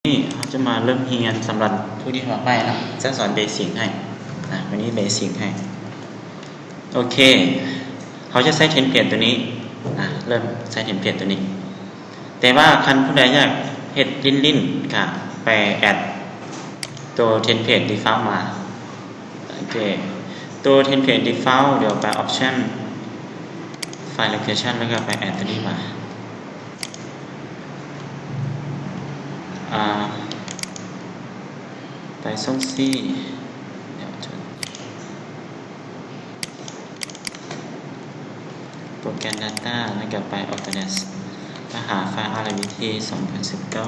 ນີ້ເຮົາຈະມາເລີ່ມຮຽນສຳລັບຜູ້ທີ່ຮອບໃໝ່ເນາະ ຈະສອນເບສິກໃຫ້ ອາ ມື້ນີ້ເບສິກໃຫ້. ໂອເຄ ເຮົາຈະໃຊ້ເທມເພລດຕົວນີ້ ອາ ເລີ່ມໃຊ້ເທມເພລດຕົວນີ້. ແຕ່ວ່າຄັນຜູ້ໃດຢາກເຮັດຫຼິ້ນໆ ກະໄປແອັດຕົວເທມເພລດດີຟອລມາ. ໂອເຄ ຕົວເທມເພລດດີຟອລ ດຽວໄປ Option File Location ແລ້ວກໍໄປແອັດຕົວນີ້ມາ ອາ ໄປຊ່ອງ C ດຽວ Program Data ແລ້ວກໍໄປ Autodesk ແລ້ວຫາໄຟລ໌ RVT ສອງພັນສິບເກົ້າ.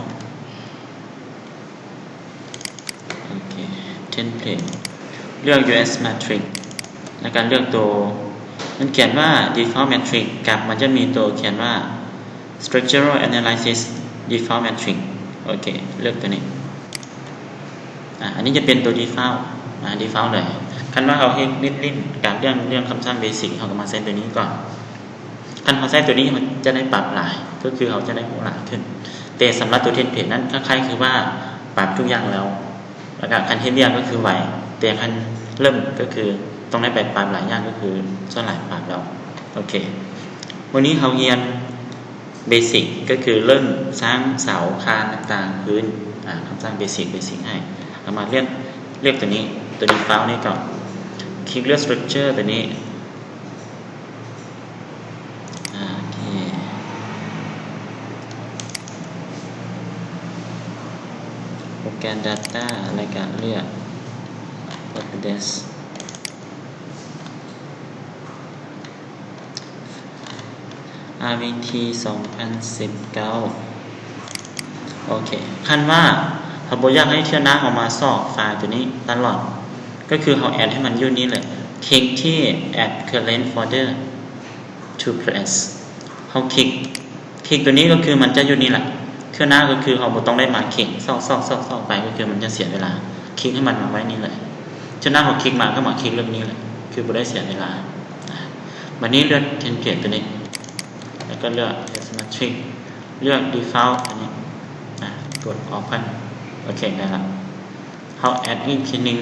ໂອເຄ ເທມເພລດ ເລືອກ US Matrix ແລ້ວກໍເລືອກໂຕ ມັນຂຽນວ່າ Default Matrix ກັບມັນຈະມີໂຕຂຽນວ່າ Structural Analysis Default Matrix. ໂອເຄ ເລືອກໂຕນີ້ ອາ ອັນນີ້ຈະເປັນໂຕ Default ອາ Default ເລີຍ. ຄັນວ່າເຮົາເຮັດຫຼິ້ນໆ ການເລື່ອງ ເລື່ອງຄຳສັ່ງເບສິກ ເຮົາກໍມາໃຊ້ໂຕນີ້ກ່ອນ. ຄັນເຮົາໃຊ້ຕົວນີ້ ເຮົາຈະໄດ້ປັບຫຼາຍ ກໍຄືເຮົາຈະໄດ້ຮູ້ຫຼາຍຂຶ້ນ. ແຕ່ສຳລັບຕົວເທມເພລດນັ້ນ ຄ້າຍໆຄືວ່າປັບທຸກຢ່າງແລ້ວ ແລ້ວກະຄັນເຮັດວຽກກໍຄືໄວ ແຕ່ຄັນເລີ່ມກໍຄືຕ້ອງໄດ້ໄປປັບຫຼາຍຢ່າງ ກໍຄືສ່ວນຫຼາຍປັບແລ້ວ. ໂອເຄ ມື້ນີ້ເຮົາຮຽນເບສິກ ກໍຄືເລີ່ມສ້າງເສົາຄານຕ່າງໆ ພື້ນ ອາ ຄຳສັ່ງເບສິກ ເບສິກໃຫ້. ເຮົາມາເລືອກ ເລືອກຕົວນີ້ ຕົວ Default ນີ້ກ່ອນ ຄລິກເລືອກ Structure ຕົວນີ້. ໂອເຄ ໂປຣແກຣມ Data ແລ້ວກະເລືອກ Autodesk RVT ສອງພັນສິບເກົ້າ. ໂອເຄ ຄັນວ່າເຮົາບໍ່ຢາກໃຫ້ເທື່ອໜ້າເຮົາມາຊອກໄຟລ໌ຕົວນີ້ຕະຫຼອດ ກໍຄືເຮົາແອັດໃຫ້ມັນຢູ່ນີ້ເລີຍ ຄລິກທີ່ Add Current Folder to Place. ເຮົາຄລິກ ຄລິກຕົວນີ້ກໍຄືມັນຈະຢູ່ນີ້ແຫຼະ ເທື່ອໜ້າກໍຄືເຮົາບໍ່ຕ້ອງໄດ້ມາຄລິກຊອກໆໆໄປ ກໍຄືມັນຈະເສຍເວລາ. ຄລິກໃຫ້ມັນມາໄວ້ນີ້ເລີຍ ເທື່ອໜ້າເຮົາຄລິກມາກໍມາຄລິກເລື່ອງນີ້ເລີຍ ຄືບໍ່ໄດ້ເສຍເວລາ. ອາ ບັດນີ້ເລືອກເທມເພລດຕົວນີ້ ແລ້ວກໍເລືອກ Asymmetric ເລືອກ Default ອັນນີ້ ອາ ກົດ Open. ໂອເຄ ໄດ້ລະ ເຮົາແອັດອີກທີໜຶ່ງ.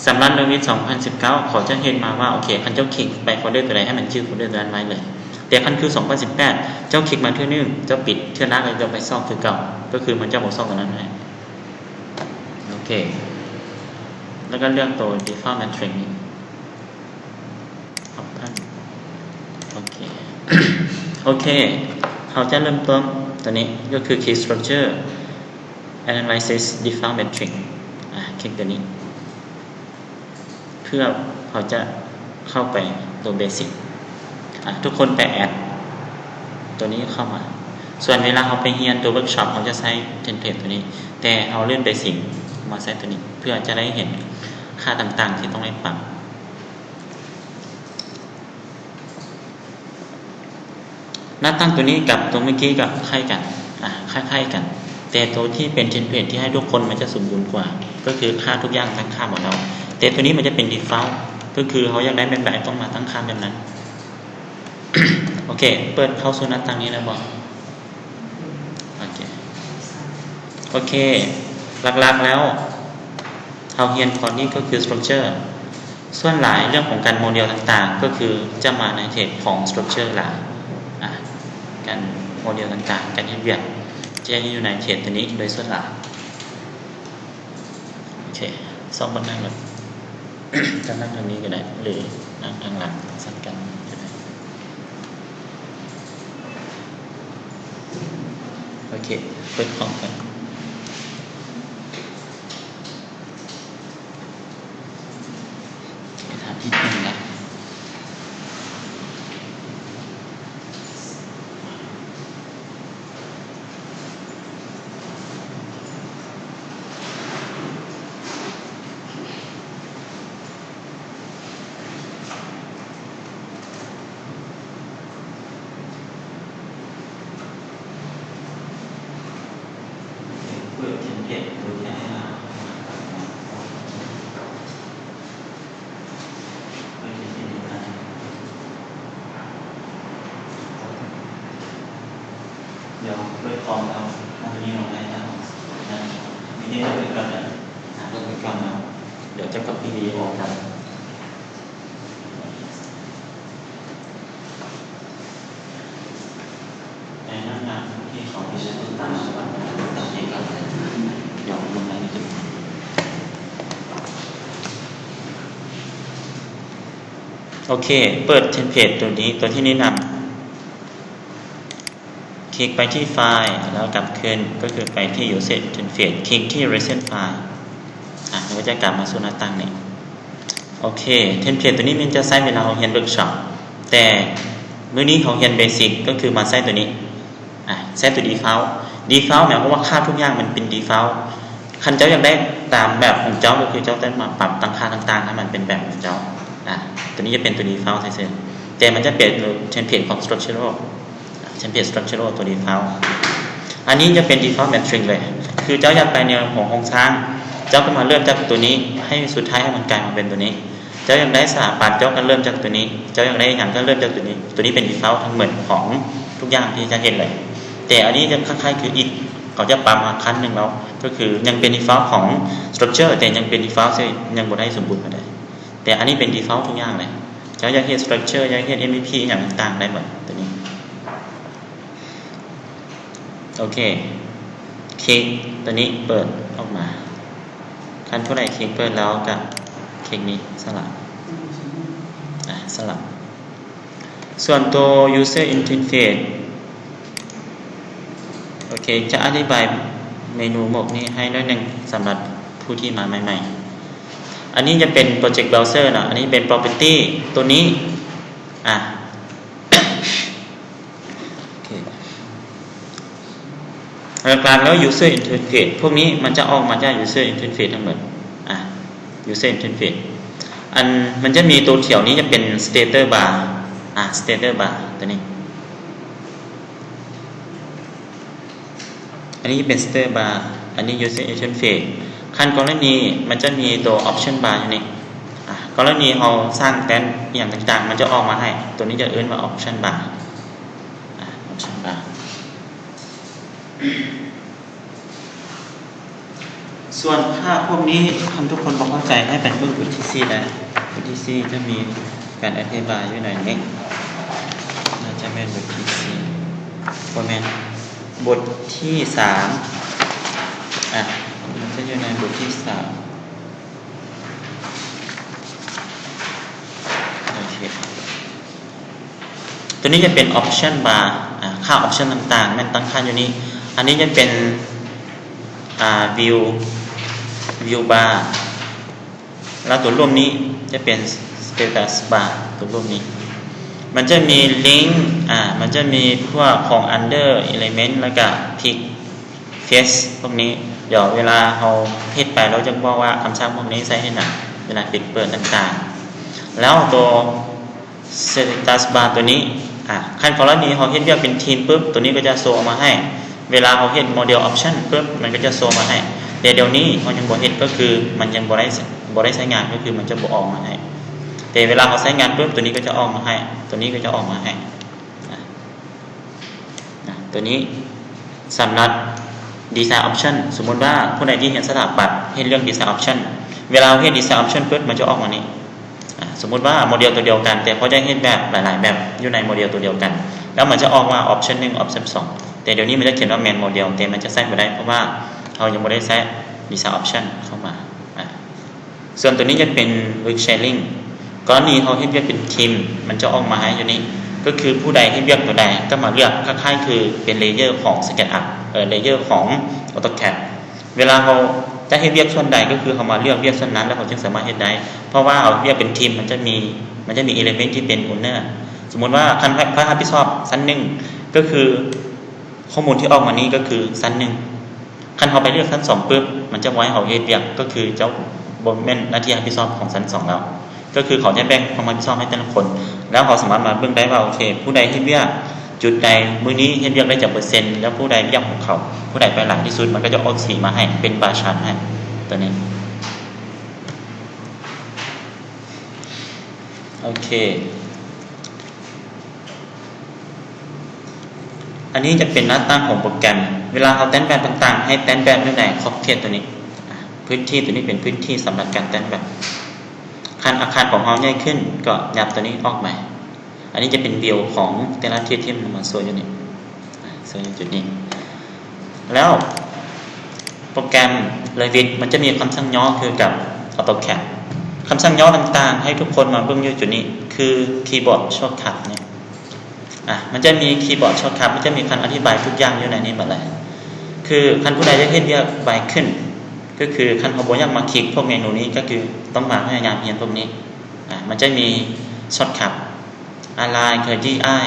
ສຳລັບ Revit ສອງພັນສິບເກົ້າ ເຂົາຈະເຮັດມາວ່າ ໂອເຄ ຄັນເຈົ້າຄລິກໄປໂຟລເດີຕົວໃດ ໃຫ້ມັນຈື່ໂຟລເດີຕົວນັ້ນໄວ້ເລີຍ. ແຕ່ຄັນຄື ສອງພັນສິບແປດ ເຈົ້າຄລິກມາເທື່ອໜຶ່ງ ເຈົ້າປິດ ເທື່ອໜ້າກໍຈະໄປຊອກຄືເກົ່າ ກໍຄືມັນຈະບໍ່ຊອກຕົວນັ້ນໃຫ້. ໂອເຄ ແລ້ວກໍເລືອກຕົວ Default Matrix ນີ້ Open. ໂອເຄ ໂອເຄ ເຮົາຈະເລີ່ມຕົ້ນຕົວນີ້ ກໍຄື Key Structure Analysis Default Matrix. ອາ ຄລິກຕົວນີ້ ເພື່ອເຮົາຈະເຂົ້າໄປຕົວເບສິກ. ອາ ທຸກຄົນໄປແອັດຕົວນີ້ເຂົ້າມາ. ສ່ວນເວລາເຮົາໄປຮຽນຕົວ Workshop ເຮົາຈະໃຊ້ເທມເພລດຕົວນີ້ ແຕ່ເຮົາເລື່ອນເບສິກມາໃຊ້ຕົວນີ້ ເພື່ອຈະໄດ້ເຫັນຄ່າຕ່າງໆທີ່ຕ້ອງໄດ້ປັບ. ໜ້າຕັ້ງຕົວນີ້ກັບຕົວເມື່ອກີ້ກໍຄ້າຍກັນ ອາ ຄ້າຍໆກັນ ແຕ່ຕົວທີ່ເປັນເທມເພລດທີ່ໃຫ້ທຸກຄົນມັນຈະສົມບູນກວ່າ ກໍຄືຄ່າທຸກຢ່າງຕັ້ງຄ່າໝົດແລ້ວ. ແຕ່ຕົວນີ້ມັນຈະເປັນ Default ກໍຄືເຮົາຢາກໄດ້ແບບໃດຕ້ອງມາຕັ້ງຄ່າແບບນັ້ນ. ໂອເຄ ເປີດເຂົ້າສູ່ໜ້າຕັ້ງນີ້ໄດ້ບໍ່? ໂອເຄ ໂອເຄ ຫຼັກໆແລ້ວ ເຮົາຮຽນຄອດນີ້ກໍຄື Structure. ສ່ວນຫຼາຍເລື່ອງຂອງການໂມເດວຕ່າງໆ ກໍຄືຈະມາໃນເທບຂອງ Structure ຫຼາຍ. ອາ ການໂມເດວຕ່າງໆ ການເຮັດວຽກ ຈະຢູ່ໃນເທບຕົວນີ້ໂດຍສ່ວນຫຼາຍ. ໂອເຄ ຊອກບ່ອນນັ່ງກ່ອນ ຈະນັ່ງທາງນີ້ກໍໄດ້ ຫຼື ນັ່ງທາງຫຼັງ ສັບກັນກໍໄດ້. ໂອເຄ ເປີດຄອມກ່ອນ. ດຽວເປີດຄອມແລ້ວ ເອົາຕົວນີ້ລົງໄດ້ແລ້ວ. ເຮັດຄືກັນນະ ເບິ່ງຄືກັນເນາະ. ດຽວຈະກັອບປີ້ວິດີໂອກັນ. ແນະນຳງານທີ່ເຂົາມີຊື່ຕ່າງໆ ດຽວລົງໄປນີ້. ໂອເຄ ເປີດເທມເພລດຕົວນີ້ ຕົວທີ່ແນະນຳ. ຄລິກໄປທີ່ໄຟລ໌ ແລ້ວກັບຄືນ ກໍຄືໄປທີ່ User Interface ຄລິກທີ່ Recent File ອາ ມັນກໍຈະກັບມາສູ່ໜ້າຕ່າງນີ້. ໂອເຄ ເທມເພລດຕົວນີ້ມັນຈະໃຊ້ເວລາເຮົາຮຽນເວີກຊັອບ ແຕ່ມື້ນີ້ເຮົາຮຽນເບສິກ ກໍຄືມາໃຊ້ຕົວນີ້ ອາ ໃຊ້ຕົວ Default. Default ໝາຍຄວາມວ່າຄ່າທຸກຢ່າງມັນເປັນ Default. ຄັນເຈົ້າຢາກໄດ້ຕາມແບບຂອງເຈົ້າ ກໍຄືເຈົ້າຕ້ອງມາປັບຕັ້ງຄ່າຕ່າງໆ ໃຫ້ມັນເປັນແບບຂອງເຈົ້າ. ອາ ຕົວນີ້ຈະເປັນຕົວ Default ຊື່ໆ ແຕ່ມັນຈະເປັນເທມເພລດຂອງ Structural ເທມເພລດ Structural ຕົວ Default. ອັນນີ້ຈະເປັນ Default Matrix ເລີຍ ຄືເຈົ້າຢາກໄປແນວຂອງໂຄງສ້າງ ເຈົ້າກໍມາເລີ່ມຈາກຕົວນີ້ ໃຫ້ສຸດທ້າຍໃຫ້ມັນກາຍມາເປັນຕົວນີ້. ເຈົ້າຢາກໄດ້ສະຖາປັດ ເຈົ້າກໍເລີ່ມຈາກຕົວນີ້ ເຈົ້າຢາກໄດ້ຫຍັງກໍເລີ່ມຈາກຕົວນີ້. ຕົວນີ້ເປັນ Default ທັງໝົດຂອງທຸກຢ່າງທີ່ຈະເຮັດເລີຍ. ແຕ່ອັນນີ້ຈະຄ້າຍໆຄືອີກ ເຂົາຈະປັບມາຂັ້ນໜຶ່ງແລ້ວ ກໍຄືຍັງເປັນ Default ຂອງ Structure ແຕ່ຍັງເປັນ Default ທີ່ຍັງບໍ່ໄດ້ສົມບູນປານໃດ. ແຕ່ອັນນີ້ເປັນ Default ທຸກຢ່າງເລີຍ. ເຈົ້າຢາກເຮັດ Structure ຢາກເຮັດ ເອັມ ວີ ພີ ອີ່ຫຍັງຕ່າງໆ ໄດ້ໝົດຕົວນີ້. ໂອເຄ ຄລິກຕົວນີ້ເປີດອອກມາ. ຄັນຜູ້ໃດຄລິກເປີດແລ້ວກໍຄລິກນີ້ ສະຫຼັບ ອາ ສະຫຼັບ. ສ່ວນຕົວ User Interface ໂອເຄ ຈະອະທິບາຍເມນູໝົດນີ້ໃຫ້ໜ້ອຍໜຶ່ງ ສຳລັບຜູ້ທີ່ມາໃໝ່ໆ. ອັນນີ້ຈະເປັນ Project Browser ເນາະ ອັນນີ້ເປັນ Property ຕົວນີ້ ອາ ໂອເຄ ຫຼັກໆແລ້ວ User Interface ພວກນີ້ມັນຈະອອກມາຈາກ User Interface ທັງໝົດ. ອາ User Interface ອັນ ມັນຈະມີຕົວແຖວນີ້ຈະເປັນ Status Bar ອາ Status Bar ຕົວນີ້. ອັນນີ້ຈະເປັນ Status Bar ອັນນີ້ User Interface. ຄັນກໍລະນີມັນຈະມີຕົວ Option Bar ຢູ່ນີ້. ອາ ກໍລະນີເຮົາສ້າງແຕ່ນອີ່ຫຍັງຕ່າງໆ ມັນຈະອອກມາໃຫ້. ຕົວນີ້ຈະເອີ້ນວ່າ Option Bar ອາ Option Bar. ສ່ວນຖ້າພວກນີ້ ຄັນທຸກຄົນບໍ່ເຂົ້າໃຈ ໃຫ້ໄປເບິ່ງບົດທີສີ່ໄດ້. ບົດທີສີ່ຈະມີການອະທິບາຍຢູ່ໃນນີ້ ໜ້າຈະແມ່ນບົດທີສີ່ ບໍ່ແມ່ນ ບົດທີສາມ ອາ ມັນຈະຢູ່ໃນບົດທີສາມ. ໂອເຄ ຕົວນີ້ຈະເປັນ Option Bar ອາ ຄ່າ Option ຕ່າງໆ ແມ່ນຕັ້ງຄ່າຢູ່ນີ້. ອັນນີ້ຈະເປັນ ອາ View View Bar ແລ້ວຕົວລຸ່ມນີ້ຈະເປັນ Status Bar ຕົວລຸ່ມນີ້. ມັນຈະມີ Link ອາ ມັນຈະມີພວກຂອງ Under Element ແລ້ວກະ Pick Face ພວກນີ້. ດຽວເວລາເຮົາເຮັດໄປ ເຮົາຈະບອກວ່າຄຳສັ່ງພວກນີ້ໃຊ້ເຮັດຫຍັງ ເວລາປິດເປີດຕ່າງໆ. ແລ້ວຕົວ Status Bar ຕົວນີ້ ອາ ຄັນກໍລະນີເຮົາເຮັດວຽກເປັນທີມປຶບ ຕົວນີ້ກໍຈະໂຊອອກມາໃຫ້. ເວລາເຮົາເຮັດ Model Option ປຶບ ມັນກໍຈະໂຊມາໃຫ້. ແຕ່ດຽວນີ້ເຮົາຍັງບໍ່ເຮັດ ກໍຄືມັນຍັງບໍ່ໄດ້ ບໍ່ໄດ້ໃຊ້ງານ ກໍຄືມັນຈະບໍ່ອອກມາໃຫ້. ແຕ່ເວລາເຮົາໃຊ້ງານປຶບ ຕົວນີ້ກໍຈະອອກມາໃຫ້ ຕົວນີ້ກໍຈະອອກມາໃຫ້. ອາ ຕົວນີ້ສຳລັບ Design Option ສົມມຸດວ່າຜູ້ໃດທີ່ຮຽນສະຖາປັດ ເຮັດເລື່ອງ Design Option ເວລາເຮົາເຮັດ Design Option ປຶບ ມັນຈະອອກມານີ້. ອາ ສົມມຸດວ່າໂມເດວຕົວດຽວກັນ ແຕ່ເຂົາຈະເຮັດແບບຫຼາຍໆແບບຢູ່ໃນໂມເດວຕົວດຽວກັນ ແລ້ວມັນຈະອອກວ່າ Option ໜຶ່ງ Option ສອງ ແຕ່ດຽວນີ້ມັນຈະຂຽນວ່າ Main Model ແຕ່ມັນຈະໃຊ້ບໍ່ໄດ້ ເພາະວ່າເຮົາຍັງບໍ່ໄດ້ໃຊ້ Design Option ເຂົ້າມາ. ອາ ສ່ວນຕົວນີ້ຈະເປັນ Work Sharing ກໍລະນີເຮົາເຮັດວຽກເປັນທີມ ມັນຈະອອກມາໃຫ້ຢູ່ນີ້ ກໍຄືຜູ້ໃດເຮັດວຽກຕົວໃດກໍມາເລືອກ ຄ້າຍໆຄືເປັນ Layer ຂອງ SketchUp ເອີ Layer ຂອງ AutoCAD. ເວລາເຮົາຈະເຮັດວຽກສ່ວນໃດ ກໍຄືເຮົາມາເລືອກວຽກສ່ວນນັ້ນ ແລ້ວເຮົາຈຶ່ງສາມາດເຮັດໄດ້ ເພາະວ່າເຮົາເຮັດວຽກເປັນທີມ ມັນຈະມີ ມັນຈະມີ element ທີ່ເປັນ owner. ສົມມຸດວ່າຄັນ ພາກຮັບຜິດຊອບຊັ້ນໜຶ່ງ ກໍຄືຂໍ້ມູນທີ່ອອກມານີ້ ກໍຄືຊັ້ນໜຶ່ງ. ຄັນເຮົາໄປເລືອກຊັ້ນສອງປຶບ ມັນຈະບໍ່ໃຫ້ເຮົາເຮັດວຽກ ກໍຄືເຈົ້າບໍ່ແມ່ນໜ້າທີ່ຮັບຜິດຊອບຂອງຊັ້ນສອງແລ້ວ ກໍຄືເຂົາຈະແບ່ງຄວາມຮັບຜິດຊອບໃຫ້ແຕ່ລະຄົນ ແລ້ວເຮົາສາມາດມາເບິ່ງໄດ້ວ່າ ໂອເຄ ຜູ້ໃດເຮັດວຽກຈຸດໃດ ມື້ນີ້ເຮັດວຽກໄດ້ຈັກເປີເຊັນ ແລ້ວຜູ້ໃດວຽກຂອງເຂົາ ຜູ້ໃດໄປຫຼາຍທີ່ສຸດ ມັນກໍຈະອອກສີມາໃຫ້ ເປັນ bar chart ໃຫ້ ຕົວນີ້. ໂອເຄ ອ ອັນນີ້ຈະເປັນໜ້າຕ່າງຂອງໂປຣແກຣມ. ເວລາເຮົາແຕ້ມແບບຕ່າງໆ ໃຫ້ແຕ້ມແບບຢູ່ໃນຂອບເຂດຕົວນີ້. ອາ ພື້ນທີ່ຕົວນີ້ເປັນພື້ນທີ່ສຳລັບການແຕ້ມແບບ. ຄັນອາຄານຂອງເຮົາໃຫຍ່ຂຶ້ນ ກໍຫຍັບຕົວນີ້ອອກມາ. ອັນນີ້ຈະເປັນວິວຂອງແຕ່ລະທິດທີ່ມັນມາໂຊຢູ່ນີ້ ອາ ໂຊຢູ່ຈຸດນີ້. ແລ້ວໂປຣແກຣມ Revit ມັນຈະມີຄຳສັ່ງຫຍໍ້ຄືກັບ AutoCAD. ຄຳສັ່ງຫຍໍ້ຕ່າງໆ ໃຫ້ທຸກຄົນມາເບິ່ງຢູ່ຈຸດນີ້ ຄືຄີບອດຊອດຄັດນີ້. ອາ ມັນຈະມີຄີບອດຊອດຄັດ ມັນຈະມີຄຳອະທິບາຍທຸກຢ່າງຢູ່ໃນນີ້ໝົດເລີຍ. ຄືຄັນຜູ້ໃດຢາກເຮັດວຽກໄວຂຶ້ນ ກໍຄືຄັນເຮົາບໍ່ຢາກມາຄລິກພວກເມນູນີ້ ກໍຄືຕ້ອງມາພະຍາຍາມຮຽນພວກນີ້. ອາ ມັນຈະມີຊອດຄັດ Align ກໍ D I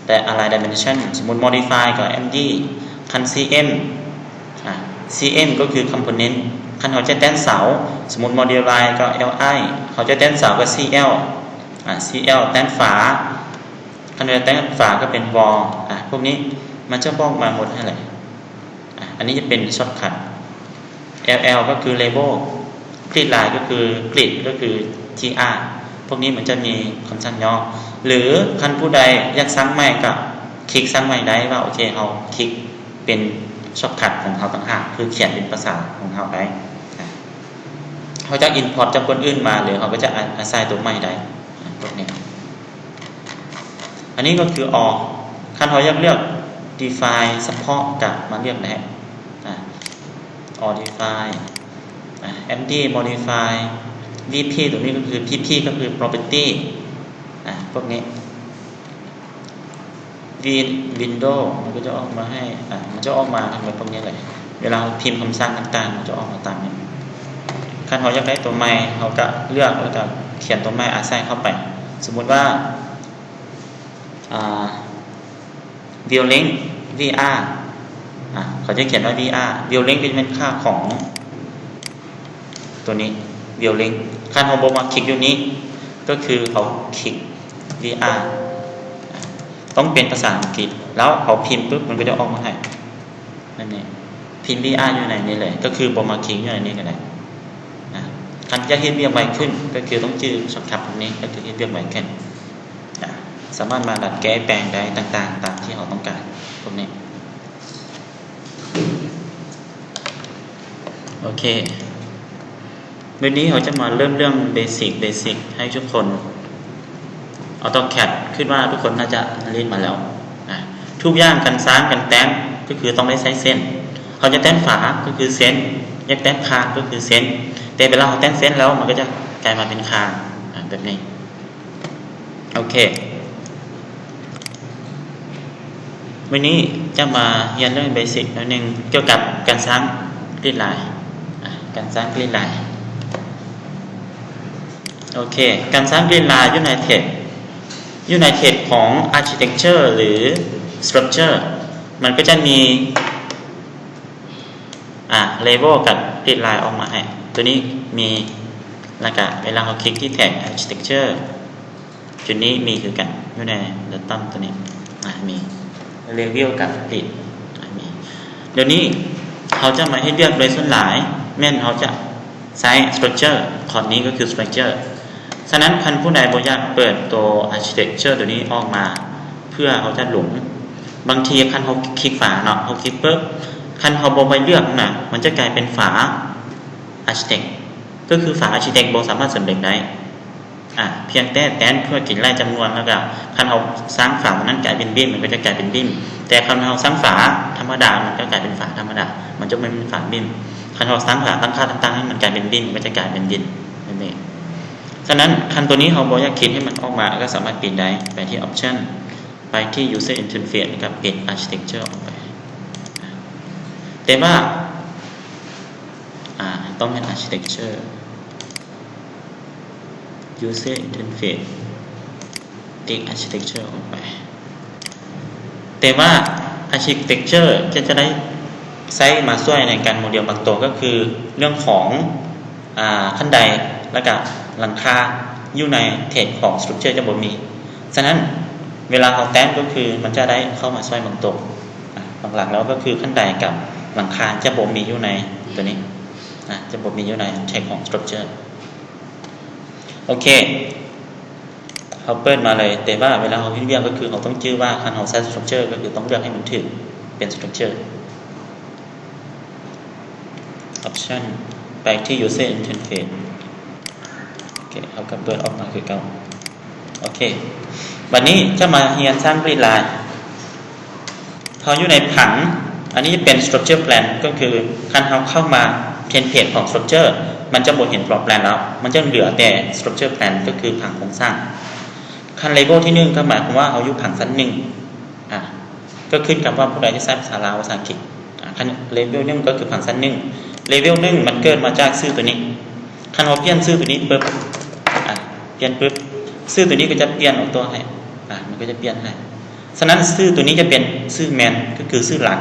ແຕ່ Align Dimension ສົມມຸດ Modify ກໍ M D ຄັນ C M ອາ C M ກໍຄື Component. ຄັນເຮົາຈະແຕ້ມເສົາ ສົມມຸດ Modify ກໍ L I ເຮົາຈະແຕ້ມເສົາກໍ C L ອາ C L ແຕ້ມຝາ ຄັນເຮົາຈະແຕ້ມຝາກໍເປັນ Wall. ອາ ພວກນີ້ມັນຈະບອກມາໝົດຫັ້ນແຫຼະ. ອາ ອັນນີ້ຈະເປັນຊອດຄັດ. L L ກໍຄື Level, Grid Line ກໍຄື Grid ກໍຄື T R. ພວກນີ້ມັນຈະມີຄຳສັ່ງຫຍໍ້ ຫຼືຄັນຜູ້ໃດຢາກສ້າງໃໝ່ກໍຄລິກສ້າງໃໝ່ໄດ້ ວ່າ ໂອເຄ ເຮົາຄລິກເປັນຊອດຄັດຂອງເຮົາຕ່າງຫາກ ຄືຂຽນເປັນພາສາຂອງເຮົາໄດ້. ອາ ເຮົາຈະ Import ຈາກຄົນອື່ນມາ ຫຼືເຮົາກໍຈະ ອາ ອາໄຊຕົວໃໝ່ໄດ້ ອາ ພວກນີ້. ອັນນີ້ກໍຄື All. ຄັນເຮົາຢາກເລືອກ Define ສະເພາະ ກໍມາເລືອກໄດ້ ອາ All Define ອາ Empty Modify, V P ຕົວນີ້ກໍຄື P P ກໍຄື Property ອາ ພວກນີ້ Win- Window ມັນກໍຈະອອກມາໃຫ້ ອາ ມັນຈະອອກມາເປັນແບບພວກນີ້ເລີຍ. ເວລາເຮົາພິມຄຳສັ່ງຕ່າງໆ ມັນຈະອອກມາຕາມນີ້. ຄັນເຮົາຢາກໄດ້ຕົວໃໝ່ ເຮົາກໍເລືອກ ແລ້ວກໍຂຽນຕົວໃໝ່ອາໄຊເຂົ້າໄປ. ສົມມຸດວ່າ ອາ View Length V R ອາ ເຂົາຈະຂຽນວ່າ V R. View Length ກໍຈະແມ່ນຄ່າຂອງຕົວນີ້ View Length. ຄັນເຮົາບໍ່ມັກຄລິກຢູ່ນີ້ ກໍຄືເຮົາຄລິກ V R ອາ ຕ້ອງເປັນພາສາອັງກິດ ແລ້ວເຮົາພິມປຶບ ມັນກໍຈະອອກມາໃຫ້ ແບບນີ້ ພິມ V R ຢູ່ໃນນີ້ເລີຍ ກໍຄືບໍ່ມາຄລິກຢູ່ໃນນີ້ກໍໄດ້. ອາ ຄັນຢາກເຮັດວຽກໄວຂຶ້ນ ກໍຄືຕ້ອງຈື່ຊອດຄັດພວກນີ້ ກໍຄືເຮັດວຽກໄວຂຶ້ນ. ອາ ສາມາດມາດັດແກ້ແປງໄດ້ຕ່າງໆ ຕາມທີ່ເຮົາຕ້ອງການ ພວກນີ້. ໂອເຄ ມື້ນີ້ເຮົາຈະມາເລີ່ມເລື່ອງເບສິກ ເບສິກໃຫ້ທຸກຄົນ. AutoCAD ຄິດວ່າທຸກຄົນໜ້າຈະຮຽນມາແລ້ວ. ອາ ທຸກຢ່າງ ການສ້າງ ການແຕ້ມ ກໍຄືຕ້ອງໄດ້ໃຊ້ເສັ້ນ. ເຮົາຈະແຕ້ມຝາ ກໍຄືເສັ້ນ, ຢາກແຕ້ມຄານ ກໍຄືເສັ້ນ. ແຕ່ເວລາເຮົາແຕ້ມເສັ້ນແລ້ວ ມັນກໍຈະກາຍມາເປັນຄານ ອາ ແບບນີ້. ໂອເຄ ມື້ນີ້ຈະມາຮຽນເລື່ອງເບສິກໜ້ອຍໜຶ່ງ ກ່ຽວກັບການສ້າງ Grid Line ອາ ການສ້າງ Grid Line. ໂອເຄ ການສ້າງ Grid Line ຢູ່ໃນ text ຢູ່ໃນ text ຂອງ Architecture ຫຼື Structure ມັນກໍຈະມີ ອາ Level ກັບ Grid Line ອອກມາໃຫ້. ຕົວນີ້ມີ ແລ້ວກະເວລາເຮົາຄລິກທີ່ Text Architecture ຈຸດນີ້ມີຄືກັນ ຢູ່ໃນ Button ຕົວນີ້ ອາ ມີ Level ກັບ Grid ອາ ມີ. ດຽວນີ້ເຮົາຈະມາເຮັດວຽກໂດຍສ່ວນຫຼາຍ ແມ່ນເຮົາຈະໃຊ້ Structure ຄອນນີ້ກໍຄື Structure. ສະນັ້ນ ຄັນຜູ້ໃດບໍ່ຢາກເປີດຕົວ Architecture ຕົວນີ້ອອກມາ ເພື່ອເຮົາຈະລົງ ບາງທີຄັນເຮົາຄລິກຝາເນາະ ເຮົາຄລິກປຶບ ຄັນເຮົາບໍ່ໄປເລືອກນະ ມັນຈະກາຍເປັນຝາ Architect ກໍຄືຝາ Architect ບໍ່ສາມາດສຳເລັດໄດ້. ອາ ພຽງແຕ່ແຕ້ມເພື່ອກິນໄລ່ຈຳນວນ ແລ້ວກະຄັນເຮົາສ້າງຝາມັນນັ້ນກາຍເປັນ Beam ມັນກໍຈະກາຍເປັນ Beam. ແຕ່ຄັນເຮົາສ້າງຝາທຳມະດາ ມັນກໍກາຍເປັນຝາທຳມະດາ ມັນຈະບໍ່ແມ່ນຝາ Beam. ຄັນເຮົາສ້າງຝາຕັ້ງຄ່າຕ່າງໆ ໃຫ້ມັນກາຍເປັນ Beam ມັນກໍຈະກາຍເປັນ Beam ນັ້ນເອງ. ສະນັ້ນ ຄັນຕົວນີ້ເຮົາບໍ່ຢາກຄິດໃຫ້ມັນອອກມາ ກໍສາມາດປິດໄດ້ ໄປທີ່ Option ໄປທີ່ User Interface ແລ້ວກໍປິດ Architecture ອອກໄປ. ແຕ່ວ່າ ອາ ຕ້ອງເປັນ Architecture User Interface ຕິດ Architecture ອອກໄປ. ແຕ່ວ່າ Architecture ຈະ ຈະໄດ້ໃຊ້ມາຊ່ວຍໃນການໂມເດວບາງຕົວ ກໍຄືເລື່ອງຂອງ ອາ ຂັ້ນໄດ ແລ້ວກະຫຼັງຄາຢູ່ໃນ text ຂອງ Structure ຈະບໍ່ມີ. ສະນັ້ນ ເວລາເຮົາແຕ້ມກໍຄືມັນຈະໄດ້ເຂົ້າມາຊ່ວຍບາງຕົວ. ອາ ຫຼັກໆແລ້ວກໍຄືຂັ້ນໄດກັບຫຼັງຄາຈະບໍ່ມີຢູ່ໃນຕົວນີ້ ອາ ຈະບໍ່ມີຢູ່ໃນ text ຂອງ Structure. ໂອເຄ ເຮົາເປີດມາເລີຍ, ແຕ່ວ່າເວລາເຮົາເຮັດວຽກກໍຄືເຮົາຕ້ອງຈື່ວ່າຄັນເຮົາໃສ່ສະຕຣັກເຈີກໍຄືຕ້ອງເລືອກໃຫ້ມັນຖືກເປັນສະຕຣັກເຈີ. ອອບຊັນ ໄປທີ່ user interface. ໂອເຄ ເຮົາກໍເປີດອອກມາຄືເກົ່າ. ໂອເຄ ບັດນີ້ຈະມາຮຽນສ້າງ grid line. ເຮົາຢູ່ໃນຜັງ, ອັນນີ້ເປັນ structure plan ກໍຄືຄັນເຮົາເຂົ້າມາ template ຂອງ structure ມັນຈະບໍ່ເຫັນ floor plan ແລ້ວ, ມັນຈະເຫຼືອແຕ່ structure plan ກໍຄືຜັງໂຄງສ້າງ. ຄັນ level ທີໜຶ່ງກໍໝາຍຄວາມວ່າເຮົາຢູ່ຜັງຊັ້ນໜຶ່ງ, ອາ ກໍຂຶ້ນກັບວ່າຜູ້ໃດທີ່ໃຊ້ພາສາລາວ ພາສາອັງກິດ. ອາ ຄັນ level ໜຶ່ງກໍຄືຜັງຊັ້ນໜຶ່ງ, level ໜຶ່ງມັນເກີດມາຈາກຊື່ຕົວນີ້. ຄັນເຮົາປ່ຽນຊື່ຕົວນີ້ປຶບ, ອາ ປ່ຽນປຶບ, ຊື່ຕົວນີ້ກໍຈະປ່ຽນອອໂຕ້ໃຫ້, ອາ ມັນກໍຈະປ່ຽນໃຫ້. ສະນັ້ນຊື່ຕົວນີ້ຈະເປັນຊື່ main ກໍຄືຊື່ຫຼັກ,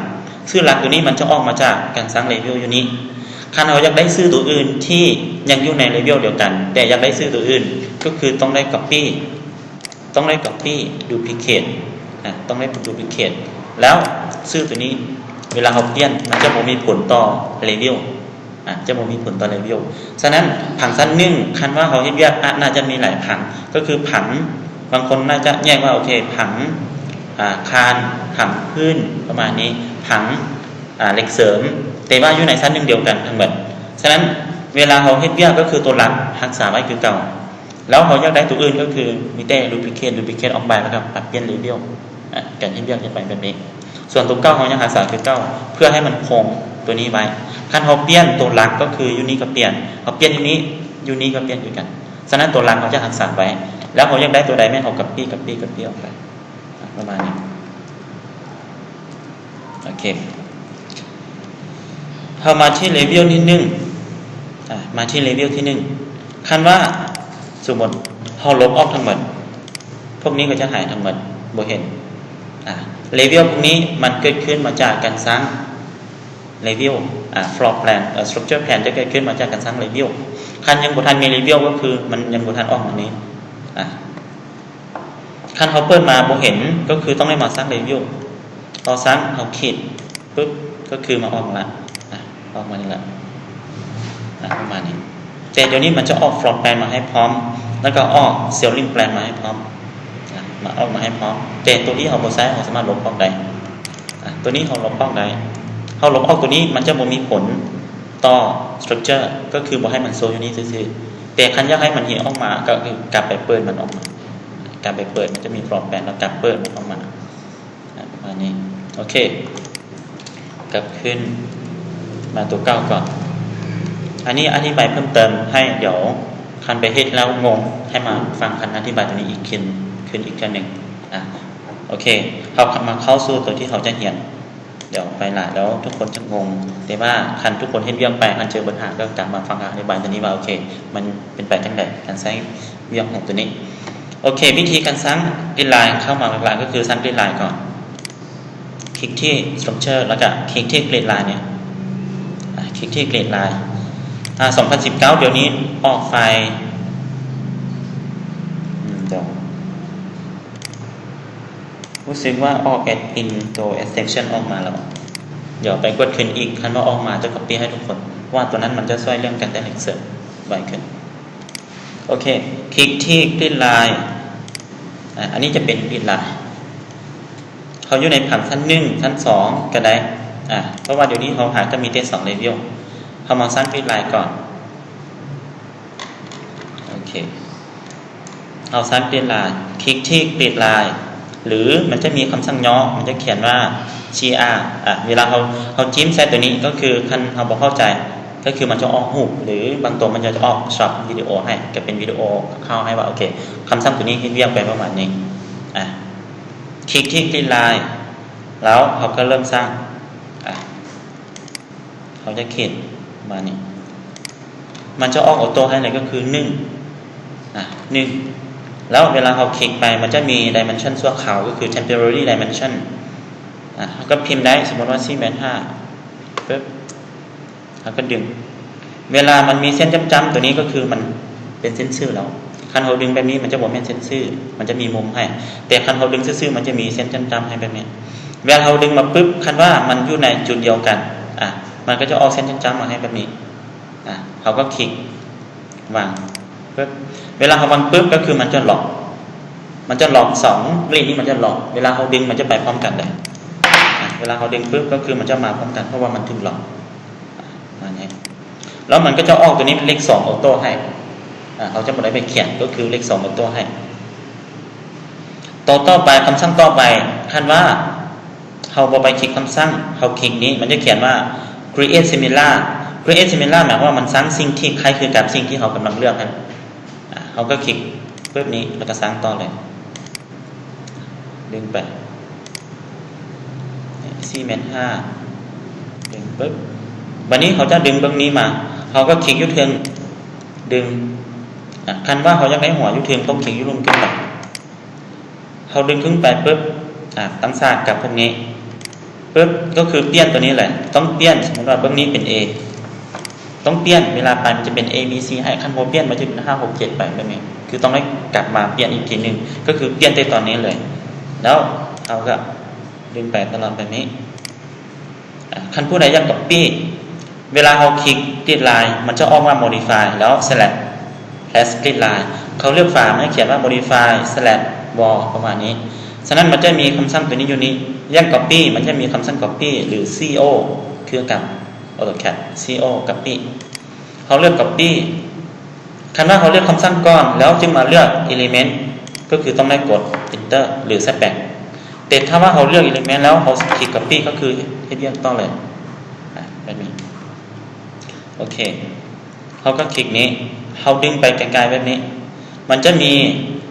ຊື່ຫຼັກຕົວນີ້ມັນຈະອອກມາຈາກການສ້າງ level ຢູ່ນີ້. ຄັນເຮົາຢາກໄດ້ຊື່ຕົວອື່ນທີ່ຍັງຢູ່ໃນ level ດຽວກັນ ແຕ່ຢາກໄດ້ຊື່ຕົວອື່ນ ກໍຄືຕ້ອງໄດ້ copy ຕ້ອງໄດ້ copy duplicate ອາ ຕ້ອງໄດ້ duplicate ແລ້ວຊື່ຕົວນີ້ເວລາເຮົາປ່ຽນ ມັນຈະບໍ່ມີຜົນຕໍ່ level ອາ ຈະບໍ່ມີຜົນຕໍ່ level. ສະນັ້ນ ຜັງຊັ້ນໜຶ່ງ ຄັນວ່າເຮົາເຮັດວຽກ ອາ ໜ້າຈະມີຫຼາຍຜັງ, ກໍຄືຜັງ ບາງຄົນໜ້າຈະແຍກວ່າ ໂອເຄ ຜັງ ອາ ຄານ, ຜັງພື້ນ ປະມານນີ້, ຜັງ ອາ ເຫຼັກເສີມ, ແຕ່ວ່າຢູ່ໃນຊັ້ນໜຶ່ງດຽວກັນທັງໝົດ. ສະນັ້ນ ເວລາເຮົາເຮັດວຽກ ກໍຄືຕົວຫຼັກຮັກສາໄວ້ຄືເກົ່າ. ແລ້ວເຮົາຢາກໄດ້ຕົວອື່ນ ກໍຄືມີແຕ່ duplicate duplicate ອອກໄປ ແລ້ວກໍປັບປ່ຽນ level ອາ ການເຮັດວຽກຈະໄປແບບນີ້. ສ່ວນຕົວເກົ່າເຮົາຍັງຮັກສາຄືເກົ່າ ເພື່ອໃຫ້ມັນຄົງຕົວນີ້ໄວ້. ຄັນເຮົາປ່ຽນຕົວຫຼັກ ກໍຄືຢູ່ນີ້ກໍປ່ຽນ, ເຮົາປ່ຽນຢູ່ນີ້ ຢູ່ນີ້ກໍປ່ຽນຄືກັນ. ສະນັ້ນຕົວຫຼັກເຮົາຈະຮັກສາໄວ້, ແລ້ວເຮົາຢາກໄດ້ຕົວໃດແມ່ນເຮົາ copy copy copy ອອກໄປ ອາ ປະມານນີ້. ໂອເຄ ເຮົາມາທີ່ level ທີໜຶ່ງ ອາ ມາທີ່ level ທີໜຶ່ງ. ຄັນວ່າສົມມຸດເຮົາລົບອອກທັງໝົດ, ພວກນີ້ກໍຈະຫາຍທັງໝົດ, ບໍ່ເຫັນ. ອາ level ພວກນີ້ມັນເກີດຂຶ້ນມາຈາກການສ້າງ level ອາ floor plan ເອີ structure plan ຈະເກີດຂຶ້ນມາຈາກການສ້າງ level. ຄັນຍັງບໍ່ທັນມີ level ກໍຄືມັນຍັງບໍ່ທັນອອກມານີ້. ອາ ຄັນເຮົາເປີດມາບໍ່ເຫັນ ກໍຄືຕ້ອງໄດ້ມາສ້າງ level. ເຮົາສ້າງ ເຮົາຄລິກປຶບ ກໍຄືມາອອກມາລະ ອາ ອອກມານີ້ລະ ອາ ປະມານນີ້. ແຕ່ດຽວນີ້ມັນຈະອອກ floor plan ມາໃຫ້ພ້ອມ ແລ້ວກໍອອກ ceiling plan ມາໃຫ້ພ້ອມ ອາ ມາອອກມາໃຫ້ພ້ອມ. ແຕ່ຕົວທີ່ເຮົາບໍ່ໃຊ້ ເຮົາສາມາດລົບອອກໄດ້. ອາ ຕົວນີ້ເຮົາລົບອອກໄດ້, ເຮົາລົບອອກຕົວນີ້ ມັນຈະບໍ່ມີຜົນຕໍ່ structure ກໍຄືບໍ່ໃຫ້ມັນໂຊຢູ່ນີ້ຊື່ໆ. ແຕ່ຄັນຢາກໃຫ້ມັນເຫັນອອກມາ ກໍຄືກັບໄປເປີດມັນອອກມາ, ກັບໄປເປີດ ມັນຈະມີ floor plan ແລ້ວກັບເປີດມັນອອກມາ ອາ ປະມານນີ້. ໂອເຄ ກັບຄືນມາຕົວເກົ່າກ່ອນ. ອັນນີ້ອະທິບາຍເພີ່ມເຕີມໃຫ້, ດຽວຄັນໄປເຮັດແລ້ວງົງ ໃຫ້ມາຟັງຄັນອະທິບາຍຕົວນີ້ອີກຄືນ, ຄືນອີກເທື່ອໜຶ່ງ. ອາ ໂອເຄ ເຮົາມາເຂົ້າສູ່ຕົວທີ່ເຮົາຈະຮຽນ. ດຽວໄປຫຼາຍແລ້ວທຸກຄົນຈະງົງ, ແຕ່ວ່າຄັນທຸກຄົນເຮັດວຽກໄປ ຄັນເຈີບັນຫາກໍກັບມາຟັງອະທິບາຍຕົວນີ້ວ່າ ໂອເຄ ມັນເປັນໄປຈັ່ງໃດ ການໃຊ້ວຽກຂອງຕົວນີ້. ໂອເຄ ວິທີການສ້າງ grid line ເຂົ້າມາຫຼັກໆ ກໍຄືສ້າງ grid line ກ່ອນ. ຄລິກທີ່ structure ແລ້ວກໍຄລິກທີ່ grid line ນີ້ ອາ ຄລິກທີ່ grid line. ອາ ສອງພັນສິບເກົ້າ ດຽວນີ້ອອກໄຟລ໌ ອືມ ດຽວ ຮູ້ສຶກວ່າອອກ add in ຕົວ extension ອອກມາແລ້ວ. ດຽວໄປກວດຄືນອີກ, ຄັນວ່າອອກມາຈະ copy ໃຫ້ທຸກຄົນ, ເພາະວ່າຕົວນັ້ນມັນຈະຊ່ວຍເລື່ອງການແຕກເຫຼັກເສີມໄວຂຶ້ນ. ໂອເຄ ຄລິກທີ່ grid line. ອາ ອັນນີ້ຈະເປັນ grid line. ເຮົາຢູ່ໃນຜັງຊັ້ນໜຶ່ງ ຊັ້ນສອງກໍໄດ້. ອາ ເພາະວ່າດຽວນີ້ເຮົາຫາກໍມີແຕ່ສອງ level. ເຮົາມາສ້າງ grid line ກ່ອນ. ໂອເຄ ເຮົາສ້າງ grid line ຄລິກທີ່ grid line ຫຼືມັນຈະມີຄຳສັ່ງຫຍໍ້ ມັນຈະຂຽນວ່າ gr. ອາ ເວລາເຮົາ ເຮົາຈິ້ມໃສ່ຕົວນີ້ ກໍຄືຄັນເຮົາບໍ່ເຂົ້າໃຈ ກໍຄືມັນຈະອອກຮູບ ຫຼືບາງຕົວມັນຈະອອກ stop ວິດີໂອໃຫ້ ກໍເປັນວິດີໂອຄ່າວໆໃຫ້ວ່າ ໂອເຄ ຄຳສັ່ງຕົວນີ້ເຮັດວຽກໄປປະມານນີ້. ອາ ຄລິກທີ່ grid line ແລ້ວເຮົາກໍເລີ່ມສ້າງ. ອາ ເຮົາຈະຂຽນປະມານນີ້ ມັນຈະອອກອອໂຕ້ໃຫ້ເລີຍ ກໍຄືໜຶ່ງ ອາ ໜຶ່ງ. ແລ້ວເວລາເຮົາຄລິກໄປ ມັນຈະມີ dimension ຊົ່ວຄາວ ກໍຄື temporary dimension. ອາ ເຮົາກໍພິມໄດ້ ສົມມຸດວ່າສີ່ແມັດຫ້າ ປຶບ ເຮົາກໍດຶງ. ເວລາມັນມີເສັ້ນຈ້ຳໆ ຕົວນີ້ກໍຄືມັນເປັນເສັ້ນຊື່ແລ້ວ. ຄັນເຮົາດຶງແບບນີ້ ມັນຈະບໍ່ແມ່ນເສັ້ນຊື່ ມັນຈະມີມຸມໃຫ້. ແຕ່ຄັນເຮົາດຶງຊື່ໆ ມັນຈະມີເສັ້ນຈ້ຳໆໃຫ້ແບບນີ້. ເວລາເຮົາດຶງມາປຶບ ຄັນວ່າມັນຢູ່ໃນຈຸດດຽວກັນ ອາ ມັນກໍຈະອອກເສັ້ນຈ້ຳໆມາໃຫ້ແບບນີ້. ອາ ເຮົາກໍຄລິກວາງປຶບ. ເວລາເຮົາວາງປຶບ ກໍຄືມັນຈະລັອກ ມັນຈະລັອກ ສອງເລກນີ້ມັນຈະລັອກ ເວລາເຮົາດຶງມັນຈະໄປພ້ອມກັນເລີຍ. ອາ ເວລາເຮົາດຶງປຶບ ກໍຄືມັນຈະມາພ້ອມກັນ ເພາະວ່າມັນຖືກລັອກ ອາ ມານີ້ ແລ້ວມັນກໍຈະອອກຕົວນີ້ເປັນເລກສອງອໍໂຕ້ໃຫ້. ອາ ເຮົາຈະບໍ່ໄດ້ໄປຂຽນ ກໍຄືເລກສອງອໍໂຕ້ໃຫ້. ຕໍ່ ຕໍ່ໄປ ຄຳສັ່ງຕໍ່ໄປ ຄັນວ່າເຮົາບໍ່ໄປຄລິກຄຳສັ່ງ ເຮົາຄລິກນີ້ ມັນຈະຂຽນວ່າ create similar. create similar ໝາຍຄວາມວ່າມັນສ້າງສິ່ງທີ່ຄ້າຍຄືກັບສິ່ງທີ່ເຮົາກຳລັງເລືອກຫັ້ນ. ອາ ເຮົາກໍຄລິກປຶບນີ້ ແລ້ວກໍສ້າງຕໍ່ເລີຍ ດຶງໄປ ສີ່ແມັດຫ້າ ດຶງປຶບ ບາດນີ້ເຂົາຈະດຶງເບິ່ງນີ້ມາ ເຮົາກໍຄລິກຢູ່ເທິງ ດຶງ ອາ ຄັນວ່າເຮົາຢາກໄດ້ຫົວຢູ່ເທິງ ຕ້ອງຄລິກຢູ່ລຸ່ມຂຶ້ນໄປ ເຮົາດຶງຂຶ້ນໄປປຶບ ອາ ຕັ້ງສາກກັບພວກນີ້ ປຶບ ກໍຄືປ່ຽນຕົວນີ້ແຫຼະ ຕ້ອງປ່ຽນ ສົມມຸດວ່າເບື້ອງນີ້ເປັນ A ຕ້ອງປ່ຽນ ເວລາໄປມັນຈະເປັນ A B C ໃຫ້ ຄັນບໍ່ປ່ຽນມັນຈະເປັນ ຫ້າ ຫົກ ເຈັດ ໄປແບບນີ້ ຄືຕ້ອງໄດ້ກັບມາປ່ຽນອີກທີໜຶ່ງ ກໍຄືປ່ຽນແຕ່ຕອນນີ້ເລີຍ ແລ້ວເຮົາກໍດຶງໄປຕະຫຼອດແບບນີ້. ອາ ຄັນຜູ້ໃດຢາກກັອບປີ້ ເວລາເຮົາຄລິກຕິດລາຍ ມັນຈະອອກວ່າ modify ແລ້ວ slash paste grid line ເຂົາເລືອກຝາ ມັນຈະຂຽນວ່າ modify slash wall ປະມານນີ້. ສະນັ້ນມັນຈະມີຄຳສັ່ງຕົວນີ້ຢູ່ນີ້ ຢາກກັອບປີ້ ມັນຈະມີຄຳສັ່ງກັອບປີ້ ຫຼື C O ຄືກັນ AutoCAD C O ກັອບປີ້ ເຮົາເລືອກກັອບປີ້. ຄັນວ່າເຮົາເລືອກຄຳສັ່ງກ່ອນ ແລ້ວຈຶ່ງມາເລືອກ element ກໍຄືຕ້ອງໄດ້ກົດ enter ຫຼື Z back. ແຕ່ຖ້າວ່າເຮົາເລືອກ element ແລ້ວ ເຮົາຄລິກ copy ກໍຄືເຮັດວຽກຕໍ່ເລີຍ ອາ ແບບນີ້. ໂອເຄ ເຮົາກໍຄລິກນີ້ ເຮົາດຶງໄປໄກໆແບບນີ້ ມັນຈະມີ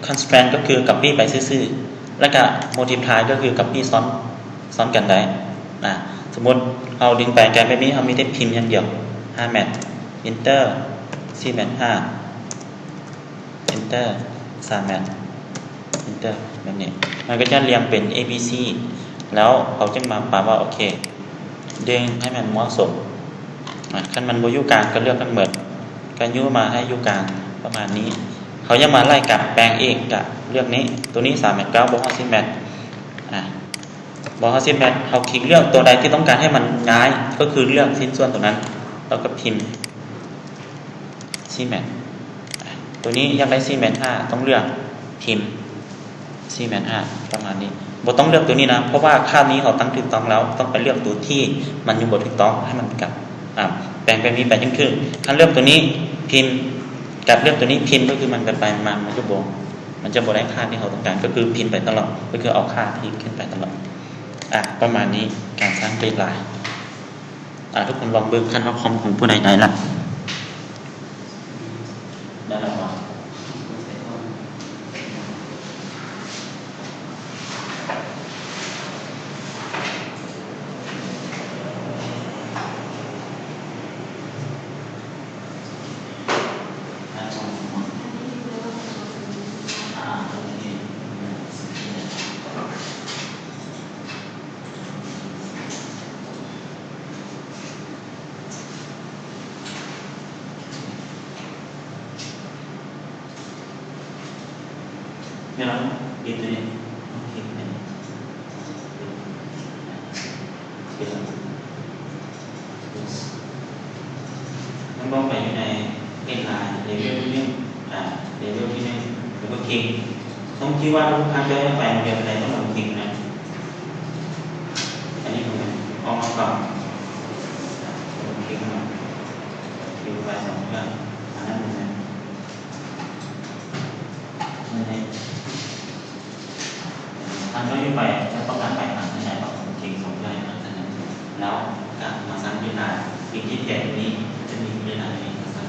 constraint ກໍຄື copy ໄປຊື່ໆ ແລ້ວກໍ multiply ກໍຄື copy ຊ້ອນ ຊ້ອນກັນໄດ້. ອາ ສົມມຸດເຮົາດຶງໄປໄກແບບນີ້ ເຮົາມີແຕ່ພິມຢ່າງດຽວ ຫ້າແມັດ enter ສີ່ແມັດຫ້າ enter ສາມແມັດ enter ແບບນີ້ ມັນກໍຈະລຽງເປັນ A B C ແລ້ວເຮົາຈຶ່ງມາປັບວ່າ ໂອເຄ ດຶງໃຫ້ມັນເໝາະສົມ. ອາ ຄັນມັນບໍ່ຢູ່ກາງກໍເລືອກທັງໝົດ ກໍຍູ້ມາໃຫ້ຢູ່ກາງປະມານນີ້. ເຮົາຍັງມາໄລ່ກັບແປງອີກ ກະເລືອກນີ້ ຕົວນີ້ສາມແມັດເກົ້າ ບໍ່ຮອດສິບແມັດ ອາ ບໍ່ຮອດສິບແມັດ ເຮົາຄລິກເລືອກຕົວໃດທີ່ຕ້ອງການໃຫ້ມັນຍ້າຍ ກໍຄືເລືອກຊິ້ນສ່ວນຕົວນັ້ນ ແລ້ວກໍພິມ ສີ່ແມັດ ຕົວນີ້ຢາກໄດ້ສີ່ແມັດຫ້າ ຕ້ອງເລືອກພິມສີ່ແມັດຫ້າ ປະມານນີ້. ບໍ່ຕ້ອງເລືອກຕົວນີ້ນະ ເພາະວ່າຄ່ານີ້ເຮົາຕັ້ງຖືກຕ້ອງແລ້ວ ຕ້ອງໄປເລືອກຕົວທີ່ມັນຍັງບໍ່ຖືກຕ້ອງ ໃຫ້ມັນກັບ ອາ ແປງແບບນີ້ໄປຈັ່ງຖືກ. ຄັນເລືອກຕົວນີ້ພິມ ກັບເລືອກຕົວນີ້ພິມ ກໍຄືມັນໄປໆມາໆ ມັນຈະບໍ່ ມັນຈະບໍ່ໄດ້ຄ່າທີ່ເຮົາຕ້ອງການ ກໍຄືພິມໄປຕະຫຼອດ ກໍຄືເອົາຄ່າທີ່ຂຶ້ນໄປຕະຫຼອດ. ອາ ປະມານນີ້ ການສ້າງເກດລາຍ. ອາ ທຸກຄົນລອງເບິ່ງ ຄັນວ່າຄອມຂອງຜູ້ໃດໄດ້ລະ ໄດ້ລະບໍ່? ແມ່ນບໍ່? ບີບຕົວນີ້ ຄລິກໄປນີ້ ມັນບອກໄປຢູ່ໃນເກດລາຍ ເລເວວທີໜຶ່ງ ອາ ເລເວວທີໜຶ່ງ ແລ້ວກໍຄລິກ. ຕ້ອງຄິດວ່າທຸກຄັ້ງເຈົ້າຈະໄປໂຮງຮຽນໃດຕ້ອງກົດຄລິກນະ. ອັນນີ້ມັນອອກມາກ່ອນ ກົດຄລິກມາ ຢູ່ໄປສອງເທື່ອ ອັນນັ້ນແມ່ນ ທ່ານກໍຢູ່ໄປ ທ່ານຕ້ອງການໄປຫາທີ່ໃດກໍກົດຄລິກສອງເທື່ອ ແລ້ວກໍມາສ້າງເວລາ ຄລິກທີ່ແທນນີ້ ຈະມີເວລາໃຫ້ເຮົາສ້າງ.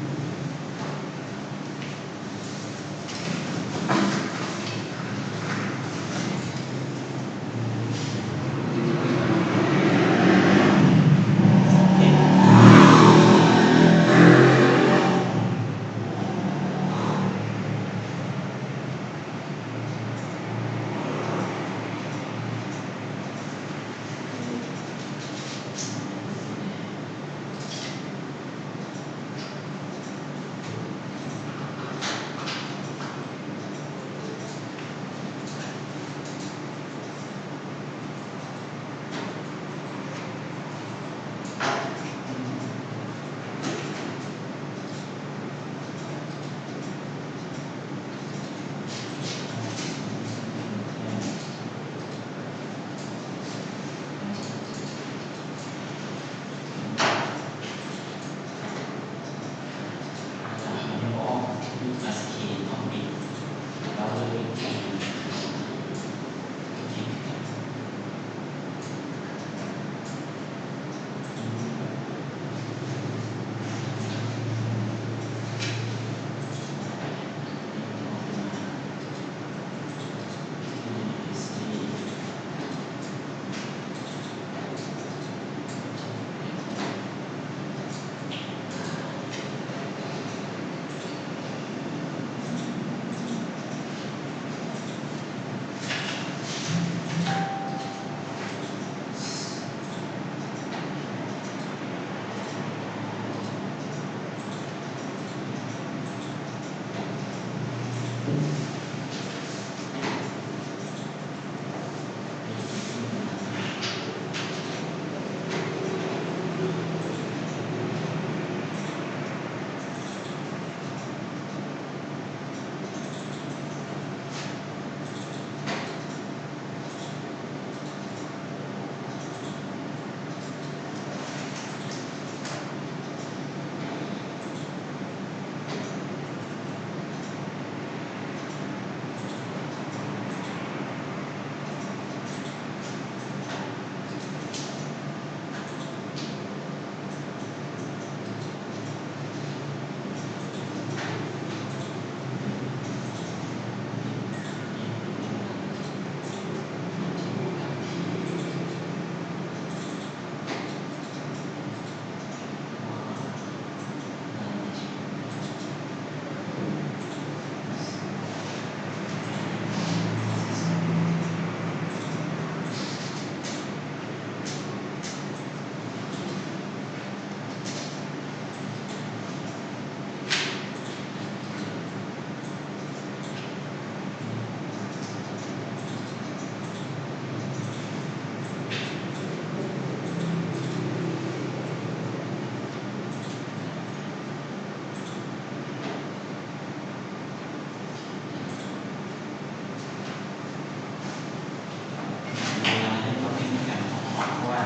ໂ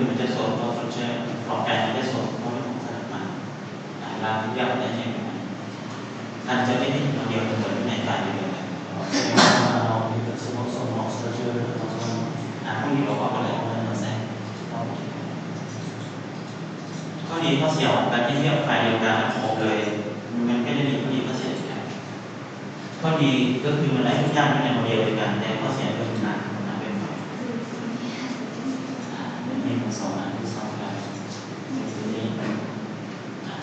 ຄືມັນຈະສອນເຮົາຊົດເຊີຍ ຂອງການທີ່ຈະສອນເຮົາເປັນຂອງສະຖາບັນ ອາ ລາວເລືອກໄດ້ແຕ່ ທ່ານຈະໄດ້ເຫັນຄົນດຽວເໝືອນໃນການດຽວກັນ ອາ ຄົນດຽວເຮົາກໍໄດ້ເອົາມາໃຊ້ ຂໍ້ດີຂໍ້ເສຍຂອງການເຮັດວຽກຝ່າຍດຽວກັນຄົບເລີຍ ມັນກໍຈະມີຂໍ້ດີຂໍ້ເສຍຄືກັນ. ຂໍ້ດີກໍຄືມັນໄດ້ທຸກຢ່າງຢູ່ໃນໂມເດວດຽວກັນ ແຕ່ຂໍ້ເສຍຄືມັນໜັກ ມັນໜັກເກີນໄປ ອາ ເປັນເຫດຜົນສອງອັນທີ່ຊອກກັນ ເປັນຕົວນີ້ ອາ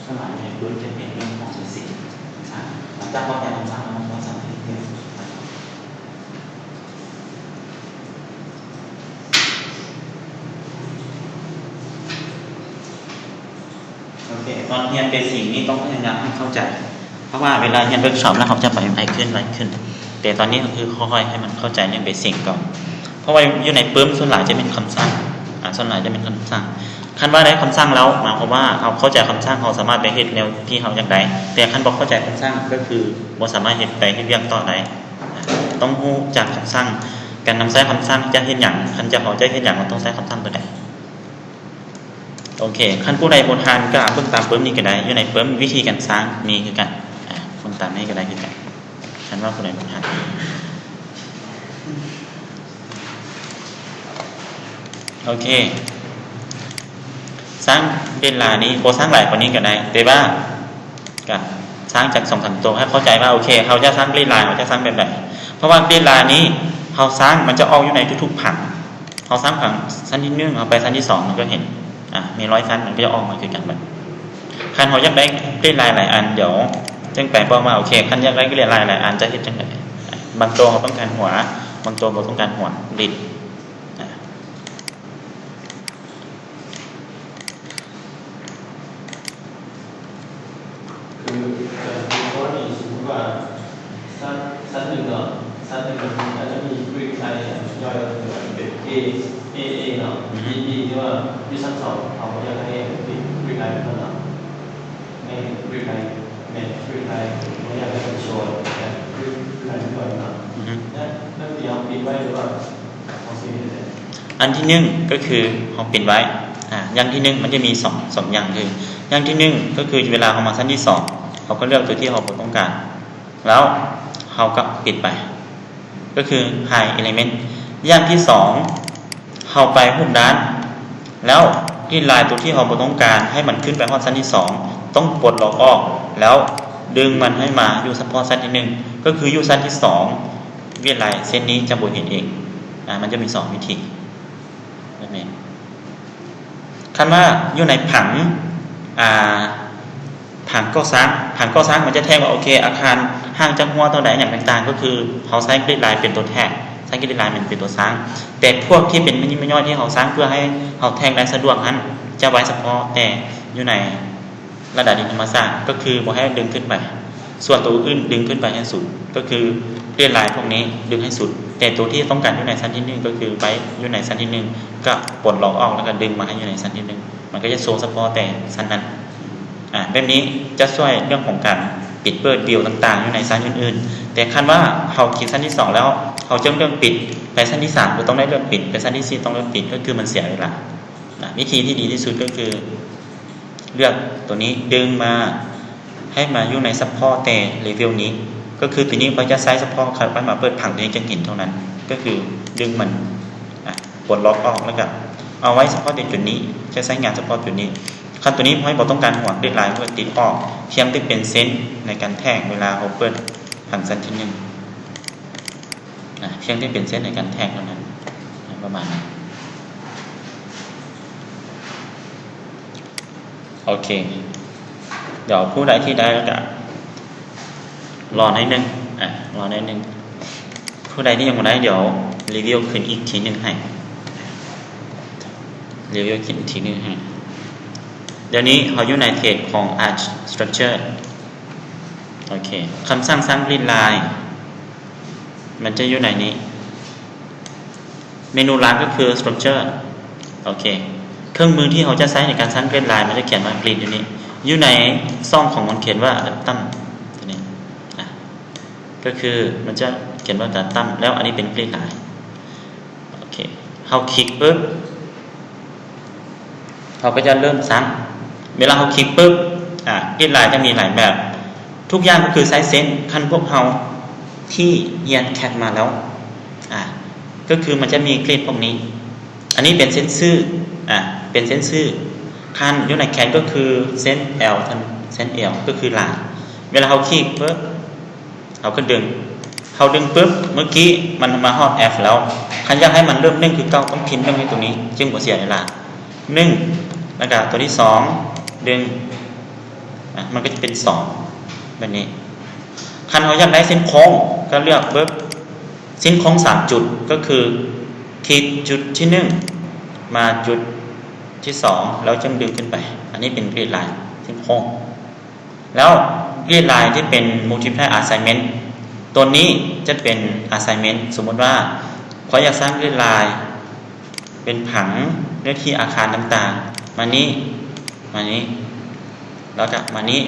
ສ່ວນຫຼາຍໃນເບິ່ງຈະເປັນເລື່ອງຂອງເບສິກ ຫຼັງຈາກເຂົ້າໃຈຄຳສັ່ງແລ້ວ ເຮົາສາມາດເຮັດວຽກໄດ້. ໂອເຄ ຕອນຮຽນເບສິກນີ້ຕ້ອງພະຍາຍາມໃຫ້ເຂົ້າໃຈ ເພາະວ່າເວລາຮຽນເວີກຊອບແລ້ວເຮົາຈະໄປໄວຂຶ້ນ ໄວຂຶ້ນ ແຕ່ຕອນນີ້ກໍຄືຄ່ອຍໆໃຫ້ມັນເຂົ້າໃຈໃນເບສິກກ່ອນ ເພາະວ່າຢູ່ໃນປຶ້ມສ່ວນຫຼາຍຈະແມ່ນຄຳສັ່ງ ອາ ສ່ວນຫຼາຍຈະແມ່ນຄຳສັ່ງ ຄັນວ່າໄດ້ຄຳສັ່ງແລ້ວ ໝາຍຄວາມວ່າເຮົາເຂົ້າໃຈຄຳສັ່ງ ເຮົາສາມາດໄປເຮັດແນວທີ່ເຮົາຢາກໄດ້ ແຕ່ຄັນບໍ່ເຂົ້າໃຈຄຳສັ່ງ ກໍຄືບໍ່ສາມາດເຮັດໄປເຮັດວຽກຕໍ່ໄດ້. ອາ ຕ້ອງຮູ້ຈັກຄຳສັ່ງ ການນຳໃຊ້ຄຳສັ່ງຈະເຮັດຫຍັງ ຄັນຈະເຂົ້າໃຈເຮັດຫຍັງ ມັນຕ້ອງໃຊ້ຄຳສັ່ງຕົວໃດ. ໂອເຄ ຄັນຜູ້ໃດບໍ່ທັນກໍເບິ່ງຕາມປຶ້ມນີ້ກໍໄດ້ ຢູ່ໃນປຶ້ມວິທີການສ້າງມີຄືກັນ ອາ ເບິ່ງຕາມນີ້ກໍໄດ້ຄືກັນ ຄັນວ່າຜູ້ໃດບໍ່ທັນ. ໂອເຄ ສ້າງ grid line ນີ້ ບໍ່ສ້າງຫຼາຍກວ່ານີ້ກໍໄດ້ ແຕ່ວ່າກໍສ້າງຈັກສອງສາມໂຕ ໃຫ້ເຂົ້າໃຈວ່າ ໂອເຄ ເຮົາຈະສ້າງ grid line ເຮົາຈະສ້າງແບບໃດ. ເພາະວ່າ grid line ນີ້ເຮົາສ້າງ ມັນຈະອອກຢູ່ໃນທຸກໆຜັງ. ເຮົາສ້າງຜັງຊັ້ນທີໜຶ່ງ ເຮົາໄປຊັ້ນທີສອງ ມັນກໍເຫັນ ອ່າ ມີຮ້ອຍຊັ້ນ ມັນກໍຈະອອກມາຄືກັນເບິດ. ຄັນເຮົາຢາກໄດ້ grid line ຫຼາຍອັນ ດຽວຈັ່ງໄປບອກວ່າ ໂອເຄ ຄັນຢາກໄດ້ grid line ຫຼາຍອັນ ຈະເຮັດຈັ່ງໃດ. ບາງໂຕເຮົາຕ້ອງການຫົວ ບາງໂຕບໍ່ຕ້ອງການຫົວ grid ອ່າ ຄື ເອີ ໃນກໍລະນີສົມມຸດວ່າ ຊັ້ນ ຊັ້ນໜຶ່ງເນາະ ຊັ້ນໜຶ່ງມັນອາດຈະມີ grid line ອັນຍ່ອຍກໍຄືເປັນ A A A ເນາະ ອືຮຶ B B ທີ່ວ່າຢູ່ຊັ້ນສອງ ເຮົາກໍຢາກໃຫ້ grid line ເທົ່ານັ້ນເນາະ ໃຫ້ grid line ແມ່ນ grid line ບໍ່ຢາກໃຫ້ມັນໂຊ grid line ກ່ອນເນາະ ອືຮຶ ແລ້ວ ແລ້ວທີ່ເຮົາປິດໄວ້ ຫຼືວ່າເຮົາຊິເຮັດຈັ່ງໃດ? ອັນທີໜຶ່ງກໍຄືເຮົາປິດໄວ້ ອ່າ ຢ່າງທີໜຶ່ງມັນຈະມີສອງ ສອງຢ່າງ ຄື ຢ່າງທີໜຶ່ງກໍຄືເວລາເຮົາມາຊັ້ນທີສອງ ເຮົາກໍເລືອກຕົວທີ່ເຮົາບໍ່ຕ້ອງການ ແລ້ວເຮົາກໍປິດໄປ ກໍຄື hide element. ຢ່າງທີສອງ ເຮົາໄປຮູບດ້ານ ແລ້ວ grid line ຕົວທີ່ເຮົາບໍ່ຕ້ອງການໃຫ້ມັນຂຶ້ນໄປຮອດຊັ້ນທີສອງ ຕ້ອງປົດລັອກອອກ ແລ້ວດຶງມັນໃຫ້ມາຢູ່ສະເພາະຊັ້ນທີໜຶ່ງ ກໍຄືຢູ່ຊັ້ນທີສອງ grid line ເສັ້ນນີ້ຈະບໍ່ເຫັນເອງ. ອ່າ ມັນຈະມີສອງວິທີແບບນີ້. ຄັນວ່າຢູ່ໃນຜັງ ອ່າ ຜັງກໍ່ສ້າງ ຜັງກໍ່ສ້າງມັນຈະແທກວ່າ ໂອເຄ ອາຄານຫ່າງຈາກຮົ້ວເທົ່າໃດ ຫຍັງຕ່າງໆ ກໍຄືເຮົາໃຊ້ grid line ເປັນຕົວແທກ ໃຊ້ grid line ເປັນ ເປັນຕົວສ້າງ. ແຕ່ພວກທີ່ເປັນແມ່ຍິກແມ່ຍ້ອຍທີ່ເຮົາສ້າງເພື່ອໃຫ້ເຮົາແທກໄດ້ສະດວກຫັ້ນ ຈະໄວ້ສະເພາະແຕ່ຢູ່ໃນ ລະດັບດິນທຳມະຊາດ ກໍຄືບໍ່ໃຫ້ດຶງຂຶ້ນໄປ. ສ່ວນຕົວອື່ນດຶງຂຶ້ນໄປໃຫ້ສຸດ ກໍຄື grid line ພວກນີ້ດຶງໃຫ້ສຸດ ແຕ່ຕົວທີ່ຕ້ອງການຢູ່ໃນຊັ້ນທີໜຶ່ງ ກໍຄືໄວ້ຢູ່ໃນຊັ້ນທີໜຶ່ງ ກໍປົດລັອກອອກ ແລ້ວກໍດຶງມາໃຫ້ຢູ່ໃນຊັ້ນທີໜຶ່ງ ມັນກໍຈະໂຊສະເພາະແຕ່ຊັ້ນນັ້ນ. ອາ ແບບນີ້ຈະຊ່ວຍເລື່ອງຂອງການປິດເປີດ view ຕ່າງໆ ຢູ່ໃນຊັ້ນອື່ນໆ. ແຕ່ຄັນວ່າເຮົາຄລິກຊັ້ນທີສອງແລ້ວ ເຮົາຈຶ່ງເລືອກປິດ ໄປຊັ້ນທີສາມກໍຕ້ອງໄດ້ເລືອກປິດ ໄປຊັ້ນທີສີ່ຕ້ອງເລືອກປິດ ກໍຄືມັນເສຍເວລາ. ອາ ວິທີທີ່ດີທີ່ສຸດກໍຄື ເລືອກຕົວນີ້ ດຶງມາໃຫ້ມາຢູ່ໃນສະເພາະແຕ່ເລເວວນີ້ ກໍຄືຕົວນີ້ຂ້ອຍຈະໃຊ້ສະເພາະຄັນຂ້ອຍມາເປີດຜັງຕົວນີ້ຈັ່ງເຫັນເທົ່ານັ້ນ ກໍຄືດຶງມັນ ອາ ປົດລັອກອອກ ແລ້ວກໍເອົາໄວ້ສະເພາະແຕ່ຈຸດນີ້ ຈະໃຊ້ງານສະເພາະຈຸດນີ້. ຄັນຕົວນີ້ຂ້ອຍບໍ່ຕ້ອງການຫົວ grid line ຂ້ອຍກໍຕິດອອກ ພຽງແຕ່ເປັນເສັ້ນໃນການແທກເວລາເຮົາເປີດຜັງຊັ້ນທີໜຶ່ງ. ອາ ພຽງແຕ່ເປັນເສັ້ນໃນການແທກເທົ່ານັ້ນ ປະມານນັ້ນ. ໂອເຄ ດຽວຜູ້ໃດທີ່ໄດ້ແລ້ວກະລໍໜ້ອຍໜຶ່ງ ອາ ລໍໜ້ອຍໜຶ່ງ. ຜູ້ໃດທີ່ຍັງບໍ່ໄດ້ ດຽວຣີວິວຂຶ້ນອີກທີໜຶ່ງໃຫ້ ຣີວິວຂຶ້ນອີກທີໜຶ່ງໃຫ້. ດຽວນີ້ເຮົາຢູ່ໃນເພຈຂອງ Arch Structure. ໂອເຄ ຄຳສັ່ງສ້າງ grid line ມັນຈະຢູ່ໃນນີ້ ເມນູຫຼັກກໍຄື Structure. ໂອເຄ ເຄື່ອງມືທີ່ເຮົາຈະໃຊ້ໃນການສ້າງ grid line ມັນຈະຂຽນວ່າ grid ຢູ່ນີ້ ຢູ່ໃນຊ່ອງຂອງມັນຂຽນວ່າ atom ຕົວນີ້ ອາ ກໍຄືມັນຈະຂຽນວ່າ atom ແລ້ວອັນນີ້ເປັນ grid line. ໂອເຄ ເຮົາຄລິກປຶບ ເຮົາກໍຈະເລີ່ມສ້າງ. ເວລາເຮົາຄລິກປຶບ ອາ grid line ຈະມີຫຼາຍແບບ ທຸກຢ່າງກໍຄືໃຊ້ເສັ້ນ. ຄັນພວກເຮົາທີ່ຮຽນ cad ມາແລ້ວ ອາ ກໍຄືມັນຈະມີ grid ພວກນີ້ ອັນນີ້ເປັນເສັ້ນຊື່ ອາ ເປັນເສັ້ນຊື່. ຄັນຢູ່ໃນ cad ກໍຄືເສັ້ນ L ເສັ້ນ L ກໍຄືລາຍ. ເວລາເຮົາຄລິກປຶບ ເຮົາກໍດຶງ ເຮົາດຶງປຶບ ເມື່ອກີ້ມັນມາຮອດ F ແລ້ວ ຄັນຢາກໃຫ້ມັນເລີ່ມໜຶ່ງຄືເກົ່າ ຕ້ອງພິມໜຶ່ງໃຫ້ຕົວນີ້ ຈຶ່ງບໍ່ເສຍເວລາ ໜຶ່ງ ແລ້ວກະຕົວທີສອງ ດຶງ ອາ ມັນກໍຈະເປັນສອງ ແບບນີ້. ຄັນເຮົາຢາກໄດ້ເສັ້ນໂຄ້ງ ກໍເລືອກປຶບ ເສັ້ນໂຄ້ງສາມຈຸດ ກໍຄືທີ່ຈຸດທີໜຶ່ງ ມາຈຸດທີສອງ ແລ້ວຈຶ່ງດຶງຂຶ້ນໄປ. ອັນນີ້ເປັນ grid line ເສັ້ນໂຄ້ງ. ແລ້ວ grid line ທີ່ເປັນ multiply assignment ຕົວນີ້ຈະເປັນ assignment. ສົມມຸດວ່າຂ້ອຍຢາກສ້າງ grid line ເປັນຜັງ ເນື້ອທີ່ອາຄານຕ່າງໆ ມານີ້ ມານີ້ ແລ້ວກະມານີ້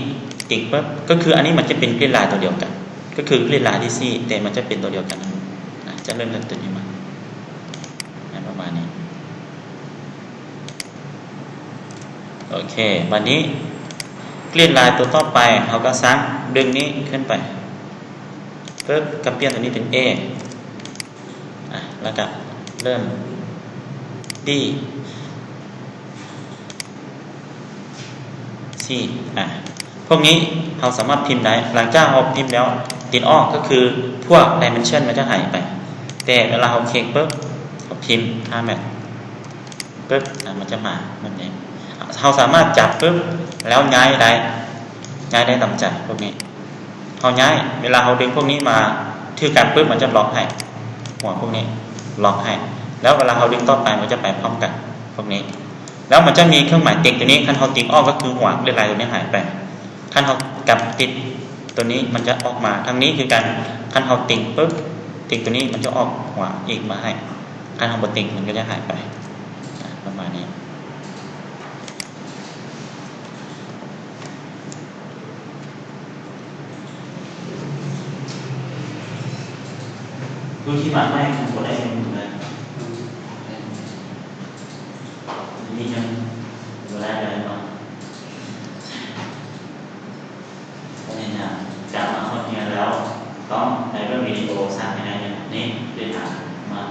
ຄລິກປຶບ ກໍຄືອັນນີ້ມັນຈະເປັນ grid line ຕົວດຽວກັນ ກໍຄື grid line ທີສີ່ ແຕ່ມັນຈະເປັນຕົວດຽວກັນ ອາ ຈະເລີ່ມຈາກຕົວນີ້ມາ ປະມານນີ້. ໂອເຄ ບາດນີ້ grid line ຕົວຕໍ່ໄປ ເຮົາກໍສ້າງດຶງນີ້ຂຶ້ນໄປ ປຶບ ກໍປ່ຽນຕົວນີ້ເປັນ A ອາ ແລ້ວກໍເລີ່ມ D ນີ້ ອາ ພວກນີ້ເຮົາສາມາດພິມໄດ້. ຫຼັງຈາກເຮົາພິມແລ້ວ ຕິດອອກກໍຄືພວກ dimension ມັນຈະຫາຍໄປ. ແຕ່ເວລາເຮົາຄລິກປຶບ ເຮົາພິມ format ປຶບ ອາ ມັນຈະມາແບບນີ້. ເຮົາສາມາດຈັບປຶບ ແລ້ວຍ້າຍໄດ້ ຍ້າຍໄດ້ຕາມໃຈພວກນີ້. ເຮົາຍ້າຍ ເວລາເຮົາດຶງພວກນີ້ມາຖືກັນປຶບ ມັນຈະລັອກໃຫ້ ຫົວພວກນີ້ລັອກໃຫ້. ແລ້ວເວລາເຮົາດຶງຕໍ່ໄປ ມັນຈະໄປພ້ອມກັນພວກນີ້. ແລ້ວມັນຈະມີເຄື່ອງໝາຍຕິກຕົວນີ້ ຄັນເຮົາຕິກອອກກໍຄືຫົວລາຍໆຕົວນີ້ຫາຍໄປ. ຄັນເຮົາກັບຕິກຕົວນີ້ ມັນຈະອອກມາທາງນີ້ຄືກັນ. ຄັນເຮົາຕິກປຶບ ຕິກຕົວນີ້ມັນຈະອອກຫົວອີກມາໃຫ້. ຄັນເຮົາບໍ່ຕິກ ມັນກໍຈະຫາຍໄປ ອາ ປະມານນີ້. ໂດຍທີ່ມາໃໝ່ຄືບໍ່ໄດ້ເງິນເດືອນ ນີ້ຍັງບໍ່ໄດ້ເລີຍເນາະ. ເພາະນັ້ນຈະມາຮອດເຮືອນແລ້ວ ຕ້ອງໄດ້ເບິ່ງວິດີໂອສ້າງໃຫ້ໄດ້ ນີ້ເດີນທາງມາ.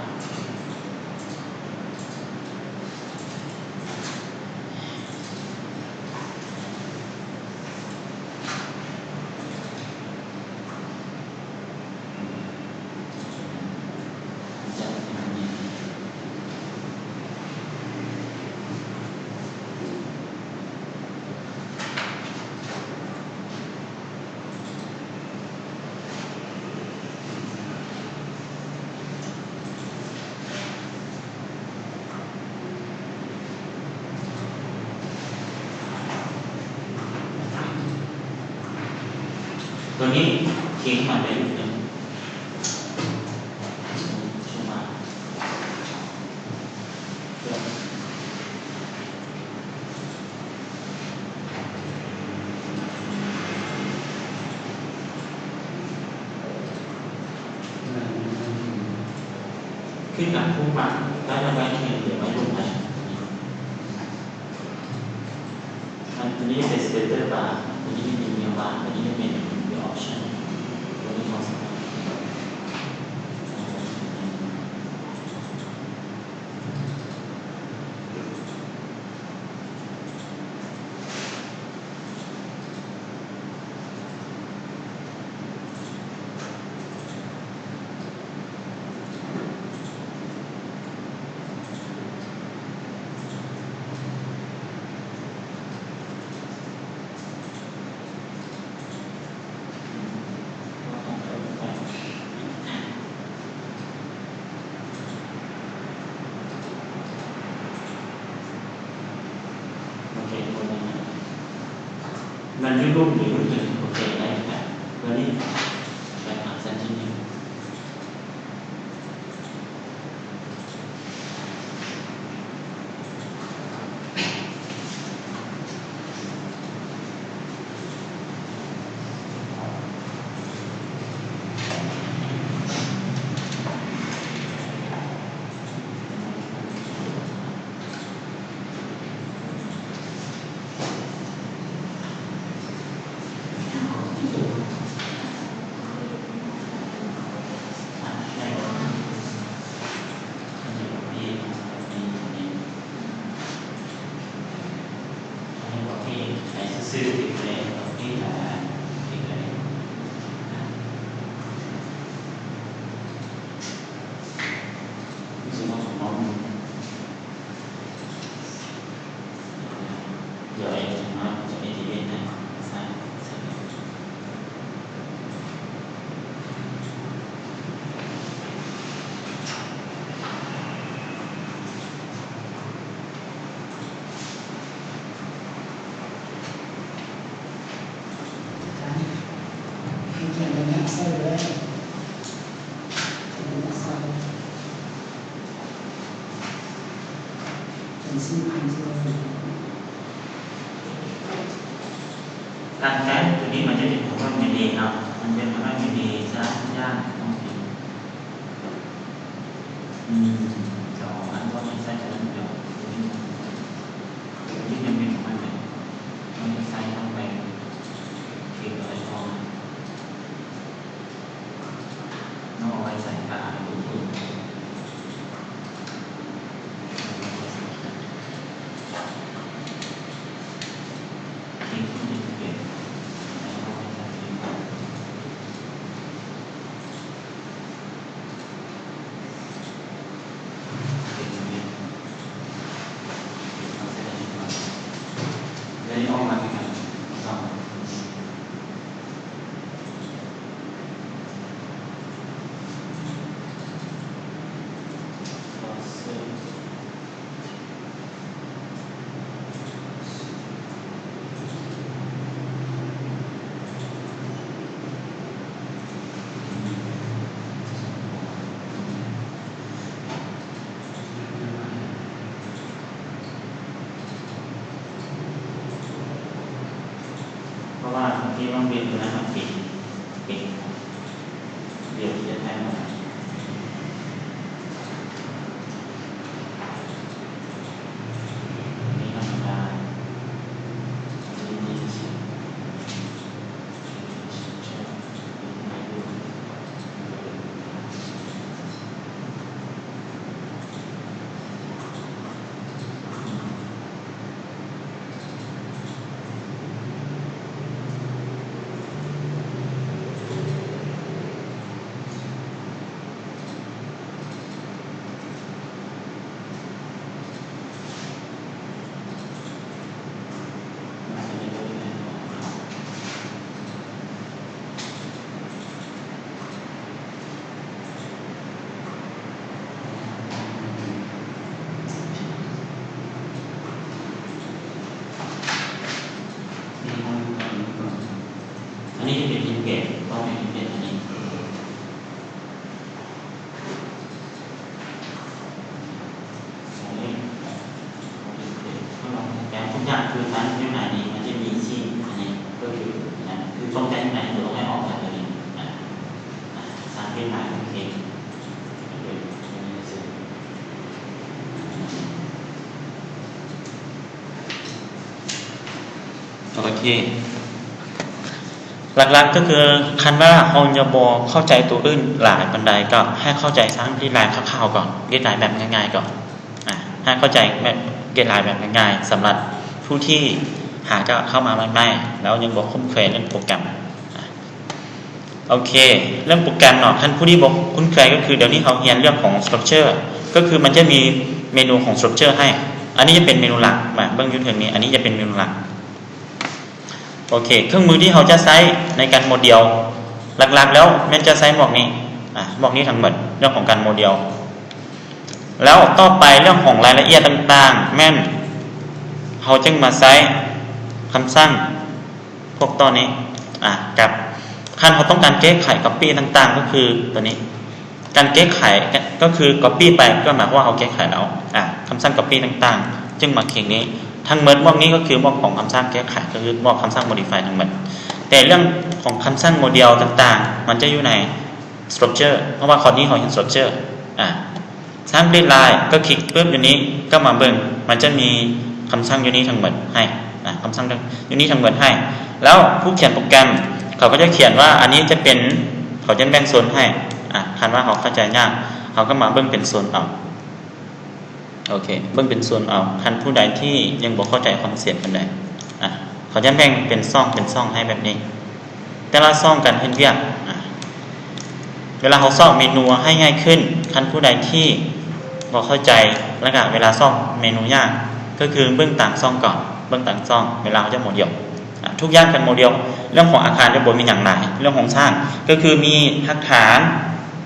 ຕົວນີ້ຄລິກມາໄດ້ອີກໜຶ່ງ ຂຶ້ນກັບຜູ້ປັບ ໄດ້ລະໄດ້ທີ່ເຫຼືອໄວ້ລົງໄດ້. ອັນ ຕົວນີ້ຈະເປັນ status bar ຕົວນີ້ຈະເປັນ menu bar ຕົວນີ້ຈະເປັນ option ຕົວນີ້ຂອງ ໂອເຄ ມັນຢູ່ລຸ່ມນີ້ ໂອເຄ ໄດ້ແລ້ວ ຕົວນີ້ໄປຫາ continue. ການໃຊ້ຕົວນີ້ມັນຈະເປັນຂອງມັນເອງເນາະ ມັນເປັນຂອງມັນເອງ ຈະຍາກຕ້ອງເປັນ ໜຶ່ງ ສອງ ອັນບໍ່ໃຫ້ໃຊ້ຕົວນັ້ນດອກ ຕົວນີ້ ຕົວນີ້ຍັງເປັນຂອງມັນ ມັນຈະໃຊ້ເຂົ້າໄປ ຄລິກເອົາໄປ ເນາະ ເອົາໄວ້ໃສ່ການລົງທຶນ. ເພາະວ່າບາງທີມັນເປັນຕົວນັ້ນມັນເປັນ ເປັນ ດຽວທີ່ຈະໄດ້ມາ ນີ້ທຳມະດາ ນີ້ ນີ້ ອັນນີ້ຈະເປັນເທມເພດ ຕ້ອງເປັນເທມເພດອັນນີ້. ແຕ່ທຸກຢ່າງຄືທັງຢູ່ໃນນີ້ ມັນຈະມີສິ່ງອັນນີ້ ກໍຄື ຄືຕ້ອງໃຊ້ໃນຕົວໃຫ້ອອກຈາກຕົວນີ້ນະ ສ້າງເປັນລາຍໂອເຄ. ໂອເຄ ຫຼັກໆກໍຄື ຄັນວ່າເຮົາຍັງບໍ່ເຂົ້າໃຈຕົວອື່ນຫຼາຍປານໃດ ກໍໃຫ້ເຂົ້າໃຈສ້າງ grid line ຄ່າວໆກ່ອນ grid line ແບບງ່າຍໆກ່ອນ ອາ ໃຫ້ເຂົ້າໃຈແບບ grid line ແບບງ່າຍໆ ສຳລັບຜູ້ທີ່ຫາກໍເຂົ້າມາໃໝ່ໆ ແລ້ວຍັງບໍ່ຄຸ້ນເຄີຍເລື່ອງໂປຣແກຣມ. ໂອເຄ ເລື່ອງໂປຣແກຣມເນາະ ຄັນຜູ້ທີ່ບໍ່ຄຸ້ນເຄີຍ ກໍຄືດຽວນີ້ເຮົາຮຽນເລື່ອງຂອງ structure ກໍຄືມັນຈະມີເມນູຂອງ structure ໃຫ້ ອັນນີ້ຈະເປັນເມນູຫຼັກ ມາເບິ່ງຢູ່ເທິງນີ້ ອັນນີ້ຈະເປັນເມນູຫຼັກ. ໂອເຄ ເຄື່ອງມືທີ່ເຮົາຈະໃຊ້ໃນການໂມເດວ ຫຼັກໆແລ້ວແມ່ນຈະໃຊ້ໝວກນີ້ ອາ ໝວກນີ້ທັງໝົດ ເລື່ອງຂອງການໂມເດວ. ແລ້ວຕໍ່ໄປເລື່ອງຂອງລາຍລະອຽດຕ່າງໆ ແມ່ນເຮົາຈຶ່ງມາໃຊ້ຄຳສັ່ງ ພວກຕໍ່ນີ້ ອາ ກັບ ຄັນເຮົາຕ້ອງການແກ້ໄຂ copy ຕ່າງໆ ກໍຄືຕົວນີ້ ການແກ້ໄຂກໍຄື copy ໄປ ກໍໝາຍຄວາມວ່າເຮົາແກ້ໄຂແລ້ວ ອາ ຄຳສັ່ງ copy ຕ່າງໆ ຈຶ່ງມາຄລິກນີ້ ທັງໝົດໝວກນີ້ກໍຄືໝວກຂອງຄຳສັ່ງແກ້ໄຂ ກໍຄືໝວກຄຳສັ່ງ modify ທັງໝົດ. ແຕ່ເລື່ອງຂອງຄຳສັ່ງໂມເດວຕ່າງໆ ມັນຈະຢູ່ໃນ structure ເພາະວ່າຄອດນີ້ເຮົາເຫັນ structure ອາ ສ້າງ grid line ກໍຄລິກປຶບຢູ່ນີ້ ກໍມາເບິ່ງ ມັນຈະມີຄຳສັ່ງຢູ່ນີ້ທັງໝົດໃຫ້ ນະ ຄຳສັ່ງຢູ່ນີ້ທັງໝົດໃຫ້ ແລ້ວຜູ້ຂຽນໂປຣແກຣມເຂົາກໍຈະຂຽນວ່າ ອັນນີ້ຈະເປັນ ເຂົາຈະແບ່ງໂຊນໃຫ້ ອາ ຄັນວ່າເຮົາເຂົ້າໃຈຍາກ ເຮົາກໍມາເບິ່ງເປັນໂຊນເອົາ. ໂອເຄ ເບິ່ງເປັນໂຊນເອົາ ຄັນຜູ້ໃດທີ່ຍັງບໍ່ເຂົ້າໃຈຄອນເຊັບປານໃດ ອາ ເຂົາຈະແບ່ງເປັນຊ່ອງ ເປັນຊ່ອງໃຫ້ແບບນີ້ ແຕ່ລະຊ່ອງການເຮັດວຽກ ອາ ເວລາເຮົາຊອກເມນູໃຫ້ງ່າຍຂຶ້ນ ຄັນຜູ້ໃດທີ່ບໍ່ເຂົ້າໃຈ ແລ້ວກະເວລາຊອກເມນູຍາກ ກໍຄືເບິ່ງຕາມຊ່ອງກ່ອນ ເບິ່ງຕາມຊ່ອງ ເວລາເຮົາຈະໂມເດວ ອາ ທຸກຢ່າງການໂມເດວ ເລື່ອງຂອງອາຄານຈະບໍ່ມີຫຍັງຫຼາຍ ເລື່ອງໂຄງສ້າງ ກໍຄືມີຮາກຖານ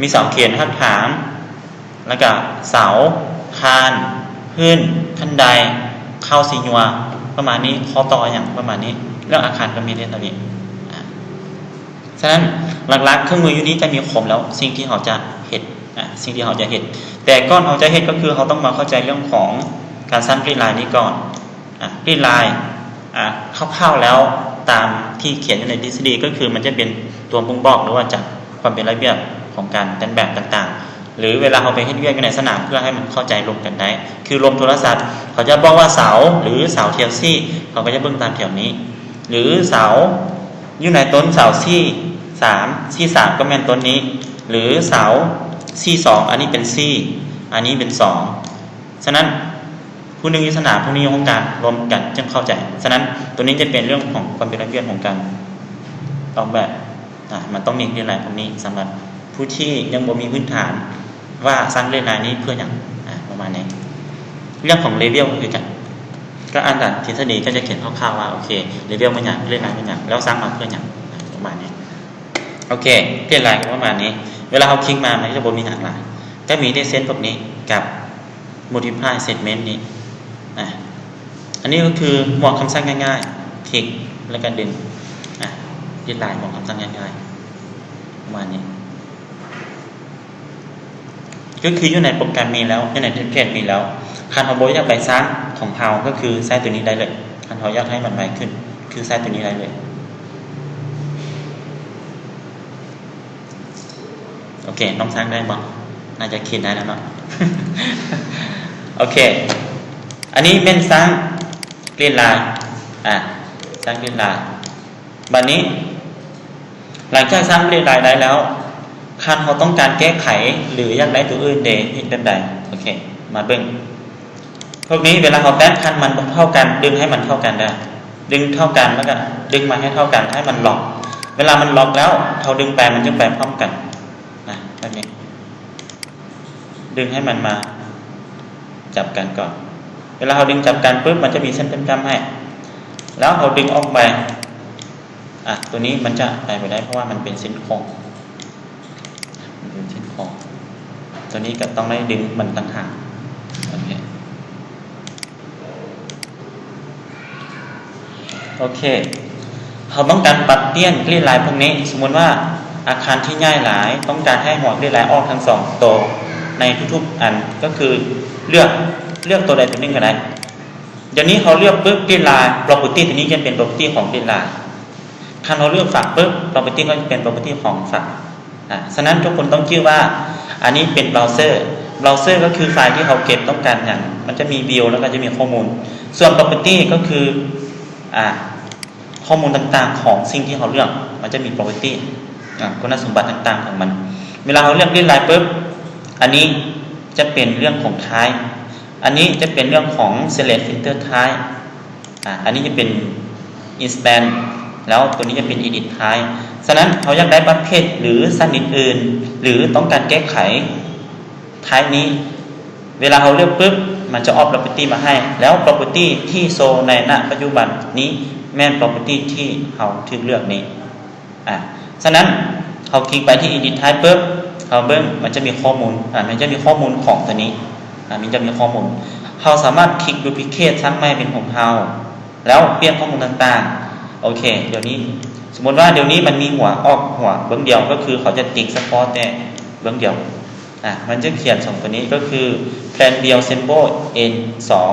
ມີເສົາເຂນຮາກຖານ ແລ້ວກະເສົາ ຄານ ພື້ນ ຂັ້ນໄດ ຄາວສີຍົວ ປະມານນີ້ ຂໍ້ຕໍ່ຫຍັງປະມານນີ້ ເລື່ອງອາຄານກໍມີໄດ້ເທົ່ານີ້. ອາ ສະນັ້ນ ຫຼັກໆເຄື່ອງມືຢູ່ນີ້ຈະມີຄົບແລ້ວ ສິ່ງທີ່ເຮົາຈະເຮັດ ອາ ສິ່ງທີ່ເຮົາຈະເຮັດ ແຕ່ກ່ອນເຮົາຈະເຮັດ ກໍຄືເຮົາຕ້ອງມາເຂົ້າໃຈເລື່ອງຂອງການສ້າງ grid line ນີ້ກ່ອນ. ອາ grid line ອາ ຄ່າວໆແລ້ວ ຕາມທີ່ຂຽນຢູ່ໃນທິດສະດີ ກໍຄືມັນຈະເປັນຕົວບົ່ງບອກ ຫຼືວ່າຈັດຄວາມເປັນລະບຽບຂອງການແຕ່ງແບບຕ່າງໆ ຫຼືເວລາເຮົາໄປເຮັດວຽກຢູ່ໃນສະໜາມ ເພື່ອໃຫ້ມັນເຂົ້າໃຈລົມກັນໄດ້ ຄືລົມໂທລະສັບ ເຂົາຈະບອກວ່າເສົາ ຫຼືເສົາແຖວສີ່ ເຂົາກໍຈະເບິ່ງຕາມແຖວນີ້ ຫຼືເສົາຢູ່ໃນຕົ້ນເສົາສີ່ ສາມ ສີ່ ສາມ ກໍແມ່ນຕົ້ນນີ້ ຫຼືເສົາ ສີ່ ສອງ ອັນນີ້ເປັນສີ່ ອັນນີ້ເປັນສອງ. ສະນັ້ນ ຜູ້ໜຶ່ງວິຊາ ຜູ້ໜຶ່ງໂຄງການ ລວມກັນຈຶ່ງເຂົ້າໃຈ. ສະນັ້ນ ໂຕນີ້ຈະເປັນເລື່ອງຂອງຄວາມເປັນລະບຽບຂອງການອອກແບບ. ອາ ມັນຕ້ອງມີ grid line ພວກນີ້ສຳລັບຜູ້ທີ່ຍັງບໍ່ມີພື້ນຖານວ່າສ້າງ grid line ນີ້ເພື່ອຫຍັງ ອາ ປະມານນີ້. ເລື່ອງຂອງ level ກໍຄືກັນ ກໍອ່ານຕາມທິດສະດີ ກໍຈະຂຽນຄ່າວໆວ່າ ໂອເຄ level ແມ່ນຫຍັງ grid line ແມ່ນຫຍັງ ແລ້ວສ້າງມາເພື່ອຫຍັງ ອາ ປະມານນີ້. ໂອເຄ grid line ກໍປະມານນີ້. ເວລາເຮົາຄລິກມາ ມັນກໍຈະບໍ່ມີຫຍັງຫຼາຍ ກໍມີແຕ່ເສັ້ນພວກນີ້ກັບ multiply segment ນີ້. ອາ ອັນນີ້ກໍຄືໝວກຄຳສັ່ງງ່າຍໆ ຄລິກແລ້ວກໍດຶງ. ອາ grid line ໝວກຄຳສັ່ງງ່າຍໆ ປະມານນີ້ ກໍຄືຢູ່ໃນໂປຣແກຣມມີແລ້ວ ຢູ່ໃນເທັມເພລດມີແລ້ວ. ຄັນເຮົາບໍ່ຢາກໄປສ້າງຂອງເຮົາ ກໍຄືໃຊ້ໂຕນີ້ໄດ້ເລີຍ. ຄັນເຮົາຢາກໃຫ້ມັນໄວຂຶ້ນ ຄືໃຊ້ໂຕນີ້ໄດ້ເລີຍ. ໂອເຄ ນ້ອງສ້າງໄດ້ບໍ່? ໜ້າຈະຄິດໄດ້ແລ້ວເນາະ. ໂອເຄ ອັນນີ້ແມ່ນສ້າງ grid line ອາ ສ້າງ grid line. ບັດນີ້ ຫຼັງຈາກສ້າງ grid line ໄດ້ແລ້ວ ຄັນເຮົາຕ້ອງການແກ້ໄຂ ຫຼື ຢາກໄດ້ຕົວອື່ນເດ ເຮັດແບບໃດ? ໂອເຄ ມາເບິ່ງ ພວກນີ້ເວລາເຮົາແຕະ ຄັນມັນບໍ່ເທົ່າກັນ ດຶງໃຫ້ມັນເທົ່າກັນເດີ ດຶງເທົ່າກັນ ແລ້ວກໍດຶງມາໃຫ້ເທົ່າກັນ ໃຫ້ມັນລັອກ. ເວລາມັນລັອກແລ້ວ ເຮົາດຶງໄປ ມັນຈຶ່ງໄປພ້ອມກັນນະ ແບບນີ້ ດຶງໃຫ້ມັນມາຈັບກັນກ່ອນ. ເວລາເຮົາດຶງຈັບກັນປຶບ ມັນຈະມີເສັ້ນຈ້ຳໆໃຫ້ ແລ້ວເຮົາດຶງອອກໄປ. ອາ ຕົວນີ້ມັນຈະໄປບໍ່ໄດ້ ເພາະວ່າມັນເປັນເສັ້ນໂຄ້ງ ມັນເປັນເສັ້ນໂຄ້ງ. ຕົວນີ້ກໍຕ້ອງໄດ້ດຶງມັນຕ່າງຫາກ. ໂອເຄ ໂອເຄ ເຮົາຕ້ອງການປັບປ່ຽນ grid line ພວກນີ້. ສົມມຸດວ່າອາຄານທີ່ໃຫຍ່ຫຼາຍ ຕ້ອງການໃຫ້ຫົວ grid line ອອກທັງສອງໂຕໃນທຸກໆອັນ ກໍຄືເລືອກ ເລືອກໂຕໃດໂຕໜຶ່ງກໍໄດ້. ດຽວນີ້ເຮົາເລືອກປຶບ grid line property ຕົວນີ້ຈະເປັນ property ຂອງ grid line. ຄັນເຮົາເລືອກຝັກປຶບ property ກໍຈະເປັນ property ຂອງຝັກ. ອາ ສະນັ້ນທຸກຄົນຕ້ອງຈື່ວ່າ ອັນນີ້ເປັນ browser. Browser ກໍຄືໄຟລ໌ທີ່ເຮົາເກັບຕ້ອງການຫຍັງ ມັນຈະມີ view ແລ້ວກໍຈະມີຂໍ້ມູນ. ສ່ວນ property ກໍຄື ອາ ຂໍ້ມູນຕ່າງໆຂອງສິ່ງທີ່ເຮົາເລືອກ ມັນຈະມີ property ອາ ຄຸນສົມບັດຕ່າງໆຂອງມັນ. ເວລາເຮົາເລືອກ grid line ປຶບ ອັນນີ້ຈະເປັນເລື່ອງຂອງ type ອັນນີ້ຈະເປັນເລື່ອງຂອງ select filter type ອາ ອັນນີ້ຈະເປັນ expand ແລ້ວຕົວນີ້ຈະເປັນ edit type. ສະນັ້ນເຮົາຢາກໄດ້ປະເພດ ຫຼື ຊະນິດອື່ນ ຫຼື ຕ້ອງການແກ້ໄຂ type ນີ້ ເວລາເຮົາເລືອກປຶບ ມັນຈະອອກ property ມາໃຫ້ ແລ້ວ property ທີ່ໂຊໃນ ນະ ປັດຈຸບັນນີ້ ແມ່ນ property ທີ່ເຮົາຖືກເລືອກນີ້. ອາ ສະນັ້ນ ເຮົາຄລິກໄປທີ່ edit type ປຶບ ເຮົາເບິ່ງ ມັນຈະມີຂໍ້ມູນ ອາ ມັນຈະມີຂໍ້ມູນຂອງຕົວນີ້ ອາ ມັນຈະມີຂໍ້ມູນ. ເຮົາສາມາດຄລິກ duplicate ສ້າງໃໝ່ເປັນຂອງເຮົາ ແລ້ວປ່ຽນຂໍ້ມູນຕ່າງໆ. ໂອເຄ ດຽວນີ້ ສົມມຸດວ່າດຽວນີ້ມັນມີຫົວອອກ ຫົວເບື້ອງດຽວ ກໍຄືເຂົາຈະຕິກສະເພາະແຕ່ເບື້ອງດຽວ. ອາ ມັນຈະຂຽນສອງຕົວນີ້ ກໍຄື plan view symbol ເອັນສອງ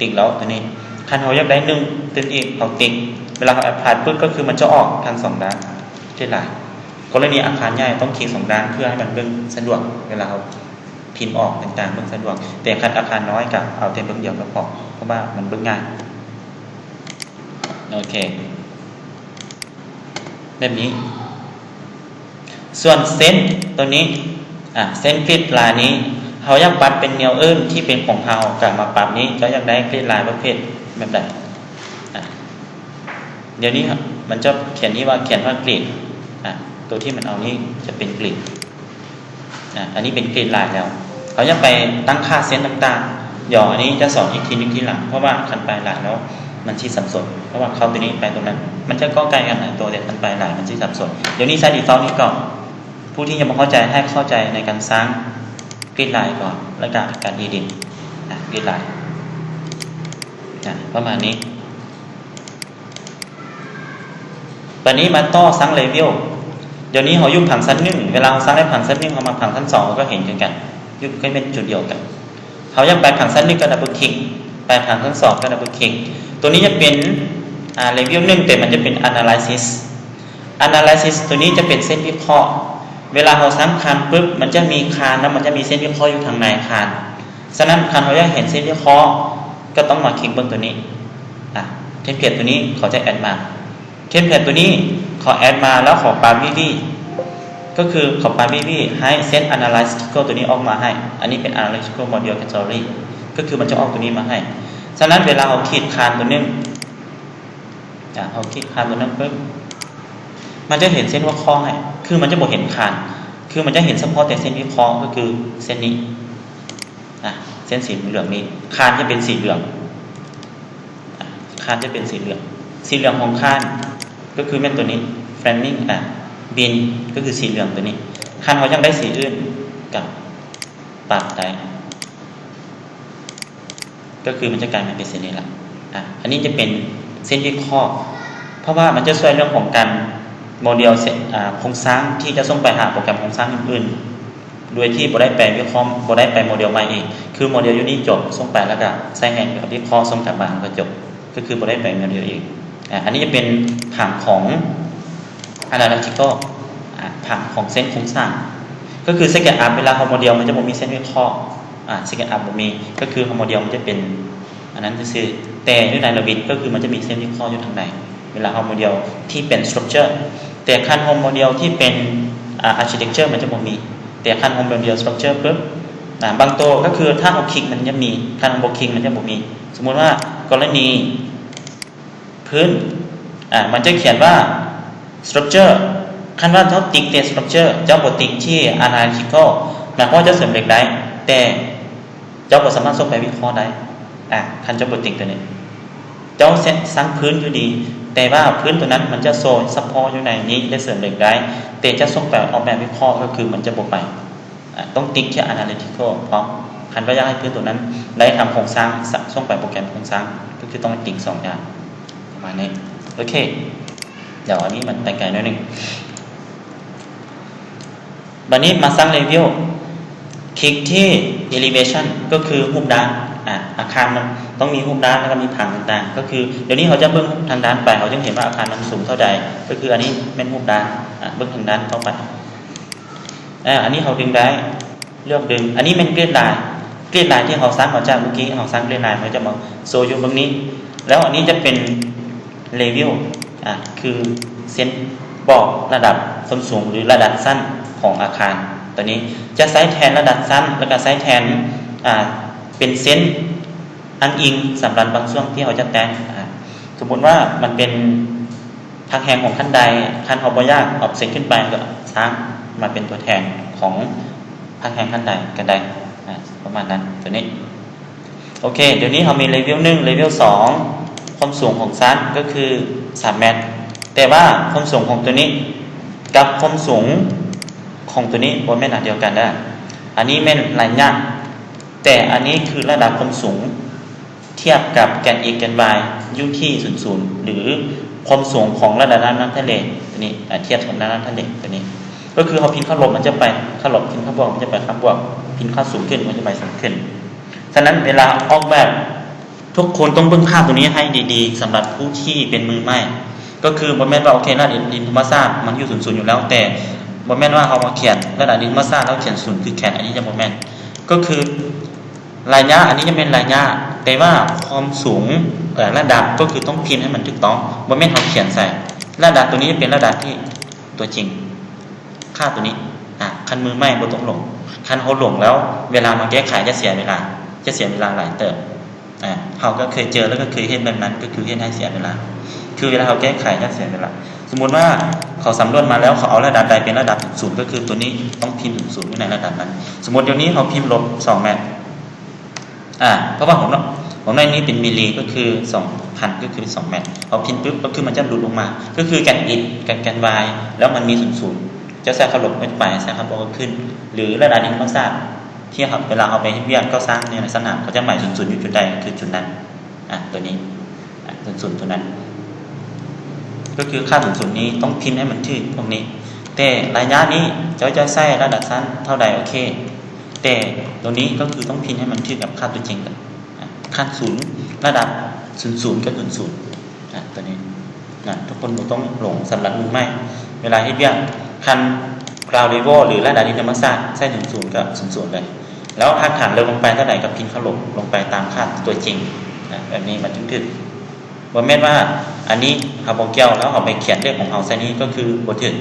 ຕິກແລ້ວຕົວນີ້. ຄັນເຮົາຢາກໄດ້ໜຶ່ງຕື່ມອີກ ເຮົາຕິກ ເວລາເຮົາ apply ປຶບ ກໍຄືມັນຈະອອກທັງສອງດ້ານ. ເຮັດຫຼາຍ ກໍລະນີອາຄານໃຫຍ່ຕ້ອງຄລິກສອງດ້ານ ເພື່ອໃຫ້ມັນເບິ່ງສະດວກ ເວລາເຮົາພິມອອກຕ່າງໆ ເບິ່ງສະດວກ. ແຕ່ຄັນອາຄານນ້ອຍກໍເອົາແຕ່ເບື້ອງດຽວກໍພໍ ເພາະວ່າມັນເບິ່ງງ່າຍ. ໂອເຄ ແບບນີ້. ສ່ວນເສັ້ນຕົວນີ້ ອາ ເສັ້ນ grid line ນີ້ ເຮົາຢາກປັບເປັນແນວອື່ນທີ່ເປັນຂອງເຮົາ ກໍມາປັບນີ້ ເຈົ້າຢາກໄດ້ grid line ປະເພດແບບໃດ? ອາ ດຽວນີ້ມັນຈະຂຽນນີ້ວ່າ ຂຽນວ່າ grid ອາ ຕົວທີ່ມັນເອົານີ້ຈະເປັນ grid ອາ ອັນນີ້ເປັນ grid line ແລ້ວ. ເຮົາຢາກໄປຕັ້ງຄ່າເສັ້ນຕ່າງໆ ດຽວອັນນີ້ຈະສອນອີກທີໜຶ່ງທີຫຼັງ ເພາະວ່າຄັນໄປຫຼາຍແລ້ວມັນຊິສັບສົນ ເພາະວ່າເຂົ້າຕົວນີ້ໄປຕົວນັ້ນ ມັນຈະກໍໃກ້ກັນຫຼາຍຕົວ ແຕ່ຄັນໄປຫຼາຍມັນຊິສັບສົນ. ດຽວນີ້ໃຊ້ default ນີ້ກ່ອນ. ຜູ້ທີ່ຍັງບໍ່ເຂົ້າໃຈ ໃຫ້ເຂົ້າໃຈໃນການສ້າງ grid line ກ່ອນ ແລ້ວກະການ edit ອາ grid line ອາ ປະມານນີ້. ບາດນີ້ມາຕໍ່ສ້າງ level. ດຽວນີ້ເຮົາຢູ່ພັງຊັ້ນໜຶ່ງ ເວລາເຮົາສ້າງໄດ້ພັງຊັ້ນໜຶ່ງ ເຮົາມາພັງຊັ້ນສອງ ເຮົາກໍເຫັນຄືກັນ ຢູ່ ກໍແມ່ນຈຸດດຽວກັນ. ເຮົາຢາກໄປພັງຊັ້ນໜຶ່ງກໍ double click ໄປພັງຊັ້ນສອງກໍ double click. ຕົວນີ້ຈະເປັນ ອາ level ໜຶ່ງ ແຕ່ມັນຈະເປັນ analysis. analysis ຕົວນີ້ຈະເປັນເສັ້ນວິເຄາະ. ເວລາເຮົາສ້າງຄານປຶບ ມັນຈະມີຄານ ແລ້ວມັນຈະມີເສັ້ນວິເຄາະຢູ່ທາງໃນຄານ. ສະນັ້ນ ຄັນເຮົາຢາກເຫັນເສັ້ນວິເຄາະ ກໍຕ້ອງມາຄລິກເບິ່ງຕົວນີ້. ອາ template ຕົວນີ້ເຂົາຈະ add ມາ. template ຕົວນີ້ເຂົາ add ມາ ແລ້ວເຂົາປາບວິວິ ກໍຄືເຂົາປາບວິວິໃຫ້ເສັ້ນ analytical ຕົວນີ້ອອກມາໃຫ້. ອັນນີ້ເປັນ analytical module category. ກໍຄືມັນຈະອອກຕົວນີ້ມາໃຫ້. ສະນັ້ນເວລາເຮົາຂີດຄານຕົວໜຶ່ງ ອາ ເຮົາຂີດຄານຕົວນັ້ນປຶບ ມັນຈະເຫັນເສັ້ນວຽກເຄາະໃຫ້ ຄືມັນຈະບໍ່ເຫັນຄານ ຄືມັນຈະເຫັນສະເພາະແຕ່ເສັ້ນວຽກເຄາະ ກໍຄືເສັ້ນນີ້ ອາ ເສັ້ນສີເຫຼືອງນີ້ ຄານຈະເປັນສີເຫຼືອງ ອາ ຄານຈະເປັນສີເຫຼືອງ ສີເຫຼືອງຂອງຄານ ກໍຄືແມ່ນຕົວນີ້ framing ອາ beam ກໍຄືສີເຫຼືອງຕົວນີ້. ຄັນເຮົາຢາກໄດ້ສີອື່ນ ກໍປັບໄດ້ ກໍຄືມັນຈະກາຍມາເປັນເສັ້ນນີ້ລະ. ອາ ອັນນີ້ຈະເປັນເສັ້ນວຽກເຄາະ ເພາະວ່າມັນຈະຊ່ວຍເລື່ອງຂອງການໂມເດວເສັ້ນ ອາ ໂຄງສ້າງທີ່ຈະສົ່ງໄປຫາໂປຣແກຣມໂຄງສ້າງອື່ນໆ ໂດຍທີ່ບໍ່ໄດ້ໄປວຽກເຄາະ ບໍ່ໄດ້ໄປໂມເດວໃໝ່ອີກ ຄືໂມເດວຢູ່ນີ້ຈົບ ສົ່ງໄປແລ້ວກໍໃຊ້ແຮງວຽກເຄາະ ສົ່ງກັບມາ ແລ້ວກໍຈົບ ກໍຄືບໍ່ໄດ້ໄປໂມເດວອີກ. ອາ ອັນນີ້ຈະເປັນຜັງຂອງ analytical ອາ ຜັງຂອງເສັ້ນໂຄງສ້າງ ກໍຄື SketchUp ເວລາເຮົາໂມເດວ ມັນຈະບໍ່ມີເສັ້ນວຽກເຄາະ ອາ SketchUp ບໍ່ມີ ກໍຄືເຮົາໂມເດວ ມັນຈະເປັນອັນນັ້ນຊື່ໆ ແຕ່ຢູ່ໃນ Revit ກໍຄືມັນຈະມີເສັ້ນວຽກເຄາະຢູ່ທາງໃນ ເວລາເຮົາໂມເດວທີ່ເປັນ structure. ແຕ່ຄັນເຮົາໂມເດວທີ່ເປັນ ອາ architecture ມັນຈະບໍ່ມີ ແຕ່ຄັນເຮົາໂມເດວ structure ປຶບ ອາ ບາງໂຕກໍຄືຖ້າເຮົາຄລິກ ມັນຈະມີ ຄັນເຮົາບໍ່ຄລິກ ມັນຈະບໍ່ມີ. ສົມມຸດວ່າກໍລະນີ ພື້ນ ອາ ມັນຈະຂຽນວ່າ structure ຄັນວ່າເຈົ້າຕິກແຕ່ structure ເຈົ້າບໍ່ຕິກທີ່ analytical ໝາຍຄວາມວ່າເຈົ້າເສີມເຫຼັກໄດ້ ແຕ່ເຈົ້າບໍ່ສາມາດສົ່ງໄປວຽກເຄາະໄດ້ ອາ ຄັນເຈົ້າບໍ່ຕິກຕົວນີ້ ເຈົ້າສ້າງພື້ນຢູ່ດີ ແຕ່ວ່າພື້ນຕົວນັ້ນມັນຈະໂຊສະເພາະຢູ່ໃນນີ້ ແລະ ເສີມເຫຼັກໄດ້ ແຕ່ຈະສົ່ງໄປອອກແບບວຽກເຄາະ ກໍຄືມັນຈະບໍ່ໄປ. ອາ ຕ້ອງຕິກທີ່ analytical ພ້ອມ ຄັນວ່າຢາກໃຫ້ພື້ນຕົວນັ້ນໄດ້ທຳໂຄງສ້າງ ສ- ສົ່ງໄປໂປຣແກຣມໂຄງສ້າງ ກໍຄືຕ້ອງຕິກສອງຢ່າງ ປະມານນີ້. ໂອເຄ ດຽວອັນນີ້ມັນໄປໄກໜ້ອຍໜຶ່ງ. ບັດນີ້ມາສ້າງ level ຄລິກທີ່ elevation ກໍຄືຮູບດ້ານ ອາ ອາຄານມັນຕ້ອງມີຮູບດ້ານ ແລ້ວກໍມີຜັງຕ່າງໆ ກໍຄືດຽວນີ້ເຮົາຈະເບິ່ງທາງດ້ານໄປ ເຮົາຈຶ່ງເຫັນວ່າອາຄານມັນສູງເທົ່າໃດ ກໍຄືອັນນີ້ແມ່ນຮູບດ້ານ ອາ ເບິ່ງທາງດ້ານຕໍ່ໄປ. ອາ ອັນນີ້ເຮົາດຶງໄດ້ ເລືອກດຶງ ອັນນີ້ແມ່ນ grid line grid line ທີ່ເຮົາສ້າງມາຈາກມື້ກີ້ ເຮົາສ້າງ grid line ເຮົາຈະມາໂຊຢູ່ເບື້ອງນີ້ ແລ້ວອັນນີ້ຈະເປັນ level ອາ ຄືເສັ້ນບອກລະດັບຄວາມສູງ ຫຼື ລະດັບຊັ້ນຂອງອາຄານ ຕົວນີ້ຈະໃຊ້ແທນລະດັບຊັ້ນ ແລ້ວກໍໃຊ້ແທນ ອາ ເປັນເສັ້ນອ້າງອີງສຳລັບບາງຊ່ວງທີ່ເຮົາຈະແຕ່ງ ອາ ສົມມຸດວ່າມັນເປັນ ພັກແຮງຂອງຂັ້ນໃດ ຄັນເຮົາບໍ່ຢາກອອບເຊັດຂຶ້ນໄປ ກໍສ້າງມາເປັນຕົວແທນຂອງພັກແຮງຂັ້ນໃດກໍໄດ້ ອາ ປະມານນັ້ນ ຕົວນີ້. ໂອເຄ ດຽວນີ້ເຮົາມີ level ໜຶ່ງ level ສອງ ຄວາມສູງຂອງຊັ້ນກໍຄືສາມແມັດ ແຕ່ວ່າຄວາມສູງຂອງຕົວນີ້ກັບຄວາມສູງຂອງຕົວນີ້ບໍ່ແມ່ນອັນດຽວກັນເດີ້ ອັນນີ້ແມ່ນໄລຍະ ແຕ່ອັນນີ້ຄືລະດັບຄວາມສູງ ທຽບກັບແກນ x ແກນ y ຢູ່ທີ່ສູນສູນ ຫຼື ຄວາມສູງຂອງລະດັບນ້ຳທະເລຕົວນີ້ ອາ ທຽບກັບນ້ຳທະເລຕົວນີ້ ກໍຄືເຮົາພິມຄ່າລົບ ມັນຈະໄປຄ່າລົບ ພິມຄ່າບວກ ມັນຈະໄປຄ່າບວກ ພິມຄ່າສູງຂຶ້ນ ມັນຈະໄປສູງຂຶ້ນ. ສະນັ້ນເວລາອອກແບບ ທຸກຄົນຕ້ອງເບິ່ງພາບຕົວນີ້ໃຫ້ດີໆ ສຳລັບຜູ້ທີ່ເປັນມືໃໝ່ ກໍຄືບໍ່ແມ່ນວ່າ ໂອເຄ ລະດັບດິນທຳມະຊາດມັນຢູ່ສູນສູນຢູ່ແລ້ວ ແຕ່ບໍ່ແມ່ນວ່າເຮົາມາຂຽນລະດັບດິນທຳມະຊາດແລ້ວຂຽນສູນຄືແຄນ ອັນນີ້ຈະບໍ່ແມ່ນ ກໍຄື ໄລຍະ ອັນນີ້ຈະເປັນໄລຍະ ແຕ່ວ່າຄວາມສູງ ເອີ ລະດັບ ກໍຄືຕ້ອງພິມໃຫ້ມັນຖືກຕ້ອງ ບໍ່ແມ່ນເຮົາຂຽນໃສ່ ລະດັບຕົວນີ້ຈະເປັນລະດັບທີ່ຕົວຈິງ ຄ່າຕົວນີ້ ອາ ຄັນມືໃໝ່ບໍ່ຕ້ອງຫຼົງ ຄັນເຮົາຫຼົງແລ້ວ ເວລາມາແກ້ໄຂຈະເສຍເວລາ ຈະເສຍເວລາຫຼາຍເຕີບ ອາ ເຮົາກໍເຄີຍເຈີ ແລ້ວກໍເຄີຍເຮັດແບບນັ້ນ ກໍຄືເຮັດໃຫ້ເສຍເວລາ ຄືເວລາເຮົາແກ້ໄຂຈະເສຍເວລາ. ສົມມຸດວ່າເຂົາສຳຫຼວດມາແລ້ວ ເຂົາເອົາລະດັບໃດເປັນລະດັບສູນ ກໍຄືຕົວນີ້ຕ້ອງພິມສູນຢູ່ໃນລະດັບນັ້ນ. ສົມມຸດດຽວນີ້ເຮົາພິມລົບສອງແມັດ ອາ ເພາະວ່າຫົວໜ້ອຍ ຫົວໜ້ອຍນີ້ເປັນມິລລີ ກໍຄືສອງພັນ ກໍຄືສອງແມັດ ເຮົາພິມປຶບ ກໍຄືມັນຈະຫຼຸດລົງມາ ກໍຄືແກນ x ກັບແກນ y ແລ້ວມັນມີສູນສູນ ເຈົ້າໃສ່ຄ່າລົບໄປ ໃສ່ຄ່າບວກກໍຂຶ້ນ ຫຼື ລະດັບດິນທຳມະຊາດ ທີ່ເຮົາ ເວລາເຮົາໄປເຮັດວຽກກໍ່ສ້າງໃນສະໜາມ ເຂົາຈະໝາຍສູນສູນຢູ່ຈຸດໃດ ຄືຈຸດນັ້ນ ອາ ຕົວນີ້ ອາ ສູນສູນຕົວນັ້ນ ກໍຄືຄ່າສູນສູນນີ້ຕ້ອງພິມໃຫ້ມັນຖືກພວກນີ້ ແຕ່ໄລຍະນີ້ເຈົ້າຈະໃສ່ລະດັບຊັ້ນເທົ່າໃດ ໂອເຄ ແຕ່ຕົວນີ້ກໍຄືຕ້ອງພິມໃຫ້ມັນຖືກກັບຄ່າຕົວຈິງ ອາ ຂັ້ນສູນ ລະດັບສູນສູນກັບສູນສູນ ອາ ຕົວນີ້ນະ ທຸກຄົນບໍ່ຕ້ອງຫຼົງ ສຳລັບມືໃໝ່ ເວລາເຮັດວຽກ ຄັນ ground level ຫຼື ລະດັບດິນທຳມະຊາດ ໃສ່ສູນສູນກັບສູນສູນເລີຍ ແລ້ວຮາກຖານເລີກລົງໄປເທົ່າໃດກໍພິມເຂົ້າລົງ ລົງໄປຕາມຄ່າຕົວຈິງ ອາ ແບບນີ້ມັນຈຶ່ງຖືກ. ບໍ່ແມ່ນວ່າອັນນີ້ເຮົາບໍ່ກ່ຽວ ແລ້ວເຮົາໄປຂຽນເລກຂອງເຮົາໃສ່ນີ້ ກໍຄືບໍ່ຖືກ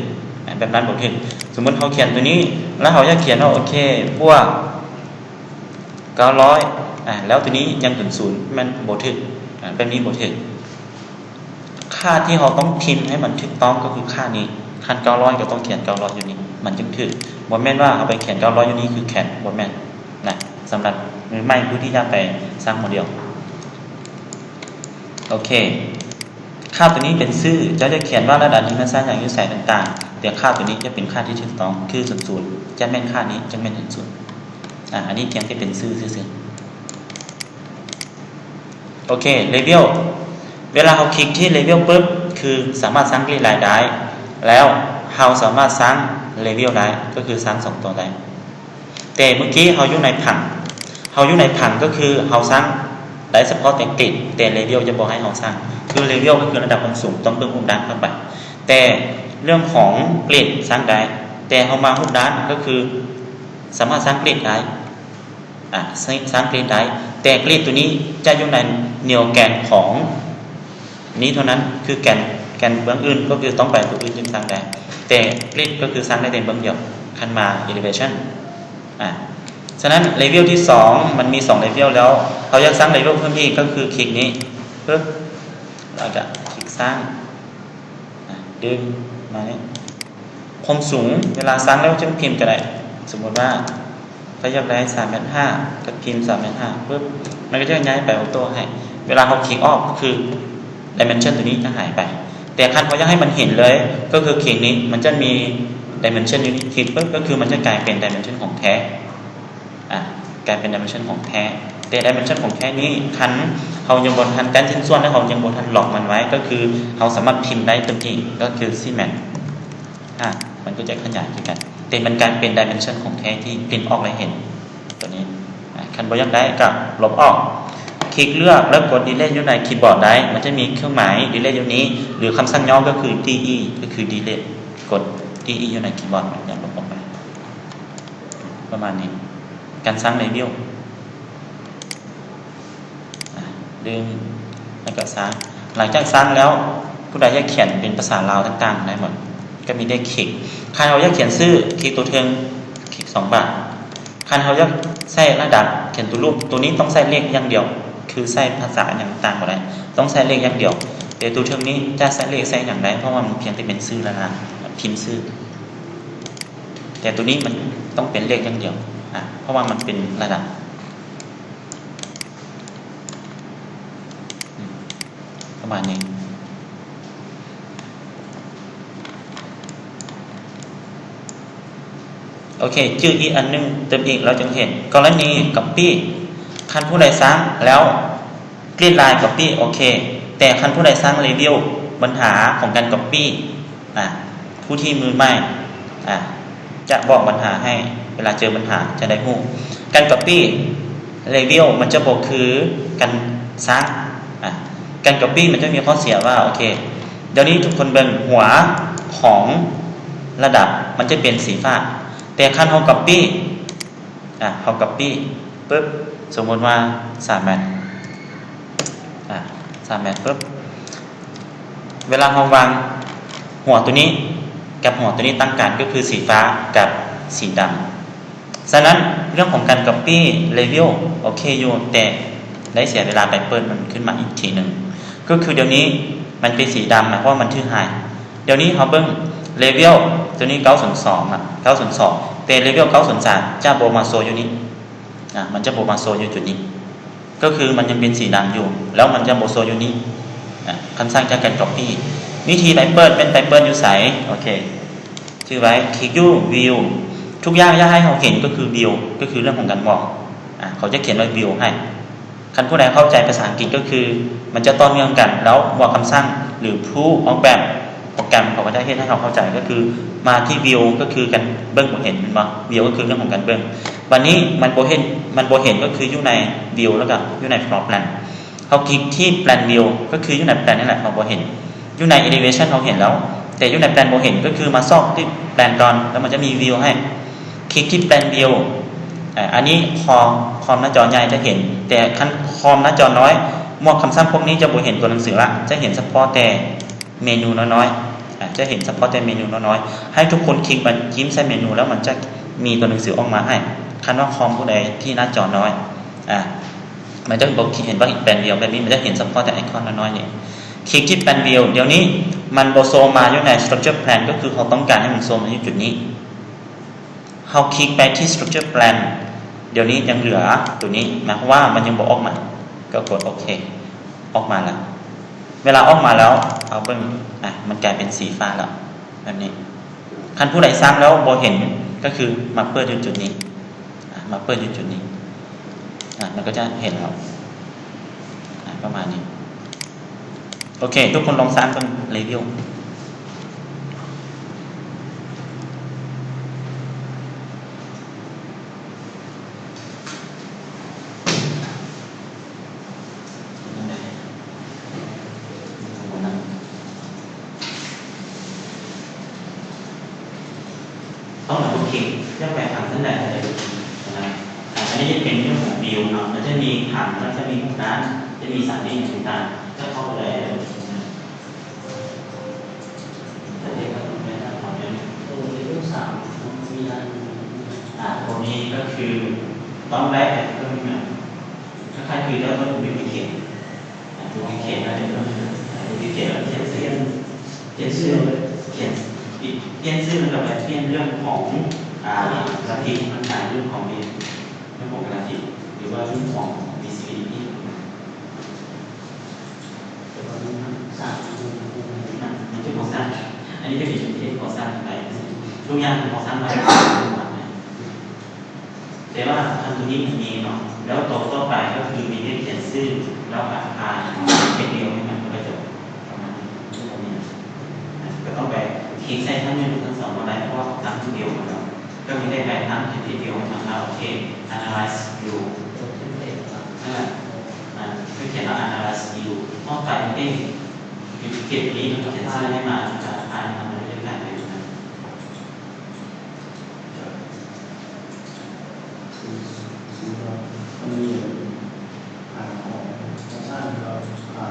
ອາ ແບບນັ້ນບໍ່ຖືກ. ສົມມຸດເຮົາຂຽນຕົວນີ້ ແລ້ວເຮົາຢາກຂຽນວ່າ ໂອເຄ ບວກ ເກົ້າຮ້ອຍ ອາ ແລ້ວໂຕນີ້ຍັງເປັນສູນ ແມ່ນບໍ່ຖືກ ອາ ແບບນີ້ບໍ່ຖືກ. ຄ່າທີ່ເຮົາຕ້ອງພິມໃຫ້ມັນຖືກຕ້ອງກໍຄືຄ່ານີ້ ຄັນເກົ້າຮ້ອຍກໍຕ້ອງຂຽນເກົ້າຮ້ອຍຢູ່ນີ້ ມັນຈຶ່ງຖືກ. ບໍ່ແມ່ນວ່າເຮົາໄປຂຽນເກົ້າຮ້ອຍຢູ່ນີ້ຄືແຄນ ບໍ່ແມ່ນນະ. ສຳລັບມືໃໝ່ຜູ້ທີ່ຢາກໄປສ້າງໂມເດວ ໂອເຄ ຄ່າໂຕນີ້ເປັນຊື່ ເຈົ້າຈະຂຽນວ່າລະດັບດິເມນຊັນຫຍັງຢູ່ໃສຕ່າງໆ ແຕ່ຄ່າໂຕນີ້ຈະເປັນຄ່າທີ່ຖືກຕ້ອງຄືສູນ ຈະແມ່ນຄ່ານີ້ ຈະແມ່ນສູນ. ອາ ອັນນີ້ພຽງແຕ່ເປັນຊື່ຊື່ໆ. ໂອເຄ ເລເວວ ເວລາເຮົາຄລິກທີ່ເລເວວປຶບ ຄືສາມາດສ້າງກຣິດລາຍໄດ້ ແລ້ວເຮົາສາມາດສ້າງເລເວວໄດ້ ກໍຄືສ້າງສອງຕົວໄດ້. ແຕ່ເມື່ອກີ້ເຮົາຢູ່ໃນຜັງ ເຮົາຢູ່ໃນຜັງກໍຄືເຮົາສ້າງໄດ້ສະເພາະແຕ່ກຣິດ ແຕ່ເລເວວຈະບໍ່ໃຫ້ເຮົາສ້າງ ຄືເລເວວກໍຄືລະດັບຄວາມສູງ ຕ້ອງເບິ່ງຮູບດ້ານເຂົ້າໄປ. ແຕ່ເລື່ອງຂອງກຣິດສ້າງໄດ້ ແຕ່ເຮົາມາຮູບດ້ານກໍຄືສາມາດສ້າງກຣິດໄດ້ ອາ ສ້າງ ສ້າງກຣິດໄດ້ ແຕ່ກຣິດຕົວນີ້ຈະຢູ່ໃນແນວແກນຂອງນີ້ເທົ່ານັ້ນ ຄືແກນ ແກນເບື້ອງອື່ນກໍຄືຕ້ອງໄປຕົວອື່ນຈຶ່ງສ້າງໄດ້ ແຕ່ກຣິດກໍຄືສ້າງໄດ້ແຕ່ເບື້ອງດຽວ. ຄັນມາເອລິເວຊັນ ອາ ສະນັ້ນເລເວວທີສອງ ມັນມີສອງເລເວວແລ້ວ ເຮົາຢາກສ້າງເລເວວເພີ່ມອີກ ກໍຄືຄລິກນີ້ປຶບ ແລ້ວກໍຄລິກສ້າງ ອາ ດຶງມານີ້ ຄວາມສູງ ເວລາສ້າງແລ້ວຈຶ່ງພິມກໍໄດ້. ສົມມຸດວ່າຂ້ອຍຢາກໄດ້ສາມແມັດຫ້າ ກໍພິມສາມແມັດຫ້າປຶບ ມັນກໍຈະຍ້າຍໄປອອໂຕ້ໃຫ້. ເວລາເຮົາຄລິກອອກ ກໍຄືໄດເມນຊັນຕົວນີ້ຈະຫາຍໄປ. ແຕ່ຄັນເຮົາຢາກໃຫ້ມັນເຫັນເລີຍ ກໍຄືຄລິກນີ້ ມັນຈະມີໄດເມນຊັນຢູ່ນີ້ ຄລິກປຶບ ກໍຄືມັນຈະກາຍເປັນໄດເມນຊັນຂອງແທ້. ອາ ກາຍເປັນໄດເມນຊັນຂອງແທ້ ແຕ່ໄດເມນຊັນຂອງແທ້ນີ້ ຄັນເຮົາຍັງບໍ່ທັນແຕ້ມຊິ້ນສ່ວນ ແລະ ເຮົາຍັງບໍ່ທັນລັອກມັນໄວ້ ກໍຄືເຮົາສາມາດພິມໄດ້ເຕັມທີ່ ກໍຄືຊີແມັດ ອາ ມັນກໍຈະຂະຫຍາຍຄືກັນ ແຕ່ມັນກາຍເປັນໄດເມນຊັນຂອງແທ້ທີ່ປຣິ້ນອອກແລ້ວເຫັນຕົວນີ້. ອາ ຄັນບໍ່ຢາກໄດ້ກໍລົບອອກ ຄລິກເລືອກ ແລ້ວກົດດີລີດຢູ່ໃນຄີບອດໄດ້ ມັນຈະມີເຄື່ອງໝາຍດີລີດຢູ່ນີ້ ຫຼື ຄຳສັ່ງຫຍໍ້ກໍຄືດີອີ ກໍຄືດີລີດ ກົດດີອີຢູ່ໃນຄີບອດ ແລ້ວລົບອອກໄປ. ປະມານນີ້ ການສ້າງເລເວວ ອາ ດຶງ ແລ້ວກໍສ້າງ. ຫຼັງຈາກສ້າງແລ້ວ ຜູ້ໃດຢາກຂຽນເປັນພາສາລາວຕ່າງໆໄດ້ໝົດ ກໍມີແຕ່ຄລິກ. ຄັນເຮົາຢາກຂຽນຊື່ ຄລິກຕົວເທິງ ຄລິກສອງບາດ. ຄັນເຮົາຢາກໃສ່ລະດັບ ຂຽນຕົວຮູບ ຕົວນີ້ຕ້ອງໃສ່ເລກຢ່າງດຽວ ຄືໃສ່ພາສາຫຍັງຕ່າງບໍ່ໄດ້ ຕ້ອງໃສ່ເລກຢ່າງດຽວ. ແຕ່ຕົວເທິງນີ້ຈະໃສ່ເລກໃສ່ຫຍັງໄດ້ ເພາະວ່າມັນພຽງແຕ່ເປັນຊື່ລະດັບ ພິມຊື່. ແຕ່ຕົວນີ້ມັນຕ້ອງເປັນເລກຢ່າງດຽວ ອາ ເພາະວ່າມັນເປັນລະດັບ ອາ ປະມານນີ້. ໂອເຄ ຈື່ອີກອັນໜຶ່ງຕື່ມອີກ ເຮົາຈຶ່ງເຫັນ ກໍລະນີກັອບປີ້. ຄັນຜູ້ໃດສ້າງແລ້ວກຣິດລາຍກັອບປີ້ ໂອເຄ ແຕ່ຄັນຜູ້ໃດສ້າງເລເວວ ບັນຫາຂອງການກັອບປີ້ ອາ ຜູ້ທີ່ມືໃໝ່ ອາ ຈະບອກບັນຫາໃຫ້ ເວລາເຈີບັນຫາຈະໄດ້ຮູ້. ການກັອບປີ້ເລເວວມັນຈະບໍ່ຄືການສ້າງ ອາ ການກັອບປີ້ມັນຈະມີຂໍ້ເສຍວ່າ ໂອເຄ ດຽວນີ້ທຸກຄົນເບິ່ງ ຫົວຂອງລະດັບມັນຈະເປັນສີຟ້າ ແຕ່ຄັນເຮົາກັອບປີ້ ອາ ເຮົາກັອບປີ້ປຶບ ສົມມຸດວ່າສາມແມັດ ອາ ສາມແມັດປຶບ ເວລາເຮົາວາງ ຫົວຕົວນີ້ກັບຫົວຕົວນີ້ຕ່າງກັນ ກໍຄືສີຟ້າກັບສີດຳ. ສະນັ້ນເລື່ອງຂອງການກັອບປີ້ເລເວວໂອເຄຢູ່ ແຕ່ໄດ້ເສຍເວລາໄປເປີດມັນຂຶ້ນມາອີກທີໜຶ່ງ ກໍຄືດຽວນີ້ມັນເປັນສີດຳ ໝາຍຄວາມວ່າມັນຖືກຫາຍ. ດຽວນີ້ເຮົາເບິ່ງເລເວວຕົວນີ້ເກົ້າສູນສອງ ເກົ້າສູນສອງ ແຕ່ເລເວວເກົ້າສູນສາມຈະບໍ່ມາໂຊຢູ່ນີ້ ອາ ມັນຈະບໍ່ມາໂຊຢູ່ຈຸດນີ້ ກໍຄືມັນຍັງເປັນສີດຳຢູ່ ແລ້ວມັນຈະບໍ່ໂຊຢູ່ນີ້. ອາ ຄຳສັ່ງຈາກການກັອບປີ້ ວິທີໄປເປີດແມ່ນໄປເປີດຢູ່ໃສ? ໂອເຄ ຈື່ໄວ້ ຄລິກຢູ່ວິວ ທຸກຢ່າງຢາກໃຫ້ເຮົາເຫັນກໍຄືວິວ ກໍຄືເລື່ອງຂອງການວອກ ອາ ເຂົາຈະຂຽນວ່າວິວໃຫ້. ຄັນຜູ້ໃດເຂົ້າໃຈພາສາອັງກິດກໍຄືມັນຈະຕໍ່ເນື່ອງກັນ ແລ້ວບວກຄຳສັ່ງ ຫຼື ຜູ້ອອກແບບໂປຣແກຣມເຂົາກໍຈະເຮັດໃຫ້ເຮົາເຂົ້າໃຈ ກໍຄືມາທີ່ວິວ ກໍຄືການເບິ່ງບໍ່ເຫັນແມ່ນບໍ່? ວິວກໍຄືເລື່ອງຂອງການເບິ່ງ. ບາດນີ້ມັນບໍ່ເຫັນ ມັນບໍ່ເຫັນກໍຄືຢູ່ໃນວິວ ແລ້ວກໍຢູ່ໃນຟລໍລອຣແພນ. ເຮົາຄລິກທີ່ແພນວິວ ກໍຄືຢູ່ໃນແພນນີ້ແຫຼະ ເຮົາບໍ່ເຫັນ. ຢູ່ໃນເອລິເວຊັນເຮົາເຫັນແລ້ວ ແຕ່ຢູ່ໃນແພນບໍ່ເຫັນ ກໍຄືມາຊອກທີ່ແພນກ່ອນ ແລ້ວມັນຈະມີວິວໃຫ້. ຄລິກທີ່ແພນວິວ ອາ ອັນນີ້ຄອມ ຄອມໜ້າຈໍໃຫຍ່ຈະເຫັນ ແຕ່ຄັນຄອມໜ້າຈໍນ້ອຍ ໝວກຄຳສັ່ງພວກນີ້ຈະບໍ່ເຫັນຕົວໜັງສືລະ ຈະເຫັນສະເພາະແຕ່ເມນູນ້ອຍໆ ອາ ຈະເຫັນສະເພາະແຕ່ເມນູນ້ອຍໆ. ໃຫ້ທຸກຄົນຄລິກມາຈິ້ມໃສ່ເມນູ ແລ້ວມັນຈະມີຕົວໜັງສືອອກມາໃຫ້ ຄັນວ່າຄອມຜູ້ໃດທີ່ໜ້າຈໍນ້ອຍ. ອາ ມັນຈະບໍ່ເຫັນວ່າແປນວິວແບບນີ້ ມັນຈະເຫັນສະເພາະແຕ່ໄອຄອນນ້ອຍໆນີ້. ຄລິກທີ່ແປນວິວ ດຽວນີ້ມັນບໍ່ໂຊມາຢູ່ໃນສະຕຣັກເຈີແພນ ກໍຄືເຮົາຕ້ອງການໃຫ້ມັນໂຊມາຢູ່ຈຸດນີ້. ເຮົາຄລິກໄປທີ່ສະຕຣັກເຈີແພນ ດຽວນີ້ຍັງເຫຼືອໂຕນີ້ ໝາຍຄວາມວ່າມັນຍັງບໍ່ອອກມາ ກໍກົດໂອເຄ ອອກມາແລ້ວ. ເວລາອອກມາແລ້ວ ເຮົາເບິ່ງ ອາ ມັນກາຍເປັນສີຟ້າແລ້ວ ແບບນີ້. ຄັນຜູ້ໃດສ້າງແລ້ວບໍ່ເຫັນ ກໍຄືມາເປີດຢູ່ຈຸດນີ້ ອາ ມາເປີດຢູ່ຈຸດນີ້ ອາ ມັນກໍຈະເຫັນແລ້ວ ອາ ປະມານນີ້. ໂອເຄ ທຸກຄົນລອງສ້າງເບິ່ງເລວິວ. ຕ້ອງມາດູຄລິບ ຢາກໄປທາງຊັ້ນໃດກໍໄດ້ ນະ. ອາ ອັນນີ້ຈະເປັນເລື່ອງຂອງວິວເນາະ ມັນຈະມີຜັງ ມັນຈະມີທຸກດ້ານ ຈະມີສາມມິຕິຕ່າງໆ ຈະເຂົ້າໄປໄດ້ເລີຍນະ. ໂຕເລເວລສາມ ມັນມີດ້ານ ອາ ໂຕນີ້ກໍຄືຕ້ອງໄດ້ເພີ່ມນະ ຄ້າຍໆຄືເຈົ້າຕ້ອງດູພລິເຄດ ອາ ດູພລິເຄດໜ້າຈະເພີ່ມ ອາ ດູພລິເຄດແລ້ວຂຽນຊື່ ຂຽນຊື່ ຂຽນ ປ່ຽນຊື່ ແລ້ວກໍໄປປ່ຽນເລື່ອງຂອງ ອາ ກຣາຟິກຕ່າງໆ ເລື່ອງຂອງ ເລື່ອງຂອງກຣາຟິກ ຫຼືວ່າເລື່ອງຂອງ ວິຊີບິລິຕີ້ ແຕ່ວ່າມັນສ້າງ ມັນ ມັນຈະບໍ່ສ້າງ ອັນນີ້ຈະເປັນເທກກໍ່ສ້າງໄປ ທຸກຢ່າງທີ່ກໍ່ສ້າງໄປ ແຕ່ວ່າຄັນໂຕນີ້ມັນມີເນາະ ແລ້ວໂຕຕໍ່ໄປກໍຄືມີແຕ່ຂຽນຊື່ ແລ້ວອາພາຍເທັກດຽວໃຫ້ມັນ ແລ້ວກໍຈົບ ປະມານນີ້ ກໍຕ້ອງໄປຄລິກໃສ່ທັງໜຶ່ງທັງສອງບໍ່ໄດ້ ເພາະວ່າເຂົາຕັ້ງໂຕດຽວໝົດແລ້ວ ກໍມີແຕ່ໄປຕັ້ງເທັກດຽວໃຫ້ມັນ ອາ ໂອເຄ Analyze View ນັ້ນແຫຼະ ອາ ຄືຂຽນວ່າ Analyze View ຕໍ່ໄປມັນເປັນ Duplicate ຕົວນີ້ ມັນກໍຂຽນຊື່ໃຫ້ມາ ອາພາຍໃຫ້ມັນ ມັນເປັນການເປັນ ຄື ຄືວ່າມັນມີ ອ່າ ຂອງ ຂອງສ້າງ ແລ້ວ ອ່າ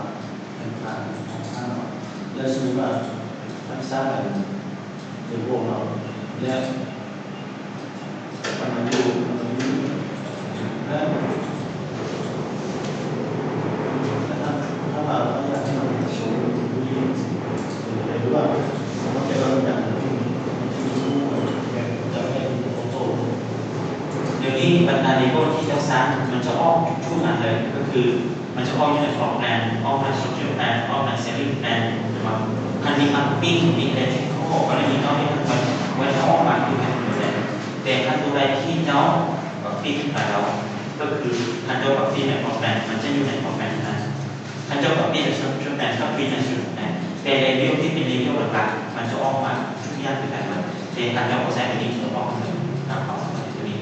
ແຜນການຂອງສ້າງເນາະ ແລະ ສົມມຸດວ່າ ທັກສະອັນ ເປັນພວກເຮົາ ແລະ ປະມານຢູ່ ປະມານຢູ່ ແລະ ແລະ ຖ້າ ຖ້າວ່າເຮົາຢາກໃຫ້ມັນໂຊຢູ່ນີ້ ເປັນໄປໄດ້ ຫຼືວ່າເຮົາຈະເອົາຢ່າງອື່ນ ດຽວນີ້ບັນດາເລເວວທີ່ເຈົ້າສ້າງ ມັນຈະອອກທຸກອັນເລີຍ ກໍຄືມັນຈະອອກຢູ່ໃນຟອລອຣແພນ ອອກໃນສະຕຣັກເຈີແພນ ອອກໃນເຊວລິງແພນ ແຕ່ວ່າຄັນມີຄຳປິດນີ້ໄດ້ ກໍກໍລະນີເຈົ້າເຮັດໄວ້ ໄວ້ຈະອອກມາຄືກັນໝົດເລີຍ. ແຕ່ຄັນໂຕໃດທີ່ເຈົ້າປິດໄປແລ້ວ ກໍຄືຄັນເຈົ້າປິດໃນຟອລອຣແພນ ມັນຈະຢູ່ໃນຟອລອຣແພນນັ້ນ. ຄັນເຈົ້າ copy ຈາກ Structure Plan ກໍ print ຈາກ Structure Plan ແຕ່ level ທີ່ເປັນ level ຫຼັກໆ ມັນຈະອອກມາທຸກຢ່າງຄືກັນໝົດ ແຕ່ຄັນເຈົ້າບໍ່ໃຊ້ຕົວນີ້ ຈະອອກມາຕາມຄວາມສຳຄັນຕົວນີ້.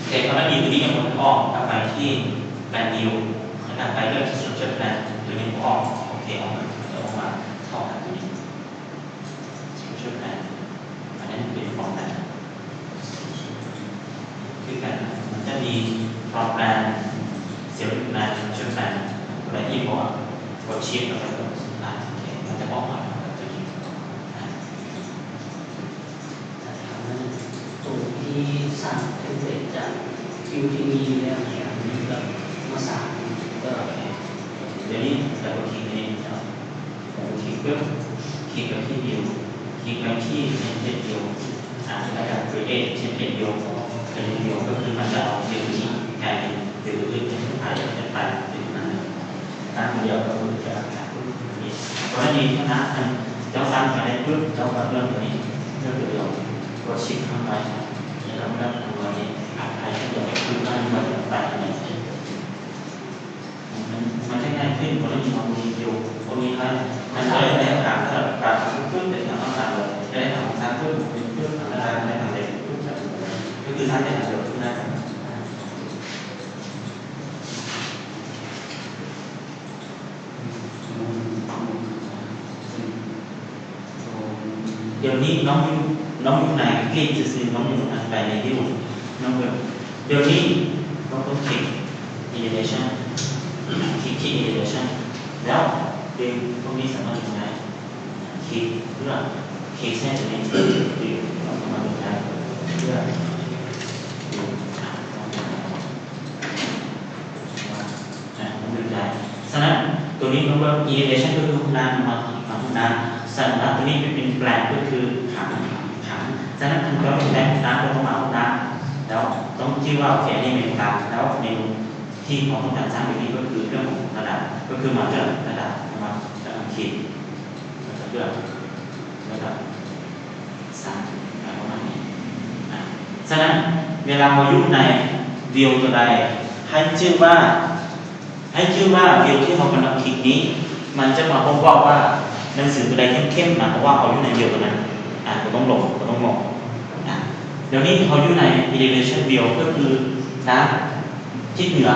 ແຕ່ກໍລະນີຕົວນີ້ຍັງບໍ່ທັນອອກ ກໍໄປທີ່ Plan View ແລ້ວກໍໄປເລືອກ Structure Plan ຕົວນີ້ບໍ່ອອກ ໂອເຄ ອອກມາ ຈະອອກມາເຂົ້າຫາຕົວນີ້ Structure Plan ອັນນັ້ນເປັນ Floor Plan ຄືກັນ ມັນຈະມີ Floor Plan Ceiling Plan Structure Plan ໂຕໃດທີ່ບໍ່ ກົດ Shift ແລ້ວກໍກົດ Plan ໂອເຄ ມັນຈະອອກມາແບບນີ້. ໂຕທີ່ສ້າງເທັມເພລດຈາກ View ທີ່ມີຢູ່ແລ້ວ ແລ້ວມາສ້າງ ກໍ ດຽວນີ້ Double Click ນີ້ Double Click ປຶບ ຄລິກໄປທີ່ View ຄລິກໄປທີ່ Template View ອາ ແລ້ວກໍ Create Template View ເປັນ View ກໍຄືມັນຈະເອົາ View ນີ້ກາຍເປັນ View ອື່ນ ເປັນໄຟລ໌ ເປັນໄຟລ໌ ເປັນນັ້ນເລີຍ ຕັ້ງດຽວກໍຄືຈະ ກໍລະນີຖ້າເຈົ້າສ້າງໄປໄດ້ປຶບ ເຈົ້າກໍເລືອກຕົວນີ້ ເລືອກຕົວດຽວ ກົດ Shift ຄ້າງໄວ້ ແລ້ວກໍເລືອກຕົວນີ້ ອັບໄປຕົວດຽວ ກໍຄືຕັ້ງໄວ້ໄປນີ້ ມັນ ມັນຈະງ່າຍຂຶ້ນ ບໍ່ໄດ້ມີຄວາມມີຢູ່ ບໍ່ມີໃຜ ມັນຈະໄດ້ ໄດ້ຕາມ ຕາມ ຕາມປຶບ ໄດ້ຕາມຕ້ອງການເລີຍ ໄດ້ຕາມສ້າງປຶບ ເປັນປຶບ ທຳມະດາ ໄດ້ຕາມເດັກປຶບ ກໍຄືສ້າງໄດ້ຕາມເດີມ ຄືໄດ້ຕາມ ດຽວນີ້ນ້ອງຢູ່ ນ້ອງຢູ່ໃນ ຄລິກຊື່ໆ ນ້ອງຢູ່ໃນ View ນ້ອງເບິ່ງ ດຽວນີ້ນ້ອງຕ້ອງຄລິກ Elevation ຄລິກທີ່ Elevation ແລ້ວດຶງພວກນີ້ສາມາດດຶງໄດ້ ຄລິກເພື່ອ ຄລິກໃສ່ຕົວນີ້ ດຶງ ສາມາດດຶງໄດ້ ເພື່ອ ດຶງ ອາ ນ້ອງເບິ່ງ. ຕົວນີ້ເຮົາເບິ່ງ elevation ກໍຄືຫ້ອງນ້ຳເນາະ ຫ້ອງນ້ຳ. ສະນັ້ນຕົວນີ້ເປັນ plan ກໍຄືຜັງ ຜັງ. ສະນັ້ນຄັນເຮົາແປງຕາມຕົວຂອງຫ້ອງນ້ຳ ແລ້ວຕ້ອງຈື່ວ່າ ໂອເຄ ອັນນີ້ແມ່ນການ ແລ້ວເມນູທີ່ເຮົາຕ້ອງການສ້າງຢູ່ນີ້ກໍຄືເລື່ອງຂອງລະດັບ ກໍຄືມາເລື່ອງລະດັບ ມາເລື່ອງເຂດ ລະດັບ ລະດັບສາມ ປະມານນີ້. ອາ ສະນັ້ນເວລາເຮົາຢູ່ໃນ view ຕົວໃດ ໃຫ້ຈື່ວ່າ ໃຫ້ຈື່ວ່າ view ທີ່ເຮົາກຳລັງຄລິກນີ້ ມັນຈະມາບົ່ງບອກວ່າໜັງສືຕົວໃດເຂັ້ມໆນະ ເພາະວ່າເຮົາຢູ່ໃນ view ຕົວນັ້ນ. ອາ ບໍ່ຕ້ອງຫຼົງ ບໍ່ຕ້ອງງງ. ອາ ດຽວນີ້ເຮົາຢູ່ໃນ elevation view ກໍຄືດ້ານທິດເໜືອ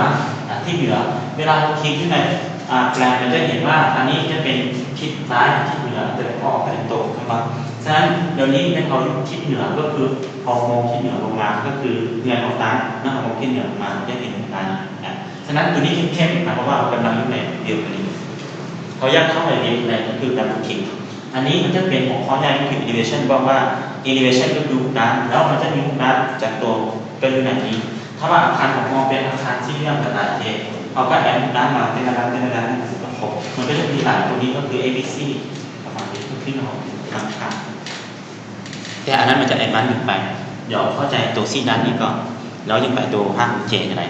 ອາ ທິດເໜືອ. ເວລາເຮົາຄລິກຢູ່ໃນ ອາ plan ມັນຈະເຫັນວ່າອັນນີ້ຈະເປັນທິດໃຕ້ ທິດເໜືອ ຕາເວັນອອກ ຕາເວັນຕົກ ເຫັນບໍ່? ສະນັ້ນດຽວນີ້ແມ່ນເຮົາຢູ່ທິດເໜືອ ກໍຄືເຮົາມອງທິດເໜືອລົງມາ ກໍຄືເຮືອນເຮົາຕັ້ງ ເຮົາມອງທິດເໜືອລົງມາ ຈະເຫັນດ້ານ ສະນັ້ນຕົວນີ້ເຂັ້ມໆນະ ເພາະວ່າເຮົາກຳລັງຢູ່ໃນ view ຕົວນີ້ ເຮົາຢາກເຂົ້າໃນ view ໃດກໍຄື double click. ອັນນີ້ມັນຈະເປັນຫົວຂໍ້ໃຫຍ່ ກໍຄື elevation ບອກວ່າ elevation ກໍຄືຮູບດ້ານ ແລ້ວມັນຈະມີຮູບດ້ານຈັກຕົວກໍຢູ່ໃນນີ້. ຖ້າວ່າອາຄານຂອງເຮົາເປັນອາຄານສີ່ຫຼ່ຽມກະດານເດ ເຮົາກໍ add ຮູບດ້ານມາເປັນລະດັບ ເປັນລະດັບ ມັນກໍຊິປະກົບ ມັນກໍຈະມີຫຼາຍ ຕົວນີ້ກໍຄື A B C ປະມານນີ້ ກໍຄືເຮົານຳທາງ ແຕ່ອັນນັ້ນມັນຈະແອດວານເກີນໄປ. ດຽວເຂົ້າໃຈຕົວສີ່ດ້ານນີ້ກ່ອນ ແລ້ວຈຶ່ງໄປຕົວພາກໂອເຄກໍໄດ້.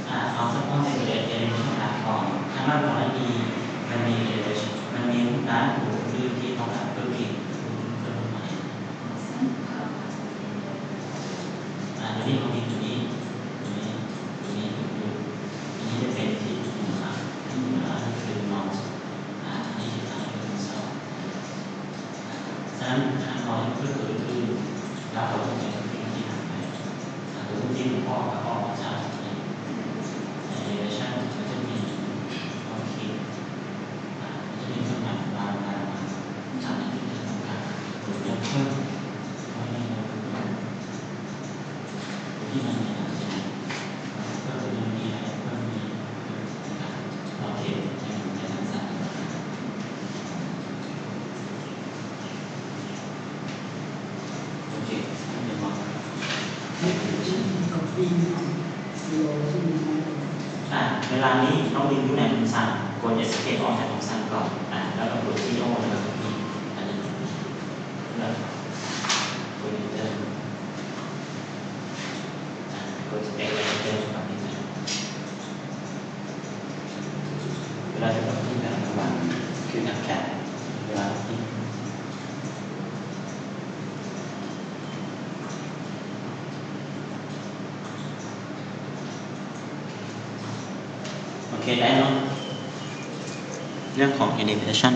ອາ ເອົາສະເພາະໃນ elevation ກ່ອນ ຖ້າວ່າກໍລະນີມັນມີ elevation ມັນມີຮູບດ້ານ ຫຼື ທີ່ຕ້ອງການເພີ່ມອີກ ເພີ່ມໃໝ່. ອາ ດຽວນີ້ເຮົາມີຕົວນີ້ ຕົວນີ້ ຕົວນີ້ຢູ່ ຕົວນີ້ຈະເປັນທິດເໜືອ ທິດເໜືອກໍຄື north. ອາ ອັນນີ້ທິດໃຕ້ກໍຄື south. ສະນັ້ນ ຖ້າເຮົາຢາກເພີ່ມຕົວອື່ນໆ ລະເຮົາຕ້ອງໄປທີ່ທາງໃດ? ອາ ຕົວທີ່ມັນອອກ ອອກມາຈາກ elevation ມັນຈະມີ ໂອເຄ ອາ ມັນຈະມີເຄື່ອງໝາຍບາງ ບາງ ບາງ ສາມາດທີ່ຈະຕ້ອງການຕົວເລືອກເພີ່ມ ເຮົາເລືອກເພີ່ມ ອາ ເວລານີ້ນ້ອງລິນຢູ່ໃນມຸມຊ້າຍ ກົດ Escape ອອກຈາກມຸມຊ້າຍກ່ອນ ອາ ແລ້ວກໍກົດ Zero ແລ້ວກໍ P ອັນນີ້ ເພື່ອກົດ Enter. ເວລາທີ່ເຮົາພິມ ເວລາທີ່ເຮົາພິມແບບນັ້ນວ່າ ຄືນັກແຂ່ງ ເວລາເຮົາພິມ ໂອເຄ ໄດ້ເນາະ ເລື່ອງຂອງ elevation.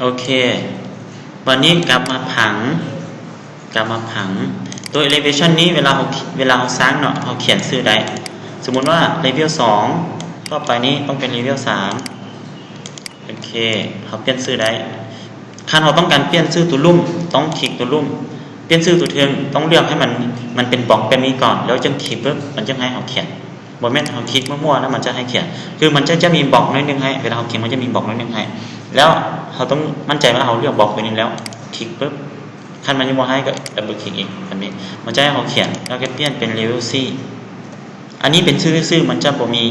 ໂອເຄ ບາດນີ້ກັບມາຜັງ ກັບມາຜັງ ຕົວ elevation ນີ້ ເວລາເຮົາ ເວລາເຮົາສ້າງເນາະ ເຮົາຂຽນຊື່ໄດ້ ສົມມຸດວ່າ level ສອງ ຕໍ່ໄປນີ້ຕ້ອງເປັນ level ສາມ. ໂອເຄ ເຮົາປ່ຽນຊື່ໄດ້ ຄັນເຮົາຕ້ອງການປ່ຽນຊື່ຕົວລຸ່ມ ຕ້ອງຄລິກຕົວລຸ່ມ ປ່ຽນຊື່ຕົວເທິງ ຕ້ອງເລືອກໃຫ້ມັນ ມັນເປັນບລັອກແບບນີ້ກ່ອນ ແລ້ວຈຶ່ງຄລິກປຶບ ມັນຈຶ່ງໃຫ້ເຮົາຂຽນ ບໍ່ແມ່ນເຮົາຄລິກມົ້ວໆ ແລ້ວມັນຈະໃຫ້ຂຽນ ຄືມັນຈະ ຈະມີບລັອກໜ້ອຍໜຶ່ງໃຫ້ ເວລາເຮົາຄລິກ ມັນຈະມີບລັອກໜ້ອຍໜຶ່ງໃຫ້ ແລ້ວເຮົາຕ້ອງໝັ້ນໃຈວ່າເຮົາເລືອກບລັອກຕົວນີ້ແລ້ວ ຄລິກປຶບ ຄັນມັນຍັງບໍ່ໃຫ້ ກໍ double click ອີກ ແບບນີ້ ມັນຈະໃຫ້ເຮົາຂຽນ ແລ້ວກໍປ່ຽນເປັນ level ສີ່ ອັນນີ້ເປັນຊື່ຊື່ໆ ມັນຈະບໍ່ມີ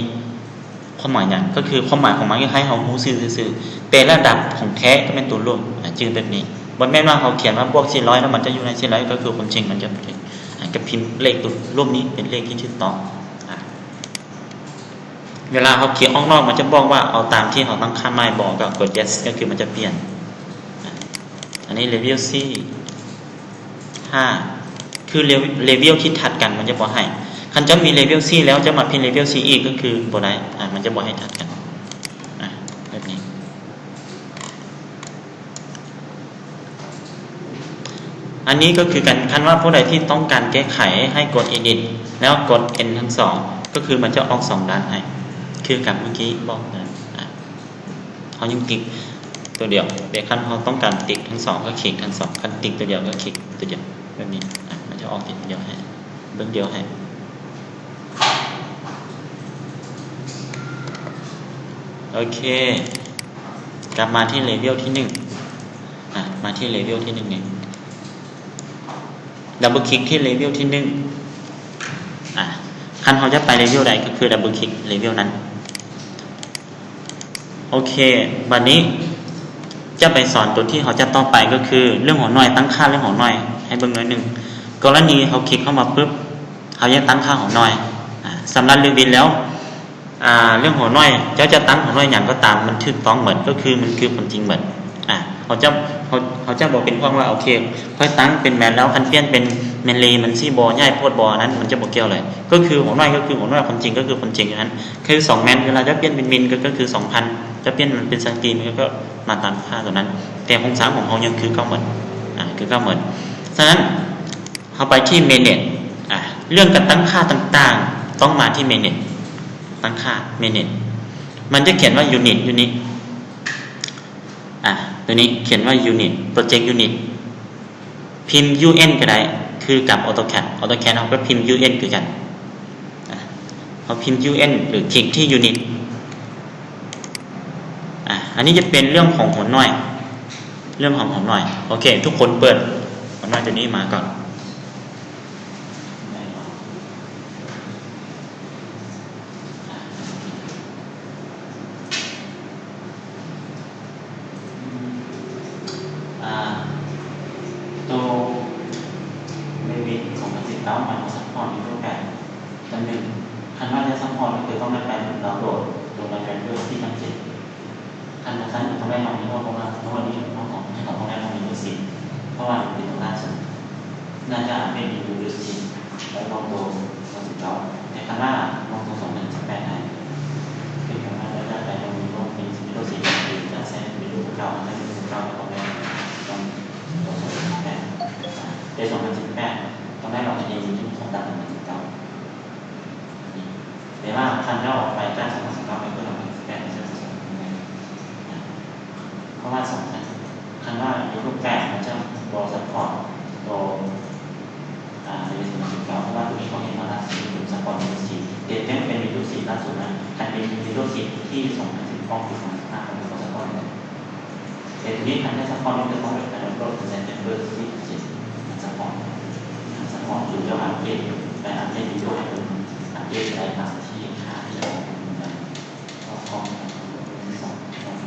ຄວາມໝາຍຫຍັງ, ກໍຄືຄວາມໝາຍຂອງມັນກໍໃຫ້ເຮົາຮູ້ຊື່ຊື່ໆ ແຕ່ລະດັບຂອງແທ້ກໍແມ່ນຕົວລວມ ອາ ຈື່ແບບນີ້. ບໍ່ແມ່ນວ່າເຮົາຂຽນວ່າບວກສີ່ຮ້ອຍ ແລ້ວມັນຈະຢູ່ໃນສີ່ຮ້ອຍ ກໍຄືຄວາມຈິງມັນຈະບໍ່ຖືກ ອາ ກໍພິມເລກຕົວລວມນີ້ເປັນເລກທີ່ຖືກຕ້ອງ. ອາ ເວລາເຮົາຄລິກອອກນອກ ມັນຈະບອກວ່າເອົາຕາມທີ່ເຮົາຕັ້ງຄ່າໃໝ່ບໍ່ ກໍກົດ yes ກໍຄືມັນຈະປ່ຽນ. ອາ ອັນນີ້ເລເວວສີ່ ຫ້າ ຄືເລ ເລເວວທີ່ຖັດກັນມັນຈະບໍ່ໃຫ້. ຄັນເຈົ້າມີເລເວວສີ່ແລ້ວ ເຈົ້າມາພິມເລເວວສີ່ອີກ ກໍຄືບໍ່ໄດ້ ອາ ມັນຈະບໍ່ໃຫ້ຖັດກັນ ອາ ແບບນີ້. ອັນນີ້ກໍຄືກັນ ຄັນວ່າຜູ້ໃດທີ່ຕ້ອງການແກ້ໄຂ ໃຫ້ກົດ edit ແລ້ວກົດ enter ທັງສອງ ກໍຄືມັນຈະອອກສອງດ້ານໃຫ້ ຄືກັບເມື່ອກີ້ບອກນັ້ນ ອາ ເຮົາຍັງຕິກຕົວດຽວ ແຕ່ຄັນເຮົາຕ້ອງການຕິກທັງສອງ ກໍຄລິກທັງສອງ ຄັນຕິກຕົວດຽວ ກໍຄລິກຕົວດຽວ ແບບນີ້ ອາ ມັນຈະອອກຕິກຕົວດຽວໃຫ້ ເບິ່ງດຽວໃຫ້. ໂອເຄ ກັບມາທີ່ເລເວວທີໜຶ່ງ ອາ ມາທີ່ເລເວວທີໜຶ່ງນີ້ ດັບເບິນຄລິກທີ່ເລເວວທີໜຶ່ງ ອາ ຄັນເຮົາຈະໄປເລເວວໃດ ກໍຄືດັບເບິນຄລິກເລເວວນັ້ນ. ໂອເຄ ບັດນີ້ຈະໄປສອນຕົວທີ່ເຮົາຈະຕໍ່ໄປ ກໍຄືເລື່ອງຫົວໜ່ວຍ ຕັ້ງຄ່າເລື່ອງຫົວໜ່ວຍໃຫ້ເບິ່ງໜ້ອຍໜຶ່ງ. ກໍລະນີເຮົາຄລິກເຂົ້າມາປຶບ ເຮົາຢາກຕັ້ງຄ່າຫົວໜ່ວຍ ອາ ສຳລັບ Revit ແລ້ວ ອາ ເລື່ອງຫົວໜ່ວຍ ເຈົ້າຈະຕັ້ງຫົວໜ່ວຍຫຍັງກໍຕາມ ມັນຖືກຕ້ອງໝົດ ກໍຄືມັນຄືຄວາມຈິງໝົດ. ອາ ເຮົາຈະ ເຮົາ ເຮົາຈະບໍ່ເປັນຫ່ວງວ່າ ໂອເຄ ຂ້ອຍຕັ້ງເປັນແມັດແລ້ວ ຄັນປ່ຽນເປັນແມັດເລ ມັນຊິບໍ່ໃຫຍ່ໂພດບໍ່ ອັນນັ້ນມັນຈະບໍ່ກ່ຽວເລີຍ. ກໍຄືຫົວໜ່ວຍກໍຄືຫົວໜ່ວຍ ຄວາມຈິງກໍຄືຄວາມຈິງ ອັນນັ້ນຄືສອງແມັດ ເວລາເຈົ້າປ່ຽນເປັນມິນ ກໍ ກໍຄືສອງພັນ ເຈົ້າປ່ຽນມັນເປັນຊັງຕີ ມັນກໍມາຕາມຄ່າຕົວນັ້ນ ແຕ່ໂຄງສ້າງຂອງເຮົາຍັງຄືເກົ່າໝົດ ອາ ຄືເກົ່າໝົດ. ສະນັ້ນ ເຮົາໄປທີ່ manage ອາ ເລື່ອງການຕັ້ງຄ່າຕ່າງໆ ຕ້ອງມາທີ່ manage ຕັ້ງຄ່າ manage ມັນຈະຂຽນວ່າ unit unit ອາ ຕົວນີ້ຂຽນວ່າ unit project unit ພິມ un ກໍໄດ້ ຄືກັບ AutoCAD AutoCAD ເຮົາກໍພິມ un ຄືກັນ ອາ ເຮົາພິມ un ຫຼືຄລິກທີ່ unit ອາ ອັນນີ້ຈະເປັນເລື່ອງຂອງຫົວໜ່ວຍ ເລື່ອງຂອງຫົວໜ່ວຍ. ໂອເຄ ທຸກຄົນເປີດຫົວໜ່ວຍຕົວນີ້ມາກ່ອນ. ອາ ໂຕ Revit ສອງພັນສິບເກົ້າ ມັນບໍ່ຊັບຊ້ອນຢູ່ຮູບແບບ ອັນໜຶ່ງ ຄັນວ່າຈະຊັບຊ້ອນ ກໍຄືຕ້ອງໄດ້ໄປດາວໂຫຼດລົງມາຈາກເວັບທີ່ມັນເຈັດ ຄັນບໍ່ຊັ້ນກໍຕ້ອງໄດ້ລອງວິນໂດ ເພາະວ່າທຸກມື້ນີ້ເຮົາຕ້ອງ ເຮົາຕ້ອງໄດ້ລອງວິນໂດສິບ ເພາະວ່າມັນເປັນຕົວລ່າສຸດ ໜ້າຈະອັບເດດຢູ່ Windows ສິບ ແລ້ວລອງໂຕ ສອງພັນສິບເກົ້າ ແຕ່ຄັນວ່າລອງໂຕ ສອງພັນສິບແປດ ໄດ້ ຂຶ້ນກັບວ່າເຈົ້າຈະໄປລອງວິນໂດ Windows ສິບ ຫຼືຈະໃຊ້ Windows ເກົ່າ ໃຊ້ Windows ເກົ່າ ກໍຕ້ອງໄດ້ລອງໂຕ ສອງພັນສິບແປດ ແຕ່ ສອງພັນສິບແປດ ຕ້ອງໄດ້ລອງເອງ ຈຶ່ງສາມາດ ສອງພັນສິບເກົ້າ ແຕ່ວ່າຄັນເຈົ້າອອກໄປຈາກ ສອງພັນສິບເກົ້າ ໄປເປີດ ສອງພັນສິບແປດ ມັນຈະບໍ່ສາມາດໄດ້ ເພາະວ່າ ສອງພັນ ຄັນວ່າ Windows ແປດ ມັນຈະບໍ່ຊັບພອດໂຕ ອາ ໃນປີ ສອງພັນສິບເກົ້າ ເພາະວ່າໂຕນີ້ເຂົາເຮັດມາແລ້ວ ມັນຈະຊັບພອດ Windows ສິບ ເປັນ ເປັນ ເປັນ Windows ສິບ ລ່າສຸດນະ ຄັນເປັນ Windows ສິບ ທີ່ ສອງພັນສິບຫົກ ຫຼື ສອງພັນສິບຫ້າ ມັນຈະບໍ່ຊັບພອດເລີຍ. ແຕ່ທີນີ້ຄັນໄດ້ຊັບພອດ ມັນຈະຕ້ອງໄປ ໄປດາວໂຫຼດ ເປັນ Windows ສິບເຈັດ ມັນຈະຊັບພອດ ມັນຈະຊັບພອດ ຫຼືເຈົ້າອັບເດດ ໄປອັບເດດ Windows ໃຫ້ເພິ່ນອັບເດດໄດ້ຕາມທີ່ຄ່າທີ່ເຮົາຕ້ອງການ.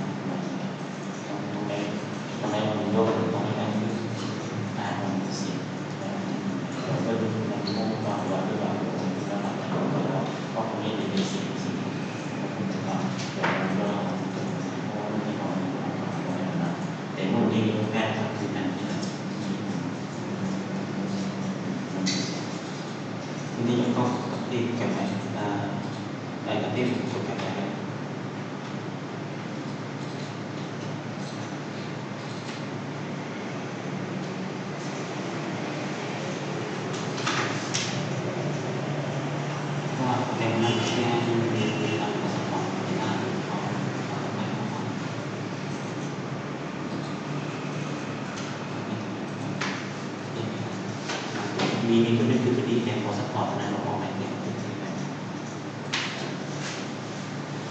ມີ ມີຕົວໜຶ່ງຄື 3D ແຕ່ບໍ່ຊັບພອດ ເທົ່ານັ້ນ ບໍ່ອອກແບບເປັນ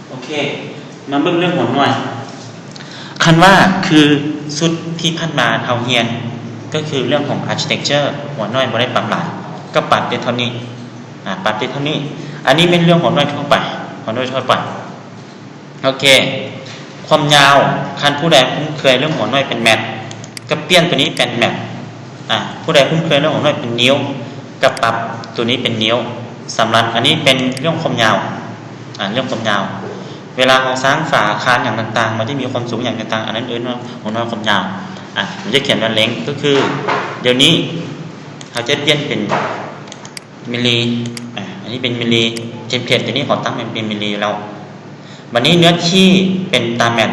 ໂອເຄ ມາເບິ່ງເລື່ອງຫົວໜ່ວຍ. ຄັນວ່າຄືຊຸດທີ່ຜ່ານມາເຮົາຮຽນ ກໍຄືເລື່ອງຂອງ architecture ຫົວໜ່ວຍບໍ່ໄດ້ປັບຫຼາຍ ກໍປັບໄດ້ເທົ່ານີ້. ອາ ປັບໄດ້ເທົ່ານີ້. ອັນນີ້ແມ່ນເລື່ອງຫົວໜ່ວຍທົ່ວໄປ, ຫົວໜ່ວຍທົ່ວໄປ. ໂອເຄ ຄວາມຍາວ, ຄັນຜູ້ໃດຄຸ້ນເຄີຍເລື່ອງຫົວໜ່ວຍເປັນແມັດ ກໍປ່ຽນຕົວນີ້ເປັນແມັດ. ອາ ຜູ້ໃດຄຸ້ນເຄີຍເລື່ອງຫົວໜ່ວຍເປັນນິ້ວ ກໍປັບຕົວນີ້ເປັນນິ້ວ. ສຳລັບອັນນີ້ເປັນເລື່ອງຄວາມຍາວ, ອາ ເລື່ອງຄວາມຍາວ. ເວລາເຮົາສ້າງຝາອາຄານຫຍັງຕ່າງໆ ມັນຈະມີຄວາມສູງຫຍັງຕ່າງໆ ອັນນັ້ນເອີ້ນວ່າຫົວໜ່ວຍຄວາມຍາວ. ອາ ຈະຂຽນວ່າເລັງ ກໍຄືດຽວນີ້ເຮົາຈະປ່ຽນເປັນມິລລີ. ອາ ອັນນີ້ເປັນມິລລີ, ເທັມເພລດຕົວນີ້ເຂົາຕັ້ງເປັນມິລລີແລ້ວ. ບັດນີ້ເນື້ອທີ່ເປັນຕາແມັດ,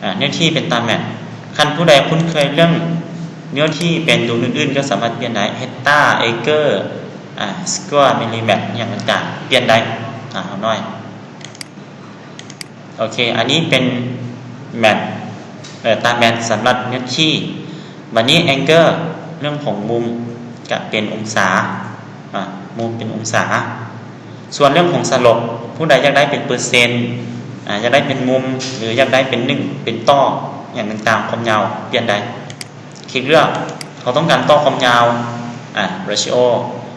ອາ ເນື້ອທີ່ເປັນຕາແມັດ. ຄັນຜູ້ໃດຄຸ້ນເຄີຍເລື່ອງເນື້ອທີ່ເປັນຕົວອື່ນໆ ກໍສາມາດປ່ຽນໄດ້, ເຮັກຕາ, ເອເກີ, ອາ ສະແກວ, ມິລລີແມັດ ຫຍັງຕ່າງໆ ປ່ຽນໄດ້. ອາ ເຮົາໜ້ອຍ ໂອເຄ ອັນນີ້ເປັນແມັດ, ເອີ ຕາແມັດສຳລັບເນື້ອທີ່. ບັດນີ້ແອງເກີ ເລື່ອງຂອງມຸມ ກະເປັນອົງສາ, ອາ ມຸມເປັນອົງສາ. ສ່ວນເລື່ອງຂອງສະຫຼົບ ຜູ້ໃດຢາກໄດ້ເປັນເປີເຊັນ, ອາ ຢາກໄດ້ເປັນມຸມ ຫຼື ຢາກໄດ້ເປັນໜຶ່ງ ເປັນຕໍ່ ຫຍັງຕ່າງໆ ຄວາມຍາວປ່ຽນໄດ້. ຄລິກເລືອກ ເຮົາຕ້ອງການຕໍ່ຄວາມຍາວ, ອາ ເຣຊິໂອ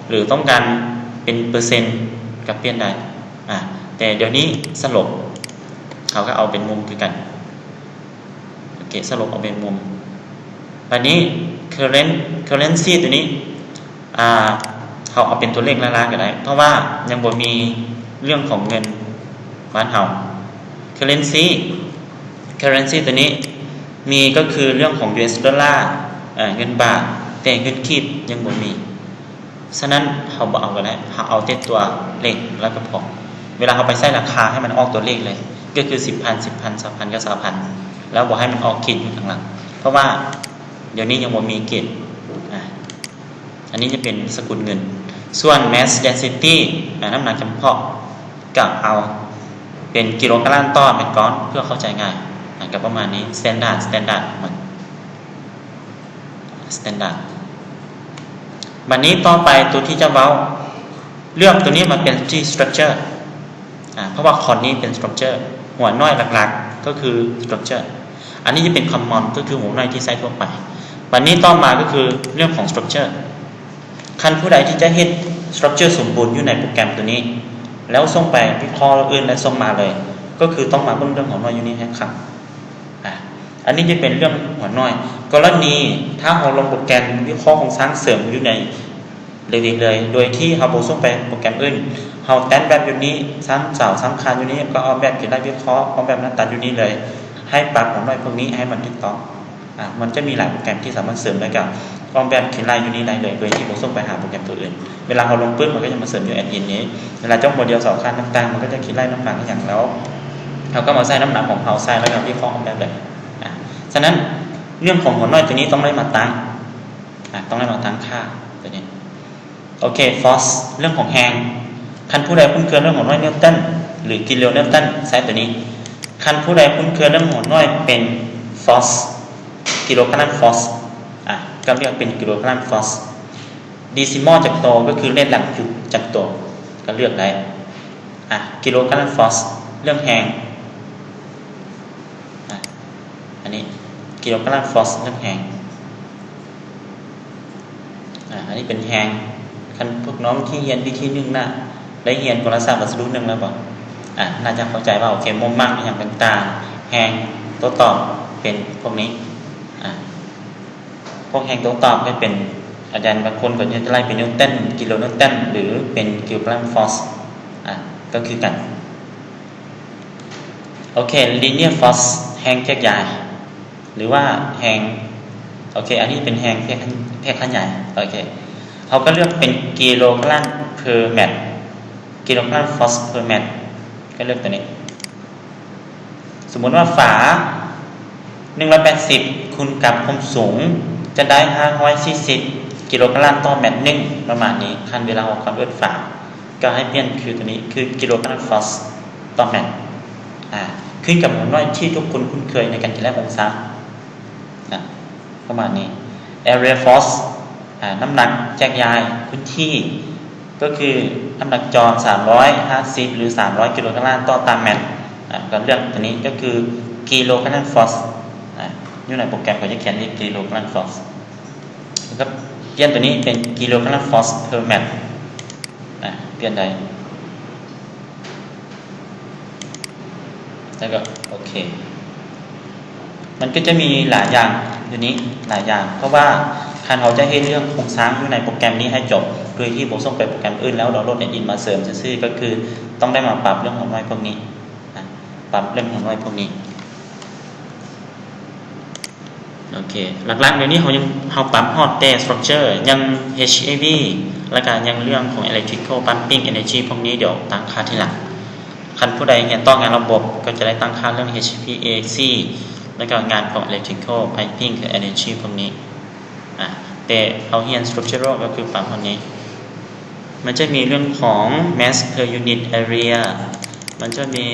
ຫຼື ຕ້ອງການເປັນເປີເຊັນ ກໍປ່ຽນໄດ້. ອາ ແຕ່ດຽວນີ້ສະຫຼົບ ເຮົາກໍເອົາເປັນມຸມຄືກັນ. ໂອເຄ ສະຫຼຸບເອົາເປັນມຸມ. ບາດນີ້ເຄີເຣນ ເຄີເຣນຊີຕົວນີ້ ອາ ເຮົາເອົາເປັນຕົວເລກລ້ານໆກໍໄດ້ ເພາະວ່າຍັງບໍ່ມີເລື່ອງຂອງເງິນບ້ານເຮົາ. ເຄີເຣນຊີ ເຄີເຣນຊີຕົວນີ້ມີກໍຄືເລື່ອງຂອງຢູເອສໂດລາ, ເງິນບາດ, ແຕ່ເງິນກີບຍັງບໍ່ມີ. ສະນັ້ນເຮົາບໍ່ເອົາກໍໄດ້ ເຮົາເອົາແຕ່ຕົວເລກແລ້ວກໍພໍ. ເວລາເຮົາໄປໃສ່ລາຄາໃຫ້ມັນອອກຕົວເລກເລີຍ ກໍຄືສິບພັນ ສິບພັນ ຊາວພັນ ກັບຊາວພັນ ແລ້ວບໍ່ໃຫ້ມັນອອກຂີດຢູ່ຂ້າງຫຼັງ ເພາະວ່າດຽວນີ້ຍັງບໍ່ມີເກດ. ອາ ອັນນີ້ຈະເປັນສະກຸນເງິນ. ສ່ວນແມສເດນຊິຕີ ອາ ນ້ຳໜັກຈຳເພາະ ກໍເອົາເປັນກິໂລກຣາມຕໍ່ແມັດກ້ອນ ເພື່ອເຂົ້າໃຈງ່າຍ. ອາ ກໍປະມານນີ້ ສະແຕນດາດ ສະແຕນດາດຂອງມັນ. ສະແຕນດາດ. ບັດນີ້ຕໍ່ໄປຕົວທີ່ຈະເວົ້າ ເລືອກຕົວນີ້ມາເປັນທີ່ສະຕຣັກເຈີ ອາ ເພາະວ່າຄອນນີ້ເປັນສະຕຣັກເຈີ ຫົວໜ່ວຍຫຼັກໆ ກໍຄືສະຕຣັກເຈີ. ອັນນີ້ຈະເປັນຄອມມອນ ກໍຄືຫົວໜ່ວຍທີ່ໃຊ້ທົ່ວໄປ. ບັດນີ້ຕໍ່ມາກໍຄືເລື່ອງຂອງສະຕຣັກເຈີ. ຄັນຜູ້ໃດທີ່ຈະເຮັດສະຕຣັກເຈີສົມບູນຢູ່ໃນໂປຣແກຣມຕົວນີ້ ແລ້ວສົ່ງໄປວິເຄາະອື່ນ ແລະ ສົ່ງມາເລີຍ ກໍຄືຕ້ອງມາເບິ່ງເລື່ອງຫົວໜ່ວຍຢູ່ນີ້ໃຫ້ຄັກ. ອາ ອັນນີ້ຈະເປັນເລື່ອງຫົວໜ່ວຍ. ກໍລະນີຖ້າເຮົາລົງໂປຣແກຣມວິເຄາະໂຄງສ້າງເສີມຢູ່ໃນເຣວິດເລີຍ ໂດຍທີ່ເຮົາບໍ່ສົ່ງໄປໂປຣແກຣມອື່ນ ເຮົາແຕ້ມແບບຢູ່ນີ້ ສ້າງເສົາ ສ້າງຄານຢູ່ນີ້ ກໍອອກແບບຂີດໄລ່ວິເຄາະ ອອກແບບໜ້າຕາຢູ່ນີ້ເລີຍ ໃຫ້ປັບຫົວໜ່ວຍພວກນີ້ໃຫ້ມັນຖືກຕ້ອງ. ອາ ມັນຈະມີຫຼາຍໂປຣແກຣມທີ່ສາມາດເສີມ ແລ້ວກໍອອກແບບຂີດໄລ່ຢູ່ນີ້ໄດ້ເລີຍ ໂດຍທີ່ບໍ່ສົ່ງໄປຫາໂປຣແກຣມຕົວອື່ນ. ເວລາເຮົາລົງປຶບ ມັນກໍຈະມາເສີມຢູ່ແອັດອິນນີ້. ເວລາເຈົ້າໂມເດວເສົາຄານຕ່າງໆ ມັນກໍຈະຄິດໄລ່ນ້ຳໜັກອີ່ຫຍັງ ແລ້ວເຮົາກໍມາໃສ່ນ້ຳໜັກຂອງເຮົາໃສ່ ແລ້ວກໍວິເຄາະອອກແບບເລີຍ. ອາ ສະນັ້ນເລື່ອງຂອງຫົວໜ່ວຍຕົວນີ້ຕ້ອງໄດ້ມາຕັ້ງ, ອາ ຕ້ອງໄດ້ມາຕັ້ງຄ່າຕົວນີ້. ໂອເຄ ຟອສ ເລື່ອງຂອງແຮງ. ຄັນຜູ້ໃດຄຸ້ນເຄີຍເລື່ອງຂອງໜ່ວຍນິວຕັນ ຫຼື ກິໂລນິວຕັນ ໃຊ້ຕົວນີ້. ຄັນຜູ້ໃດຄຸ້ນເຄີຍເລື່ອງຂອງໜ່ວຍເປັນຟອສ ກິໂລກຣາມຟອສ ອາ ກໍເລືອກເປັນກິໂລກຣາມຟອສ. ເດຊິມໍຈັກໂຕ ກໍຄືເລກຫຼັກຈຸດຈັກໂຕ ກໍເລືອກໄດ້. ອາ ກິໂລກຣາມຟອສ ເລື່ອງແຮງ. ອາ ອັນນີ້ກິໂລກຣາມຟອສ ເລື່ອງແຮງ. ອາ ອັນນີ້ເປັນແຮງ. ຄັນພວກນ້ອງທີ່ຮຽນວິທີໜຶ່ງນະ ໄດ້ຮຽນໂຄລະສາດວັດສະດຸໜຶ່ງແລ້ວບໍ່? ອາ ໜ້າຈະເຂົ້າໃຈວ່າ ໂອເຄ ໂມມັນອີ່ຫຍັງຕ່າງໆ ແຮງໂຕ້ຕອບເປັນພວກນີ້. ອາ ພວກແຮງໂຕ້ຕອບກໍເປັນ ອາຈານບາງຄົນກໍຈະໄລ່ເປັນນິວຕັນ, ກິໂລນິວຕັນ ຫຼື ເປັນກິໂລກຣາມຟອສ ອາ ກໍຄືກັນ. ໂອເຄ ລີເນຍຟອສ ແຮງແຈກຢາຍ ຫຼືວ່າແຮງ ໂອເຄ ອັນນີ້ເປັນແຮງແຜ່ ແຜ່ຂະຫຍາຍ. ໂອເຄ ເຮົາກໍເລືອກເປັນກິໂລກຣາມເພີແມັດ ກິໂລກຣາມຟອສເພີແມັດ ກໍເລືອກຕົວນີ້. ສົມມຸດວ່າຝາໜຶ່ງຮ້ອຍແປດສິບຄູນກັບຄວາມສູງ ຈະໄດ້ຫ້າຮ້ອຍສີ່ສິບກິໂລກຣາມຕໍ່ແມັດໜຶ່ງ ປະມານນີ້. ຄັນເວລາເຮົາຄອນເວີດຝາ ກໍໃຫ້ປ່ຽນຄືຕົວນີ້ ຄືກິໂລກຣາມຟອສຕໍ່ແມັດ ອາ ຂຶ້ນກັບຫົວໜ່ວຍທີ່ທຸກຄົນຄຸ້ນເຄີຍໃນການຄິດໄລ່ໂຄງສ້າງ ອາ ປະມານນີ້. ແອເຣຍຟອສ ອາ ນ້ຳໜັກແຈກຢາຍພື້ນທີ່ ກໍຄືນ້ຳໜັກຈອນສາມຮ້ອຍຫ້າສິບ ຫຼື ສາມຮ້ອຍກິໂລກຣາມຕໍ່ຕາແມັດ ອາ ກໍເລືອກຕົວນີ້ ກໍຄືກິໂລກຣາມຟອສ ອາ ຢູ່ໃນໂປຣແກຣມເຂົາຈະຂຽນເປັນກິໂລກຣາມຟອສ ແລ້ວກໍປ່ຽນຕົວນີ້ເປັນກິໂລກຣາມຟອສເພີແມັດ ອາ ປ່ຽນໄດ້ ແລ້ວກໍໂອເຄ. ມັນກໍຈະມີຫຼາຍຢ່າງຢູ່ນີ້ ຫຼາຍຢ່າງ ເພາະວ່າຄັນເຮົາຈະເຮັດເລື່ອງໂຄງສ້າງຢູ່ໃນໂປຣແກຣມນີ້ໃຫ້ຈົບ ໂດຍທີ່ບໍ່ສົ່ງໄປໂປຣແກຣມອື່ນ ແລ້ວດາວໂຫຼດແນດອິນມາເສີມຊື່ໆ ກໍຄືຕ້ອງໄດ້ມາປັບເລື່ອງຫົວໜ່ວຍພວກນີ້ນະ ປັບເລື່ອງຫົວໜ່ວຍພວກນີ້. ໂອເຄ ຫຼັກໆດຽວນີ້ເຮົາຍັງ ເຮົາປັບຮອດແຕ່ສະຕຣັກເຈີ ຍັງ ເອດເອັຊວີ ແລ້ວກະຍັງເລື່ອງຂອງ electrical pumping energy ພວກນີ້ ດຽວຕັ້ງຄ່າທີຫຼັງ. ຄັນຜູ້ໃດຮຽນຕໍ່ງານລະບົບ ກໍຈະໄດ້ຕັ້ງຄ່າເລື່ອງ ເອດເອັຊວີ ເອເອັກຊີ ແລ້ວກະງານຂອງ electrical pumping ຄື energy ພວກນີ້. ອາ ແຕ່ເຮົາຮຽນ structural ກໍຄືປະມານນີ້. ມັນຈະມີເລື່ອງຂອງ mass per unit area ມັນຈະມີ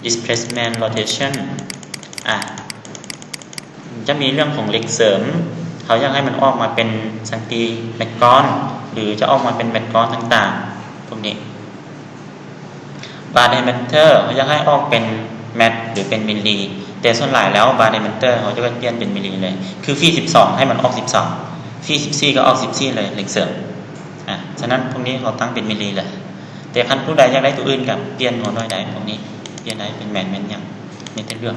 displacement rotation ອາ ຈະມີເລື່ອງຂອງເຫຼັກເສີມ ເຮົາຢາກໃຫ້ມັນອອກມາເປັນສັງຕີແມັດກ້ອນ ຫຼື ຈະອອກມາເປັນແມັດກ້ອນຕ່າງໆ ພວກນີ້. bar diameter ເຮົາຢາກໃຫ້ອອກເປັນແມັດ ຫຼື ເປັນມິລລີ ແຕ່ສ່ວນຫຼາຍແລ້ວ bar diameter ເຮົາຈະປ່ຽນເປັນມິລລີເລີຍ ຄືຟີດສິບສອງ ໃຫ້ມັນອອກສິບສອງ ຟີດສິບສີ່ ກໍອອກສິບສີ່ເລີຍ ເຫຼັກເສີມ. ອາ ສະນັ້ນພວກນີ້ເຮົາຕັ້ງເປັນມິລລີເລີຍ ແຕ່ຄັນຜູ້ໃດຢາກໄດ້ຕົວອື່ນກໍປ່ຽນຫົວໜ່ວຍໄດ້ ພວກນີ້ປ່ຽນໄດ້ເປັນແມັດ ແມ່ນຫຍັງ ມີແຕ່ເລືອກ.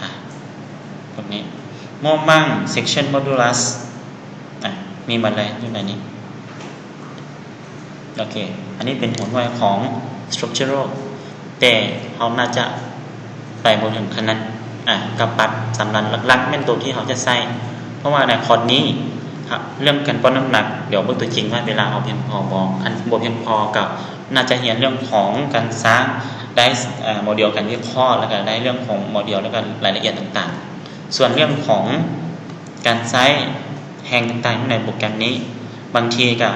ອາ ພວກນີ້ ໝໍ້ມັ້ງ section modulus ອາ ມີໝົດເລີຍຢູ່ໃນນີ້. ໂອເຄ ອັນນີ້ເປັນຫົວໜ່ວຍຂອງ structural ແຕ່ເຮົາໜ້າຈະໄປບໍ່ເຖິງຂະໜາດນັ້ນ ອາ ກໍປັບຕາມນັ້ນ ຫຼັກໆແມ່ນໂຕທີ່ເຮົາຈະໃຊ້ ເພາະວ່າໃນຄອດນີ້ ເລື່ອງການປ້ອນນ້ຳໜັກ ດຽວເບິ່ງຕົວຈິງວ່າເວລາເຮົາພຽງພໍບໍ່ ຄັນບໍ່ພຽງພໍກໍໜ້າຈະຮຽນເລື່ອງຂອງການສ້າງໄດ້ ໂມເດວການວິເຄາະ ແລ້ວກໍໄດ້ເລື່ອງຂອງໂມເດວ ແລ້ວກໍລາຍລະອຽດຕ່າງໆ. ສ່ວນເລື່ອງຂອງການໃຊ້ແຮງຕ່າງໆຢູ່ໃນໂປຣແກຣມນີ້ ບາງທີກໍ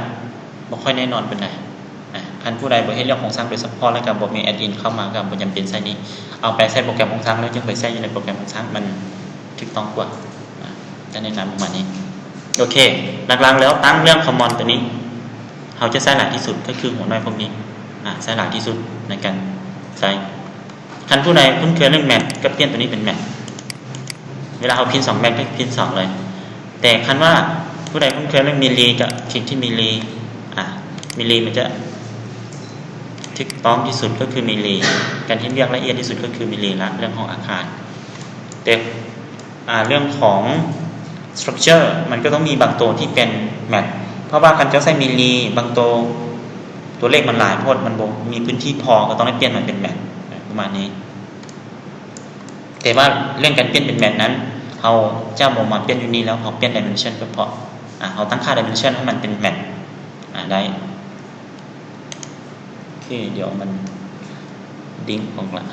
ບໍ່ຄ່ອຍແນ່ນອນປານໃດ. ອາ ຄັນຜູ້ໃດບໍ່ເຮັດເລື່ອງໂຄງສ້າງໂດຍສະເພາະ ແລ້ວກໍບໍ່ມີແອັດອິນເຂົ້າມາ ກໍບໍ່ຈຳເປັນໃຊ້ນີ້ ເອົາໄປໃສ່ໂປຣແກຣມໂຄງສ້າງ ແລ້ວຈຶ່ງໄປໃຊ້ຢູ່ໃນໂປຣແກຣມໂຄງສ້າງ ມັນຖືກຕ້ອງກວ່າ. ອາ ຈະແນະນຳປະມານນີ້. ໂອເຄ ຫຼັກໆແລ້ວຕັ້ງເລື່ອງຄອມມອນຕົວນີ້ ເຮົາຈະໃຊ້ຫຼາຍທີ່ສຸດກໍຄືຫົວໜ່ວຍພວກນີ້ ອາ ໃຊ້ຫຼາຍທີ່ສຸດໃນການໃຊ້. ຄັນຜູ້ໃດຄຸ້ນເຄີຍເລື່ອງແມັດ ກໍປ່ຽນຕົວນີ້ເປັນແມັດ ເວລາເຮົາພິມສອງແມັດ ກໍພິມສອງເລີຍ. ແຕ່ຄັນວ່າຜູ້ໃດຄຸ້ນເຄີຍເລື່ອງມິລລີ ກໍຄລິກທີ່ມິລລີ ອາ ມິລລີມັນຈະຖືກຕ້ອງທີ່ສຸດກໍຄືມິລລີ ການເຮັດວຽກລະອຽດທີ່ສຸດກໍຄືມິລລີລະ ເລື່ອງຂອງອາຄານ. ແຕ່ ອາ ເລື່ອງຂອງ structure ມັນກໍຕ້ອງມີບາງໂຕທີ່ເປັນແມັດ ເພາະວ່າຄັນເຈົ້າໃຊ້ມິລລີ ບາງໂຕ ຕົວເລກມັນຫຼາຍໂພດ ມັນບໍ່ມີພື້ນທີ່ພໍ ກໍຕ້ອງໄດ້ປ່ຽນມາເປັນແມັດ ປະມານນີ້. ແຕ່ວ່າເລື່ອງການປ່ຽນເປັນແມັດນັ້ນ ເຮົາຈະບໍ່ມາປ່ຽນຢູ່ນີ້ແລ້ວ ເຮົາປ່ຽນ dimension ກໍພໍ ອາ ເຮົາຕັ້ງຄ່າ dimension ໃຫ້ມັນເປັນແມັດ ອາ ໄດ້. ໂອເຄ ດຽວມັນດິ້ງອອກລະ.